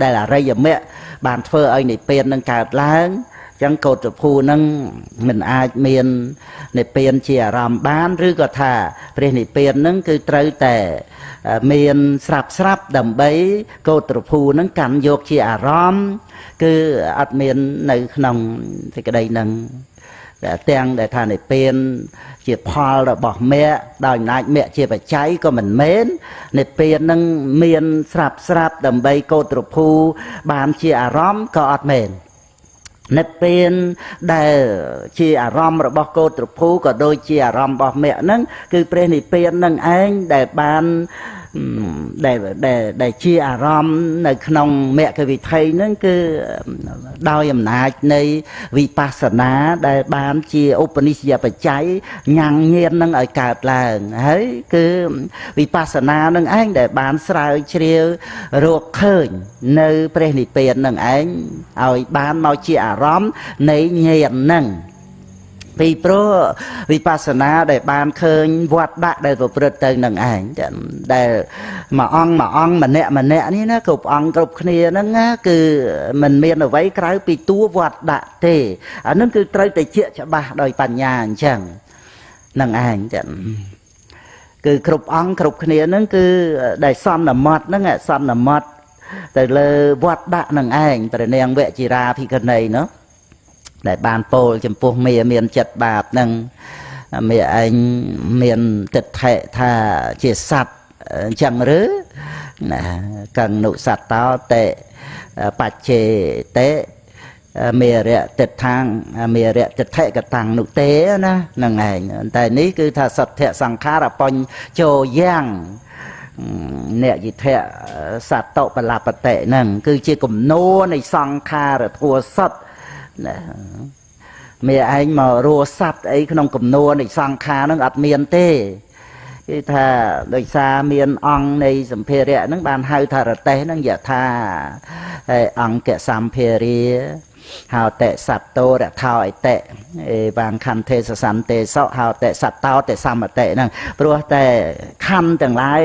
ដែលអរិយមគ្គបានធ្វើឲ្យនិព្វាននឹងកើតឡើងចឹងកោត្រភូនឹងមិនអាចមាននិព្វានជាអារម្មណ៍បានឬក៏ថាព្រះនិព្វាននឹងគឺត្រូវតែមានស្រាប់ដើម្បីកោត្រភូនឹងកាន់យកជាអារម្មណ៍គឺអត់មាននៅក្នុងសេចក្តីនឹង ទាំងដែលថានិព្វានជាផលរបស់មគ្គដោយអំណាចមគ្គជាបច្ច័យក៏មិនមែននិព្វាននឹងមានស្រាប់ស្រាប់ដើម្បីកោត្រភូបានជាអារម្មណ៍ក៏អត់មែននិព្វានដែលជាអារម្មណ៍របស់កោត្រភូក៏ដូចជាអារម្មណ៍របស់មគ្គហ្នឹងគឺព្រះនិព្វាននឹងឯងដែលបានដែលដែលជាអារម្មណ៍នៅក្នុងមគ្គវិថីហ្នឹងគឺដោយអំណាចនៃវិបស្សនាដែលបានជាឧបនិស្សយបច្ច័យញ៉ាំងញាណនឹងឲ្យកើតឡើងហើយគឺវិបស្សនានឹងឯងដែលបានស្រាវជ្រាវរកឃើញនៅព្រះនិព្វាននឹងឯងឲ្យបានមកជាអារម្មណ៍នៃញាណនឹងពីព្រោះវិបស្សនាដែលបានឃើញវត្តដាក់ដែលប្រព្រឹត្តទៅនឹងឯងដែលមួយអង្គមួយអង្គម្នាក់ម្នាក់នេះណាគ្រប់អង្គគ្រប់គ្នាហ្នឹងណាគឺមិនមានអ្វីក្រៅពីតួវត្តដាក់ទេអាហ្នឹងគឺត្រូវតែជាច្បាស់ដោយបញ្ញាអញ្ចឹងនឹងឯងចឹងគឺគ្រប់អង្គគ្រប់គ្នាហ្នឹងគឺដែលសន្មត់ហ្នឹងសន្មត់ទៅលើវត្តដាក់នឹងឯងព្រះនាងវជិរាភិក្ខុនីនោះដែលបានពោលចំពោះមាមានចិត្តបាបនឹងមាឯងមានទិដ្ឋិថាជាសត្វអញ្ចឹងឬណាកនុសត្វតោតិបច្ចេតិមេរៈទិដ្ឋាងមេរៈទិដ្ឋិកតាំងនោះទេណាហ្នឹងឯងតែនេះគឺថាសទ្ធៈសង្ខារបញ្ចោយ៉ាងអ្នកយិធៈសត្វបលបតិហ្នឹងគឺជាគំនូរនៃសង្ខារធัวសត្វណាមេឯងមករស់សัตว์អីក្នុងគំនួរនៃសង្ខារហ្នឹងអត់មានទេគឺថាដោយសារមានអង្គនៃសម្ភារៈហ្នឹងបានហៅថារតេះហ្នឹងយថាហើយអង្គសម្ភារាហៅតិសត្វតោរថោអតិអេវាងខន្ធេសសន្ទេសោហៅតិសត្វតោតិសមតិហ្នឹងព្រោះតែខន្ធទាំងឡាយ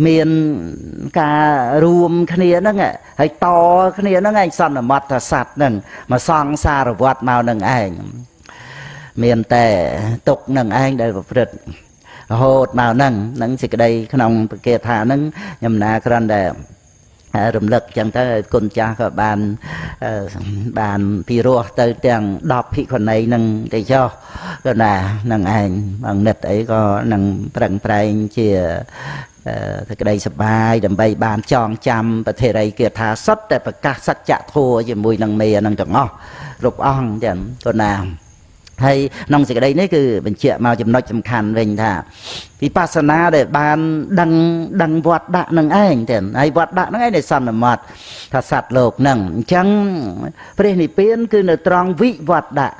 មានការរួមគ្នាហ្នឹងហើយតគ្នាហ្នឹងឯងសន្មតថាសត្វហ្នឹងមកសង្សារវត្តមកនឹងឯងមានតែទុកនឹងឯងដែលប្រព្រឹត្តរហូតមកហ្នឹងហ្នឹងសេចក្តីក្នុងពគាថាហ្នឹងខ្ញុំណាគ្រាន់តែរំលឹកចឹងទៅគុណចាស់ក៏បានបានពីរោះទៅទាំង10ភិក្ខុនីនឹងទៅចុះក៏ណានឹងឯងបងនិតអីក៏នឹងប្រឹងប្រែងជាសេចក្តីសប្បាយដើម្បីបានចងចាំប្រធេរីគាថាសុទ្ធតែប្រកាសសច្ចធម៌ជាមួយនឹងមេនឹងទាំងអស់គ្រប់អង្គចឹងក៏ណាហើយក្នុងសេចក្តីនេះគឺបញ្ជាក់មកចំណុចសំខាន់វិញថាវិបស្សនាដែលបានដឹងវត្តដាក់នឹងឯងទេហើយវត្តដាក់នឹងឯងដែលសន្មតថាសត្វលោកនឹងអញ្ចឹងព្រះនិព្វានគឺនៅត្រង់វិវត្តដាក់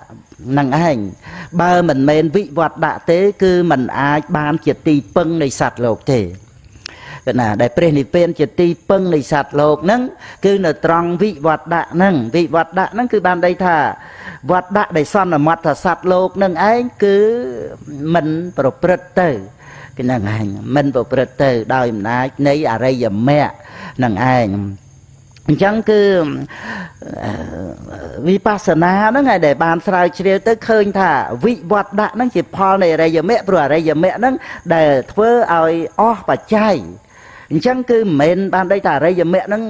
នឹងឯងបើមិនមែនវិវត្តដាក់ទេគឺមិនអាចបានជាទីពឹងនៃសត្វលោកទេគឺណាដែលព្រះនិព្វានជាទីពឹងនៃសត្វលោកហ្នឹងគឺនៅត្រង់វិវត្តដាក់ហ្នឹងវិវត្តដាក់ហ្នឹងគឺបានន័យថាវត្តដាក់ដែលសន្មតថាសត្វលោកនឹងឯងគឺមិនប្រព្រឹត្តទៅគឺហ្នឹងឯងមិនប្រព្រឹត្តទៅដោយអំណាចនៃអរិយមគ្គនឹងឯងអញ្ចឹងគឺវិបស្សនាហ្នឹងឯងដែលបានស្រាវជ្រាវទៅឃើញថាវិវត្តដាក់ហ្នឹងជាផលនៃអរិយមគ្គព្រោះអរិយមគ្គហ្នឹងដែលធ្វើឲ្យអស់បច្ច័យអញ្ចឹងគឺមិនមែនបានដីថាអរិយមគ្គហ្នឹង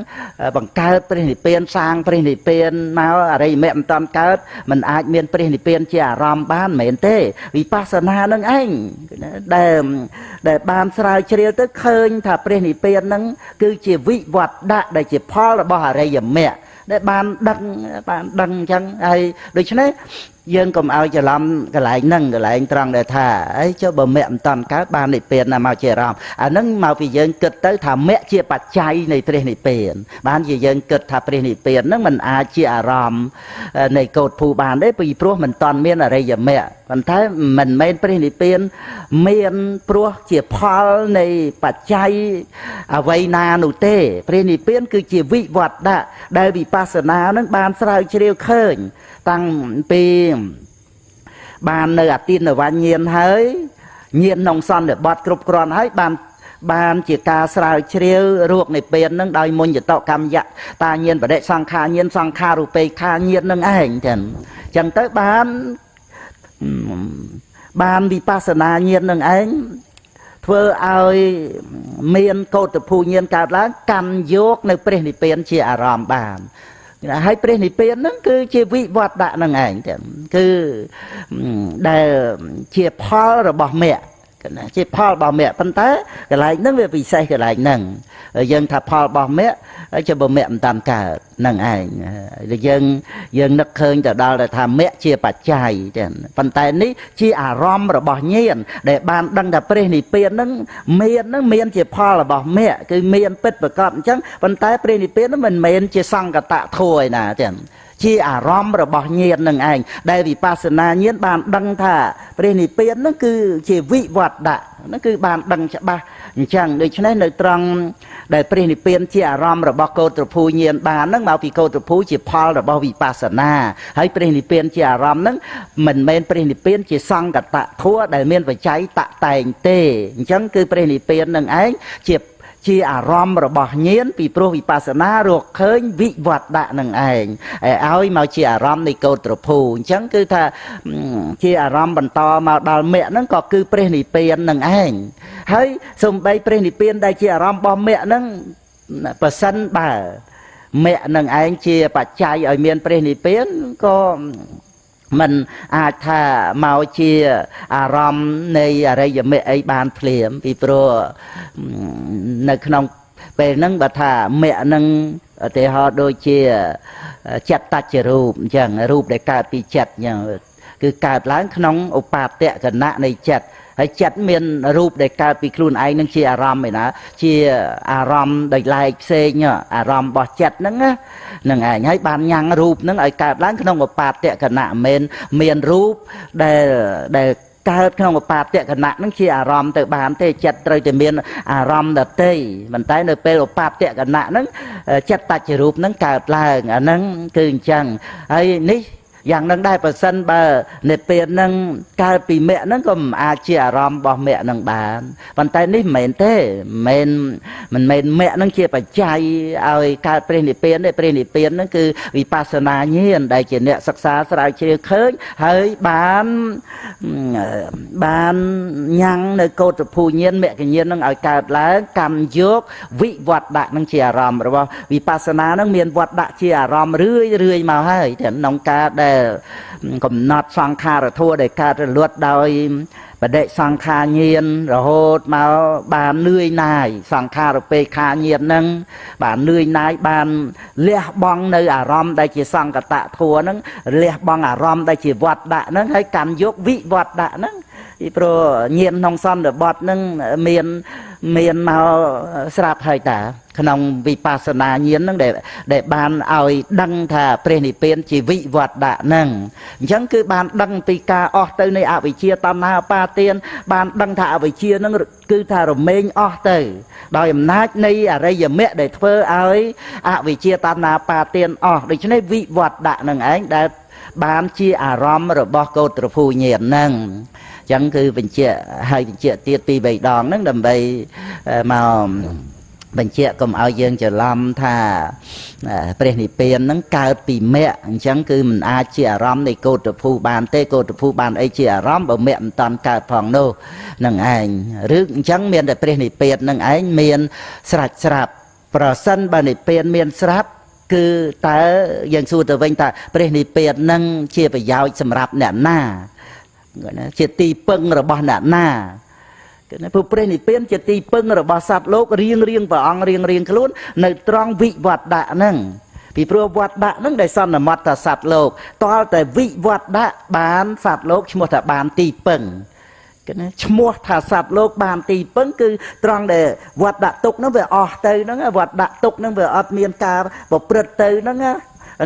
បង្កើតព្រះនិព្វានសាងព្រះនិព្វានមកអរិយមគ្គមិនតាន់កើតមិនអាចមានព្រះនិព្វានជាអារម្មណ៍បានមិនមែនទេវិបស្សនាហ្នឹងឯងដែលបានស្រាវជ្រាវទៅឃើញថាព្រះនិព្វានហ្នឹងគឺជាវិវត្តដាក់ដែលជាផលរបស់អរិយមគ្គដែលបានដឹងអញ្ចឹងហើយដូច្នេះយើងកុំឲ្យច្រឡំកន្លែងហ្នឹងកន្លែងត្រង់ដែលថាអីចុះបើមគ្គមិនតាន់កើតបាននិព្វានណាមកជាអារម្មណ៍អាហ្នឹងមកពីយើងគិតទៅថាមគ្គជាបច្ច័យនៃព្រះនិព្វានបានជាយើងគិតថាព្រះនិព្វានហ្នឹងមិនអាចជាអារម្មណ៍នៃកោតភូបានទេពីព្រោះមិនតាន់មានអរិយមគ្គប៉ុន្តែមិនមែនព្រះនិព្វានមានព្រោះជាផលនៃបច្ច័យអ្វីណានោះទេព្រះនិព្វានគឺជាវិវត្តដាក់ដែលវិបស្សនាហ្នឹងបានស្រាវជ្រាវឃើញតាំងពីបាននៅអទានវញ្ញញាណហើយញាណក្នុងសន្និបត្តិគ្រប់គ្រាន់ហើយបានជាការស្រាវជ្រាវរោគនិព្វាននឹងដោយមុញ្ញតកម្មយៈតាញាណបដិសង្ខាញាណសង្ខារូបេខាញាណនឹងឯងចឹងចឹងទៅបានវិបស្សនាញាណនឹងឯងធ្វើឲ្យមានកោតភូញាណកើតឡើងកាន់យកនៅព្រះនិព្វានជាអារម្មណ៍បាន ហើយព្រះនិព្វានហ្នឹងគឺជាវិវត្តៈហ្នឹងឯងគឺដែលជាផលរបស់មគ្គណាជាផលរបស់មគ្គប៉ុន្តែកន្លែងហ្នឹងវាពិសេសកន្លែងហ្នឹងយើងថាផលរបស់មគ្គជាបើមគ្គមិនតាមកើតហ្នឹងឯងយើងនឹកឃើញទៅដល់ថាមគ្គជាបច្ច័យទេប៉ុន្តែនេះជាអារម្មណ៍របស់ញាណដែលបានដឹងថាព្រះនិព្វានហ្នឹងមានជាផលរបស់មគ្គគឺមានពិតប្រាកដអញ្ចឹងប៉ុន្តែព្រះនិព្វានហ្នឹងមិនមែនជាសង្កតធម៌ឯណាទេជាអារម្មណ៍របស់ញាណនឹងឯងដែលវិបស្សនាញាណបានដឹងថាព្រះនិព្វានហ្នឹងគឺជាវិវត្តៈហ្នឹងគឺបានដឹងច្បាស់អញ្ចឹងដូច្នេះនៅត្រង់ដែលព្រះនិព្វានជាអារម្មណ៍របស់កោត្រភូញាណបានហ្នឹងមកពីកោត្រភូជាផលរបស់វិបស្សនាហើយព្រះនិព្វានជាអារម្មណ៍ហ្នឹងមិនមែនព្រះនិព្វានជាសង្កតធម៌ដែលមានបច្ច័យតតែងទេអញ្ចឹងគឺព្រះនិព្វាននឹងឯងជាអារម្មណ៍របស់ញាណពីព្រោះវិបស្សនារកឃើញវិវត្តៈនឹងឯងឲ្យមកជាអារម្មណ៍នៃកោត្រភូអញ្ចឹងគឺថាជាអារម្មណ៍បន្តមកដល់មគ្គហ្នឹងក៏គឺព្រះនិព្វាននឹងឯងហើយសំបីព្រះនិព្វានដែលជាអារម្មណ៍របស់មគ្គហ្នឹងប្រសិនបើមគ្គនឹងឯងជាបច្ច័យឲ្យមានព្រះនិព្វានក៏មិនអាចថាមកជាអារម្មណ៍នៃអរិយមគ្គអីបានភ្លាមពីព្រោះនៅក្នុងពេលហ្នឹងបើថាមគ្គនឹងឧទាហរណ៍ដូចជាចិត្តតច្ចរូបអញ្ចឹងរូបដែលកើតពីចិត្តអញ្ចឹងគឺកើតឡើងក្នុងឧបាតកណៈនៃចិត្តហើយចិត្តមានរូបដែលកើតពីខ្លួនឯងនឹងជាអារម្មណ៍ឯណាជាអារម្មណ៍ដោយឡែកផ្សេងអារម្មណ៍របស់ចិត្តហ្នឹងហ្នឹងឯងហើយបានញ៉ាំងរូបហ្នឹងឲ្យកើតឡើងក្នុងឧបាតកណៈមិនមានរូបដែលកើតក្នុងឧបាតកណៈហ្នឹងជាអារម្មណ៍ទៅបានទេចិត្តត្រូវតែមានអារម្មណ៍ដទៃប៉ុន្តែនៅពេលឧបាតកណៈហ្នឹងចិត្តតច្ចរូបហ្នឹងកើតឡើងអាហ្នឹងគឺអញ្ចឹងហើយនេះយ៉ាងនឹងដែរប្រសិនបើនិព្វាននឹងកើតពីមគ្គហ្នឹងក៏មិនអាចជាអារម្មណ៍របស់មគ្គនឹងបានប៉ុន្តែនេះមិនមែនទេមិនមែនមគ្គហ្នឹងជាបច្ច័យឲ្យកើតព្រះនិព្វានទេព្រះនិព្វានហ្នឹងគឺវិបស្សនាញាណដែលជាអ្នកសិក្សាស្រាវជ្រាវឃើញហើយបានញ៉ាំងនៅកោតភូញាណមគ្គញាណហ្នឹងឲ្យកើតឡើងកម្មយកវិវត្តៈហ្នឹងជាអារម្មណ៍របស់វិបស្សនាហ្នឹងមានវត្តៈជាអារម្មណ៍រឿយរឿយមកហើយតែក្នុងការដែលកំណត់សង្ខារធម៌ដែលកើតរលត់ដោយបដិសង្ខារញាណរហូតមកបាននឿយណាយសង្ខារពេខាញាណហ្នឹងបាននឿយណាយបានលះបង់នៅអារម្មណ៍ដែលជាសង្កតធម៌ហ្នឹងលះបង់អារម្មណ៍ដែលជាវត្តដាក់ហ្នឹងហើយកម្មយកវិវត្តដាក់ហ្នឹងពីព្រោះញាណក្នុងសន្និបត្តិហ្នឹងមានមកស្រាប់ហើយតាក្នុងវិបស្សនាញាណហ្នឹងដែលបានឲ្យដឹងថាព្រះនិព្វានជាវិវត្តៈហ្នឹងអញ្ចឹងគឺបានដឹងពីការអស់ទៅនៃអវិជ្ជាតណ្ហាបាទានបានដឹងថាអវិជ្ជាហ្នឹងគឺថារមែងអស់ទៅដោយអំណាចនៃអរិយមគ្គដែលធ្វើឲ្យអវិជ្ជាតណ្ហាបាទានអស់ដូច្នេះវិវត្តៈហ្នឹងឯងដែលបានជាអារម្មណ៍របស់កោត្រភូញាណហ្នឹងចឹងគឺបញ្ជាក់ហើយបញ្ជាក់ទៀតពី3ដងហ្នឹងដើម្បីមកបញ្ជាក់កុំឲ្យយើងច្រឡំថាព្រះនិព្វានហ្នឹងកើតពីមគ្គអញ្ចឹងគឺមិនអាចជាអារម្មណ៍នៃកោតភូបានទេកោតភូបានអីជាអារម្មណ៍បើមគ្គមិនតាន់កើតផងនោះនឹងឯងឬអញ្ចឹងមានតែព្រះនិព្វាននឹងឯងមានស្រាច់ស្រាប់ប្រសិនបើនិព្វានមានស្រាប់គឺតើយើងសួរទៅវិញថាព្រះនិព្វាននឹងជាប្រយោជន៍សម្រាប់អ្នកណាជាទីពឹងរបស់អ្នកណាគឺព្រោះព្រះនិព្វានជាទីពឹងរបស់សត្វលោករៀងរៀងព្រះអង្គរៀងរៀងខ្លួននៅត្រង់វិវត្តៈហ្នឹងពីព្រោះវត្តៈហ្នឹងដែលសន្មតថាសត្វលោកតលតែវិវត្តៈបានសត្វលោកឈ្មោះថាបានទីពឹងគឺណាឈ្មោះថាសត្វលោកបានទីពឹងគឺត្រង់ដែលវត្តដាក់ទុកហ្នឹងវាអស់ទៅហ្នឹងវត្តដាក់ទុកហ្នឹងវាអត់មានការប្រព្រឹត្តទៅហ្នឹង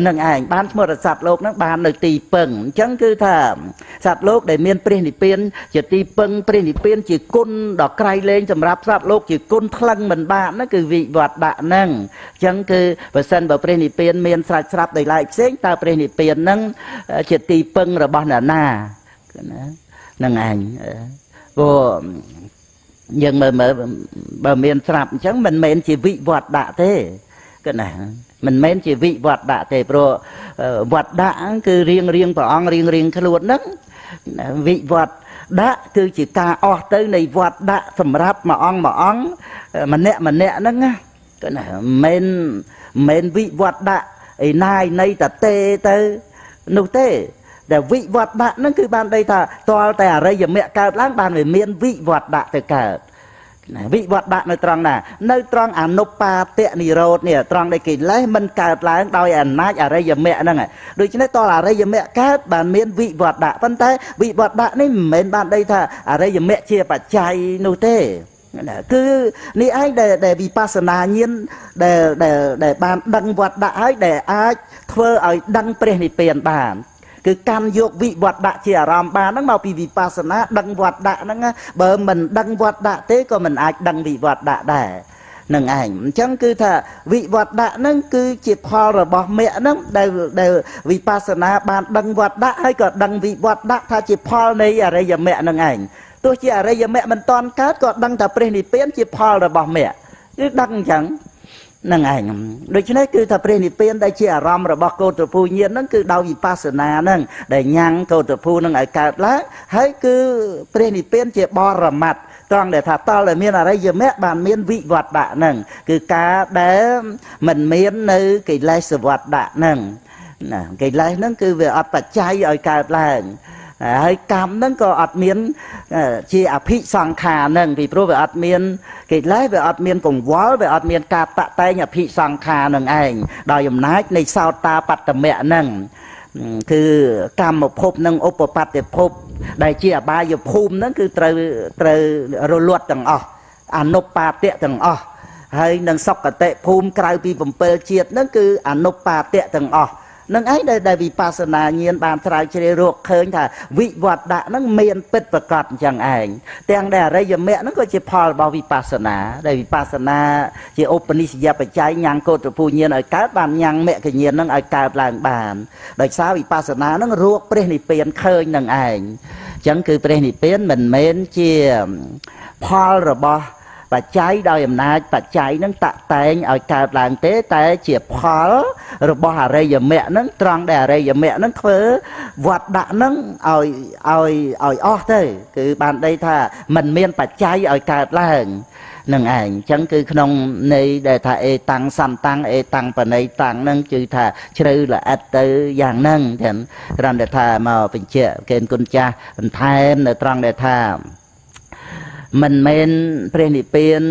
នឹងឯងបានឈ្មោះថាសត្វលោកហ្នឹងបាននៅទីពឹងអញ្ចឹងគឺថាសត្វលោកដែលមានព្រះនិព្វានជាទីពឹងព្រះនិព្វានជាគុណដ៏ក្រៃលែងសម្រាប់សត្វលោកជាគុណថ្លឹងមិនបានហ្នឹងគឺវិវត្តៈហ្នឹងអញ្ចឹងគឺបើសិនបើព្រះនិព្វានមានស្រាច់ស្រាប់ដោយឡែកផ្សេងតើព្រះនិព្វានហ្នឹងជាទីពឹងរបស់អ្នកណាហ្នឹងឯងព្រោះយើងមើលបើមានស្រាប់អញ្ចឹងមិនមែនជាវិវត្តៈទេគឺណាមិនមែនជាវិវត្តៈទេព្រោះវត្តៈគឺរៀងរៀងព្រះអង្គរៀងរៀងខ្លួនហ្នឹងវិវត្តៈគឺជាការអស់ទៅនៃវត្តៈសម្រាប់មួយអង្គមួយអង្គម្នាក់ម្នាក់ហ្នឹងណាគឺណាមិនមែនវិវត្តៈ ឯណាយនៃតទេទៅនោះទេដែលវិវត្តដាក់ហ្នឹងគឺបានន័យថាទាល់តែអរិយមគ្គកើតឡើងបានវាមានវិវត្តដាក់ទៅកើតវិវត្តដាក់នៅត្រង់ណានៅត្រង់អនុបាទនិរោធនេះត្រង់ដែលកិលេសមិនកើតឡើងដោយអំណាចអរិយមគ្គហ្នឹងដូច្នេះតលអរិយមគ្គកើតបានមានវិវត្តដាក់ប៉ុន្តែវិវត្តដាក់នេះមិនមែនបានន័យថាអរិយមគ្គជាបច្ច័យនោះទេគឺនេះឯងដែលវិបស្សនាញាណដែលដែលដែលបានដឹងវត្តដាក់ហើយដែលអាចធ្វើឲ្យដឹងព្រះនិព្វានបានគឺកាន់យកវិវត្តដាក់ជាអារម្មណ៍បានហ្នឹងមកពីវិបស្សនាដឹងវត្តដាក់ហ្នឹងបើមិនដឹងវត្តដាក់ទេក៏មិនអាចដឹងវិវត្តដាក់ដែរនឹងឯងអញ្ចឹងគឺថាវិវត្តដាក់ហ្នឹងគឺជាផលរបស់មគ្គហ្នឹងដែលដែលវិបស្សនាបានដឹងវត្តដាក់ហើយក៏ដឹងវិវត្តដាក់ថាជាផលនៃអរិយមគ្គហ្នឹងឯងទោះជាអរិយមគ្គមិនតាន់កើតក៏ដឹងថាព្រះនិព្វានជាផលរបស់មគ្គគឺដឹងអញ្ចឹងនឹងឯងដូច្នេះគឺថាព្រះនិព្វានដែលជាអារម្មណ៍របស់កោតភូញាណហ្នឹងគឺដោយវិបស្សនាហ្នឹងដែលញ៉ាំងកោតភូហ្នឹងឲ្យកើតឡើងហើយគឺព្រះនិព្វានជាបរមត្តត្រង់ដែលថាតលដែលមានអរិយមគ្គបានមានវិវត្តដាក់ហ្នឹងគឺការដែលមិនមាននៅកិលេសវត្តដាក់ហ្នឹងណាកិលេសហ្នឹងគឺវាអត់បច្ច័យឲ្យកើតឡើងហើយកម្មហ្នឹងក៏អត់មានជាអភិសង្ខារហ្នឹងពីព្រោះវាអត់មានកិលេសវាអត់មានកង្វល់វាអត់មានការតាក់តែងអភិសង្ខារនឹងឯងដោយអំណាចនៃសោតាបត្តមៈហ្នឹងគឺកម្មភពនិងឧបបត្តិភពដែលជាអបាយភូមិហ្នឹងគឺត្រូវរលត់ទាំងអស់អនុបាទៈទាំងអស់ហើយនឹងសុគតិភូមិក្រៅពី7ជាតិហ្នឹងគឺអនុបាទៈទាំងអស់នឹងឯងដែលវិបស្សនាញាណបានស្រាវជ្រាវរកឃើញថាវិវត្តដាក់ហ្នឹងមានពិតប្រកបអញ្ចឹងឯងទាំងដែលអរិយមគ្គហ្នឹងក៏ជាផលរបស់វិបស្សនាដែលវិបស្សនាជាឧបនិស្សយបច្ច័យញ៉ាំងកោតភូញាណឲ្យកើតបានញ៉ាំងមគ្គញាណហ្នឹងឲ្យកើតឡើងបានដោយសារវិបស្សនាហ្នឹងរកព្រះនិព្វានឃើញនឹងឯងអញ្ចឹងគឺព្រះនិព្វានមិនមែនជាផលរបស់បច្ច័យដោយអំណាចបច្ច័យនឹងតាក់តែងឲ្យកើតឡើងទេតែជាផលរបស់អរិយមគ្គនឹងត្រង់ដែលអរិយមគ្គនឹងធ្វើវត្តដាក់នឹងឲ្យឲ្យឲ្យអស់ទៅគឺបានន័យថាมันមានបច្ច័យឲ្យកើតឡើងនឹងឯងអញ្ចឹងគឺក្នុងន័យដែលថាអេតាំងសន្តាំងអេតាំងបណីតាំងនឹងគឺថាជ្រៅល្អិតទៅយ៉ាងហ្នឹងទាំងគ្រាន់តែថាមកបញ្ជាក់កេណ្ឌគុណចាស់បន្ថែមនៅត្រង់ដែលថាមិនមែនព្រះនិព្វាន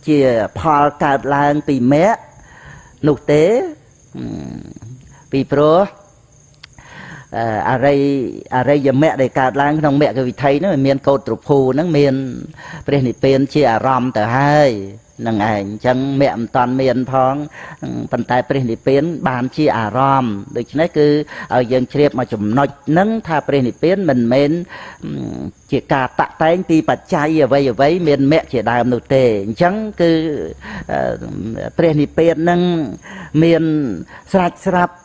ជាផលកើតឡើងពីមគ្គនោះទេពីព្រោះអរិយមគ្គដែលកើតឡើងក្នុងមគ្គវិថីហ្នឹងមានកោត្រភូហ្នឹងមានព្រះនិព្វានជាអារម្មណ៍ទៅហើយនឹងឯងអញ្ចឹងមគ្គមិនតាន់មានផងប៉ុន្តែព្រះនិព្វានបានជាអារម្មណ៍ដូច្នេះគឺឲ្យយើងជ្រាបមកចំណុចហ្នឹងថាព្រះនិព្វានមិនមែនជាការតាក់តែងពីបច្ច័យអ្វីមានមគ្គជាដើមនោះទេអញ្ចឹងគឺព្រះនិព្វានហ្នឹងមានស្រាច់ស្រាប់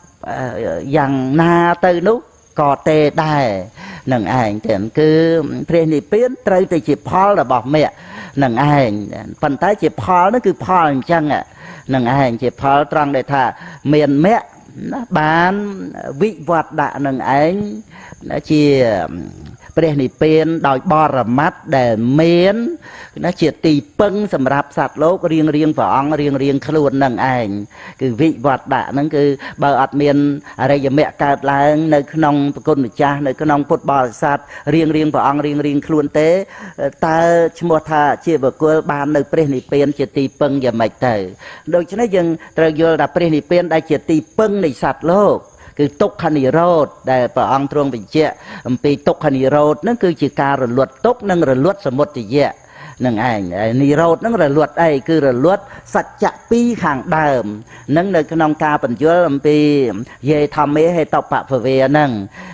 យ៉ាងណាទៅនោះក៏ទេដែរនឹងឯងទេគឺព្រះនិព្វានត្រូវតែជាផលរបស់មគ្គនឹងឯងប៉ុន្តែជាផលនោះគឺផលអញ្ចឹងនឹងឯងជាផលត្រង់ដែលថាមានមគ្គណាបានវិវត្តដាក់នឹងឯងជាព្រះនិព្វានដោយបរមត្តដែលមានណាជាទីពឹងសម្រាប់សត្វលោករៀងរៀងព្រះអង្គរៀងរៀងខ្លួននឹងឯងគឺវិវត្តដាក់ហ្នឹងគឺបើអត់មានអរិយមគ្គកើតឡើងនៅក្នុងប្រគុណម្ចាស់នៅក្នុងពុទ្ធបរិស័ទរៀងរៀងព្រះអង្គរៀងរៀងខ្លួនទេតើឈ្មោះថាជាបុគ្គលបាននៅព្រះនិព្វានជាទីពឹងយ៉ាងម៉េចទៅដូច្នេះយើងត្រូវយល់ថាព្រះនិព្វានដែលជាទីពឹងនៃសត្វលោកគឺទុក្ខនិរោធដែលព្រះអង្គទ្រង់បញ្ជាក់អំពីទុក្ខនិរោធហ្នឹងគឺជាការរលត់ទុក្ខនិងរលត់សមុទយៈនឹងឯងនិរោធហ្នឹងរលត់អីគឺរលត់សច្ចៈពីរខាងដើមនឹងនៅក្នុងការបញ្យល់អំពីយេធម្មេហេតុបពវេហ្នឹង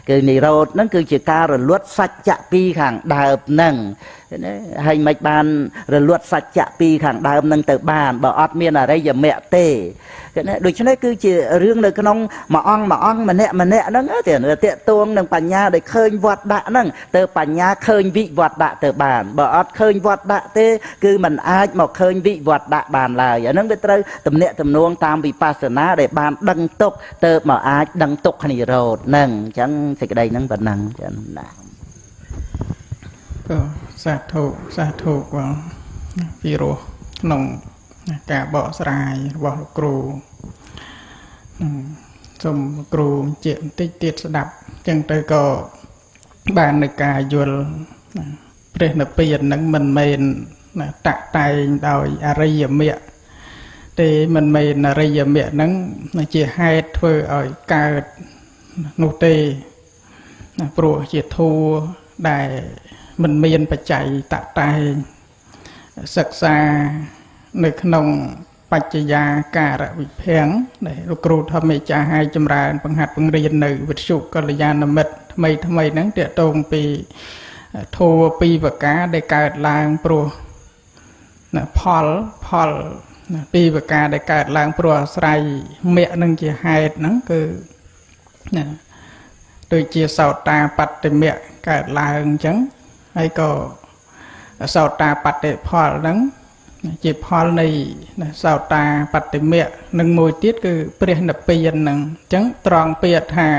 គឺនិរោធហ្នឹងគឺជាការរលត់សច្ចៈពីរខាងដើមហ្នឹងហើយមិនបានរលត់សច្ចៈពីរខាងដើមហ្នឹងទៅបានបើអត់មានអរិយមគ្គទេដូច្នេះគឺជារឿងនៅក្នុងមួយអង្គមួយអង្គម្នាក់ម្នាក់ហ្នឹងទេតាកតួងនឹងបញ្ញាដែលឃើញវត្តដាក់ហ្នឹងទៅបញ្ញាឃើញវិវត្តដាក់ទៅបានបើអត់ឃើញវត្តដាក់ទេគឺมันអាចមកឃើញវិវត្តដាក់បានឡើយអាហ្នឹងវាត្រូវទំនាក់ទំនងតាមវិបស្សនាដែលបានដឹងទុកទៅមកអាចដឹងទុក្ខនិរោធហ្នឹងអញ្ចឹងសេចក្តីហ្នឹងប៉ុណ្ណឹងចឹងណាក៏សាធុសាធុបងពីរោះក្នុងការបកស្រាយរបស់លោកគ្រូ សូមគ្រូជាបន្តិចទៀតស្ដាប់ចឹងទៅក៏បាននៅការយល់ព្រះនិព្វាននឹងមិនមែនតាក់តែងដោយអរិយមគ្គទេមិនមែនអរិយមគ្គហ្នឹងជាហេតុធ្វើឲ្យកើតនោះទេព្រោះជាធัวដែលមិនមានបច្ច័យតាក់តែងសិក្សានៅក្នុងបច្ចយាការវិភាំងដែលលោកគ្រូធម្មចារ្យឲ្យចម្រើនបង្ហាត់បង្រៀននៅវិទ្យុកល្យាណមិត្តថ្មីថ្មីហ្នឹងទាក់ទងពីធัวពីរប្រការដែលកើតឡើងព្រោះផលផលពីរប្រការដែលកើតឡើងព្រោះអាស្រ័យមគ្គនឹងជាហេតុហ្នឹងគឺណាដូចជាសោតាបត្តមគ្គកើតឡើងអញ្ចឹងហើយក៏សោតាបតិផលហ្នឹងជាផលនៃសោតាបត្តមគ្គនឹងមួយទៀតគឺព្រះនិព្វានហ្នឹងអញ្ចឹងត្រង់ពាក្យថា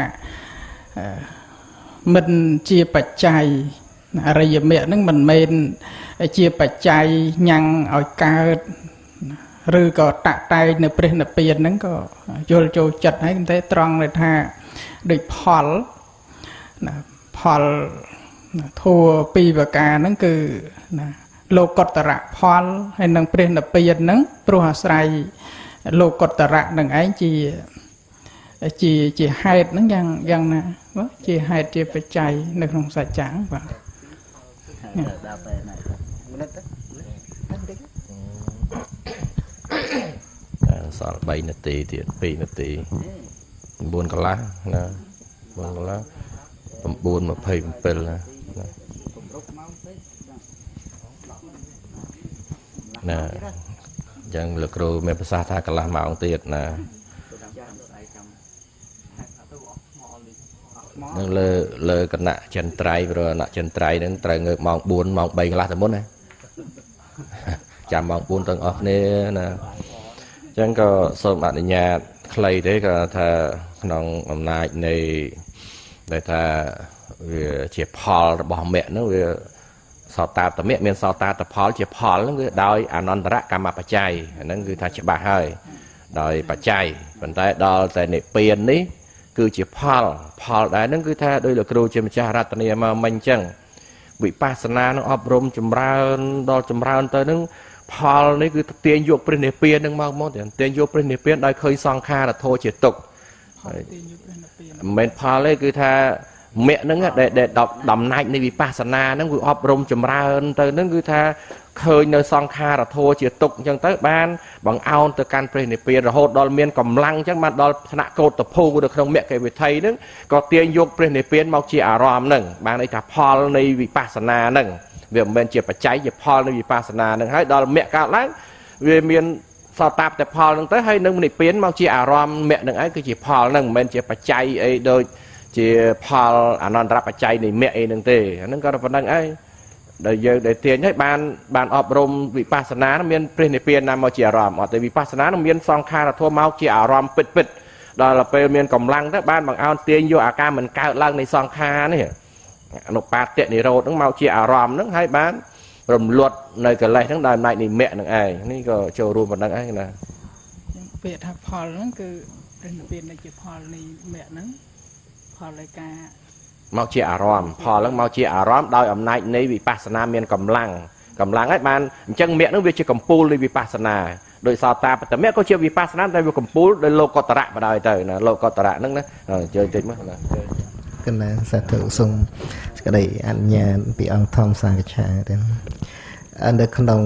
មិនជាបច្ច័យអរិយមគ្គហ្នឹងមិនមែនជាបច្ច័យញ៉ាំងឲ្យកើតឬក៏តាក់តែងនៅព្រះនិព្វានហ្នឹងក៏យល់ចូលចិត្តហើយតែត្រង់ថាដូចផលណាផលធัวពីរប្រការហ្នឹងគឺណាលោកតរៈផលហើយនឹងព្រះនិព្វានហ្នឹងព្រោះអាស្រ័យលោកតរៈនឹងឯងជាជាជាហេតុហ្នឹងយ៉ាងយ៉ាងណាបាទជាហេតុជាបច្ច័យនៅក្នុងសច្ចៈបាទដល់ពេលណាសល់3នាទីទៀត2នាទី9កន្លះណា9កន្លះ9:27ណាណាអញ្ចឹងលោកគ្រូមានប្រសាសន៍ថាកន្លះម៉ោងទៀតណានឹងលើលើគណៈចិនត្រៃព្រោះគណៈចិនត្រៃហ្នឹងត្រូវងើបម៉ោង4ម៉ោង3កន្លះទៅមុនណាចាំម៉ោង4ទាំងអស់គ្នាណាអញ្ចឹងក៏សូមអនុញ្ញាតខ្លីទេក៏ថាក្នុងអំណាចនៃដែលថាវាជាផលរបស់មគ្គហ្នឹងវាសោតាតមគ្គមានសោតាតផលជាផលហ្នឹងគឺដោយអនន្តរកម្មបច្ច័យអាហ្នឹងគឺថាច្បាស់ហើយដោយបច្ច័យប៉ុន្តែដល់តែនិព្វាននេះគឺជាផលផលដែរហ្នឹងគឺថាដោយលោកគ្រូជាម្ចាស់រតនាមកមិញអញ្ចឹងវិបស្សនានឹងអប់រំចម្រើនដល់ចម្រើនទៅហ្នឹងផលនេះគឺទាញយកព្រះនិព្វាននឹងមកទាញយកព្រះនិព្វានដោយឃើញសង្ខារធម៌ជាទុក្ខមិនមែនផលទេគឺថាមគ្គហ្នឹងដែលដំណាច់នៃវិបស្សនាហ្នឹងគឺអប់រំចម្រើនទៅហ្នឹងគឺថាឃើញនៅសង្ខារធម៌ជាទុក្ខអញ្ចឹងទៅបានបង្អោនទៅកាន់ព្រះនិព្វានរហូតដល់មានកម្លាំងអញ្ចឹងបានដល់ថ្នាក់កោតភូនៅក្នុងមគ្គវិថីហ្នឹងក៏ទាញយកព្រះនិព្វានមកជាអារម្មណ៍ហ្នឹងបានន័យថាផលនៃវិបស្សនាហ្នឹងវាមិនមែនជាបច្ច័យជាផលនៃវិបស្សនាហ្នឹងហើយដល់មគ្គកើតឡើងវាមានសោតាបតែផលហ្នឹងទៅហើយនឹងនិព្វានមកជាអារម្មណ៍មគ្គហ្នឹងឯងគឺជាផលហ្នឹងមិនមែនជាបច្ច័យអីដូចជាផលអនន្តរបច្ច័យនៃមគ្គអីហ្នឹងទេអាហ្នឹងក៏ប៉ុណ្្នឹងឯងដែលយើងដែលទាញឲ្យបានអប់រំវិបស្សនាមានព្រះនិព្វានណាមកជាអារម្មណ៍អត់ទេវិបស្សនានឹងមានសង្ខារធម៌មកជាអារម្មណ៍ពិតពិតដល់ពេលមានកម្លាំងទៅបានបង្អោនទាញយកអាការមិនកើតឡើងនៃសង្ខារនេះអនុបាទនិរោធហ្នឹងមកជាអារម្មណ៍ហ្នឹងហើយបានរំលត់នៅកិលេសហ្នឹងដោយអំណាចនៃមគ្គហ្នឹងឯងនេះក៏ចូលរួមប៉ុណ្្នឹងឯងណាពាក្យថាផលហ្នឹងគឺព្រះនិព្វានជាផលនៃមគ្គហ្នឹងផលនៃការមកជាអារម្មណ៍ផលហ្នឹងមកជាអារម្មណ៍ដោយអំណាចនៃវិបស្សនាមានកម្លាំងកម្លាំងហើយបានអញ្ចឹងមគ្គហ្នឹងវាជាកម្ពូលនៃវិបស្សនាដោយសោតាបត្តមគ្គក៏ជាវិបស្សនាតែវាកម្ពូលដោយលោកតរៈបដ ாய் ទៅណាលោកតរៈហ្នឹងណាអញ្ជើញតិចមកណាកណាសាធុសូមសេចក្តីអនុញ្ញាតពីអង្គធម្មសាកឆាទៅនៅក្នុង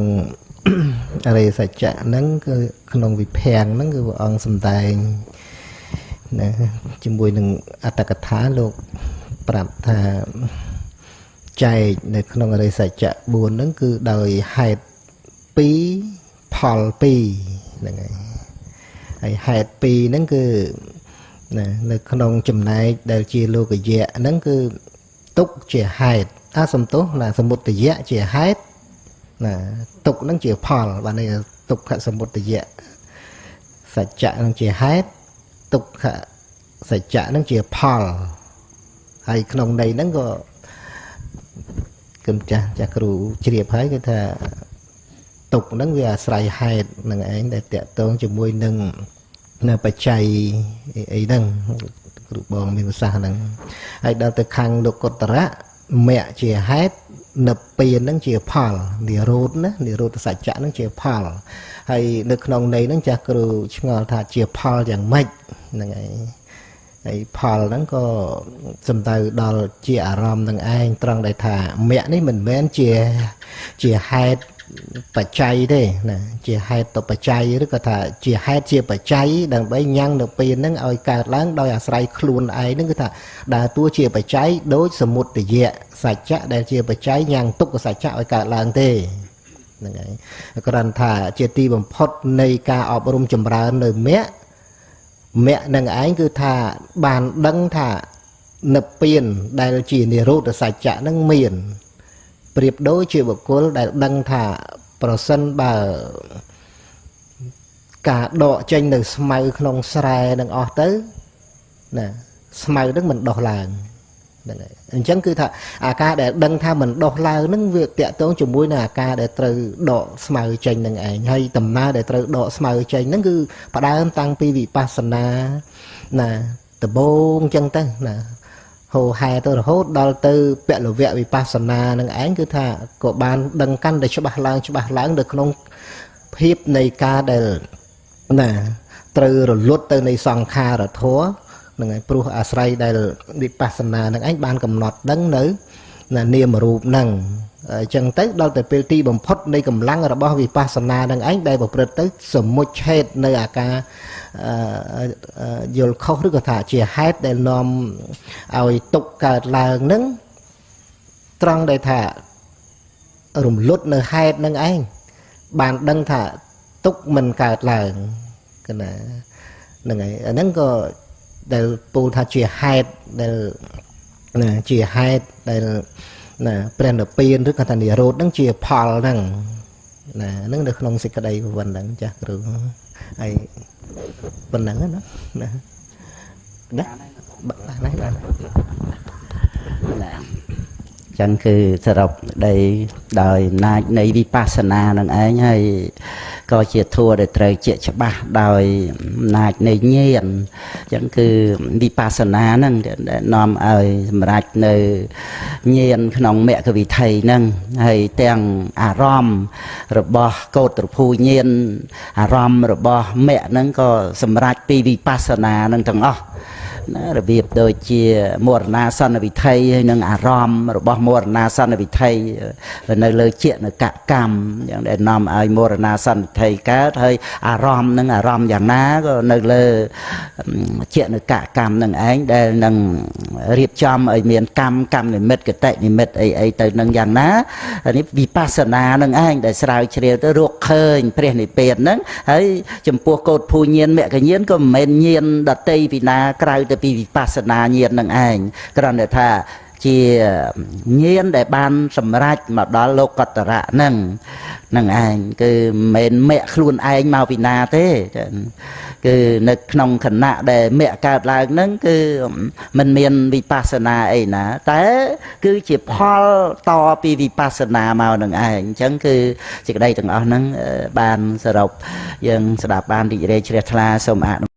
អរិយសច្ចៈហ្នឹងគឺក្នុងវិភាំងហ្នឹងគឺព្រះអង្គសម្ដែងណាជាមួយនឹងអត្តកថាលោកប្រាប់ថាចែកនៅក្នុងអរិយសច្ចៈ4ហ្នឹងគឺដោយហេតុ2ផល2ហ្នឹងហើយហើយហេតុ2ហ្នឹងគឺណានៅក្នុងចំណែកដែលជាលោកយៈហ្នឹងគឺទុកជាហេតុអាសំទោសណាសមុទយៈជាហេតុណាទុកហ្នឹងជាផលបាទនេះទុក្ខសមុទយៈសច្ចៈហ្នឹងជាហេតុទុក្ខសច្ចៈហ្នឹងជាផលហើយក្នុងន័យហ្នឹងក៏គំចាស់ចាស់គ្រូជ្រាបហើយគឺថាទុកហ្នឹងវាអាស្រ័យហេតុនឹងឯងដែលតាក់ទងជាមួយនឹង នៅបច្ច័យអីហ្នឹងគ្រូបងមានប្រសាសន៍ហ្នឹងហើយដល់ទៅខាងលោកកុត្តរៈមគ្គជាហេតុនិព្វានហ្នឹងជាផលនិរោធណានិរោធសច្ចៈហ្នឹងជាផលហើយនៅក្នុងន័យហ្នឹងចាស់គ្រូឆ្ងល់ថាជាផលយ៉ាងម៉េចហ្នឹងហើយហើយផលហ្នឹងក៏សំដៅដល់ជាអារម្មណ៍នឹងឯងត្រង់ដែលថាមគ្គនេះមិនមែនជាហេតុបច្ច័យទេណាជាហេតុបច្ច័យឬក៏ថាជាហេតុជាបច្ច័យដើម្បីញ៉ាំងនៅពេលហ្នឹងឲ្យកើតឡើងដោយអាស្រ័យខ្លួនឯងហ្នឹងគឺថាដើរតួជាបច្ច័យដូចសមុទយៈសច្ចៈដែលជាបច្ច័យញ៉ាំងទុក្ខសច្ចៈឲ្យកើតឡើងទេហ្នឹងហើយគ្រាន់ថាជាទីបំផុតនៃការអប់រំចម្រើននៅមគ្គមគ្គនឹងឯងគឺថាបានដឹងថានិព្វានដែលជានិរោធសច្ចៈហ្នឹងមានប្រៀបដូចជាបុគ្គលដែលដឹងថាប្រសិនបើការដកចេញនៅស្មៅក្នុងស្រែនឹងអស់ទៅណាស្មៅនឹងមិនដុះឡើងហ្នឹងហើយអញ្ចឹងគឺថាអាការដែលដឹងថាមិនដុះឡើងហ្នឹងវាតាក់ទងជាមួយនឹងអាការដែលត្រូវដកស្មៅចេញនឹងឯងហើយដំណើរដែលត្រូវដកស្មៅចេញហ្នឹងគឺផ្ដើមតាំងពីវិបស្សនាណាដំបូងអញ្ចឹងទៅណាហោហែទៅរហូតដល់ទៅពលវៈវិបស្សនានឹងឯងគឺថាក៏បានដឹងកាន់តែច្បាស់ឡើងច្បាស់ឡើងនៅក្នុងភាពនៃការដែលណាត្រូវរលត់ទៅនៃសង្ខារធម៌ហ្នឹងហើយព្រោះអាស្រ័យដែលវិបស្សនានឹងឯងបានកំណត់ដឹងនៅនាមរូបហ្នឹងអញ្ចឹងទៅដល់តែពេលទីបំផុតនៃកម្លាំងរបស់វិបស្សនានឹងឯងដែលប្រព្រឹត្តទៅសមុច្ឆេទនៅអាការយល់ខុសឬក៏ថាជាហេតុដែលនាំឲ្យទុក្ខកើតឡើងហ្នឹងត្រង់ដែលថារំលត់នៅហេតុនឹងឯងបានដឹងថាទុក្ខមិនកើតឡើងកណាហ្នឹងហើយអាហ្នឹងក៏ដែលពូលថាជាហេតុដែលណាជាហេតុដែលណាព្រះនិព្វានឬក៏ថានិរោធហ្នឹងជាផលហ្នឹងណាហ្នឹងនៅក្នុងសេចក្តីប៉ុណ្ណឹងចាស់គ្រូហើយប៉ុណ្ណឹងណាណាណាបាទណាបាទណាចឹងគឺសរុបដីដោយអំណាចនៃវិបស្សនានឹងឯងហើយក៏ជាធัวដែលត្រូវជាច្បាស់ដោយអំណាចនៃញាណចឹងគឺវិបស្សនាហ្នឹងដែលនាំឲ្យសម្រេចនៅញាណក្នុងមគ្គវិថីហ្នឹងហើយទាំងអារម្មណ៍របស់កោត្រភូញាណអារម្មណ៍របស់មគ្គហ្នឹងក៏សម្រេចពីវិបស្សនាហ្នឹងទាំងអស់ណារបៀបដូចជាមរណាសន្នវិថីហើយនឹងអារម្មណ៍របស់មរណាសន្នវិថីនៅលើជានកកម្មយ៉ាងដែលនាំឲ្យមរណាសន្នវិថីកើតហើយអារម្មណ៍នឹងអារម្មណ៍យ៉ាងណាក៏នៅលើជានកកម្មនឹងឯងដែលនឹងរៀបចំឲ្យមានកម្មកម្មនិមិត្តគតិនិមិត្តអីអីទៅនឹងយ៉ាងណានេះវិបស្សនានឹងឯងដែលស្រាវជ្រាវទៅរកឃើញព្រះនិព្វានហ្នឹងហើយចំពោះកោតភូញាណមគ្គញាណក៏មិនមែនញាណដតីពីណាក្រៅទៅពីវិបស្សនាញាណនឹងឯងគ្រាន់តែថាជាញាណដែលបានសម្រេចមកដល់លោកតរៈហ្នឹងនឹងឯងគឺមិនមែនមគ្គខ្លួនឯងមកពីណាទេគឺនៅក្នុងខណៈដែលមគ្គកើតឡើងហ្នឹងគឺមិនមានវិបស្សនាអីណាតែគឺជាផលតពីវិបស្សនាមកនឹងឯងអញ្ចឹងគឺសេចក្តីទាំងអស់ហ្នឹងបានសរុបយើងស្ដាប់បានរីករាយជ្រះថ្លាសូមអនុ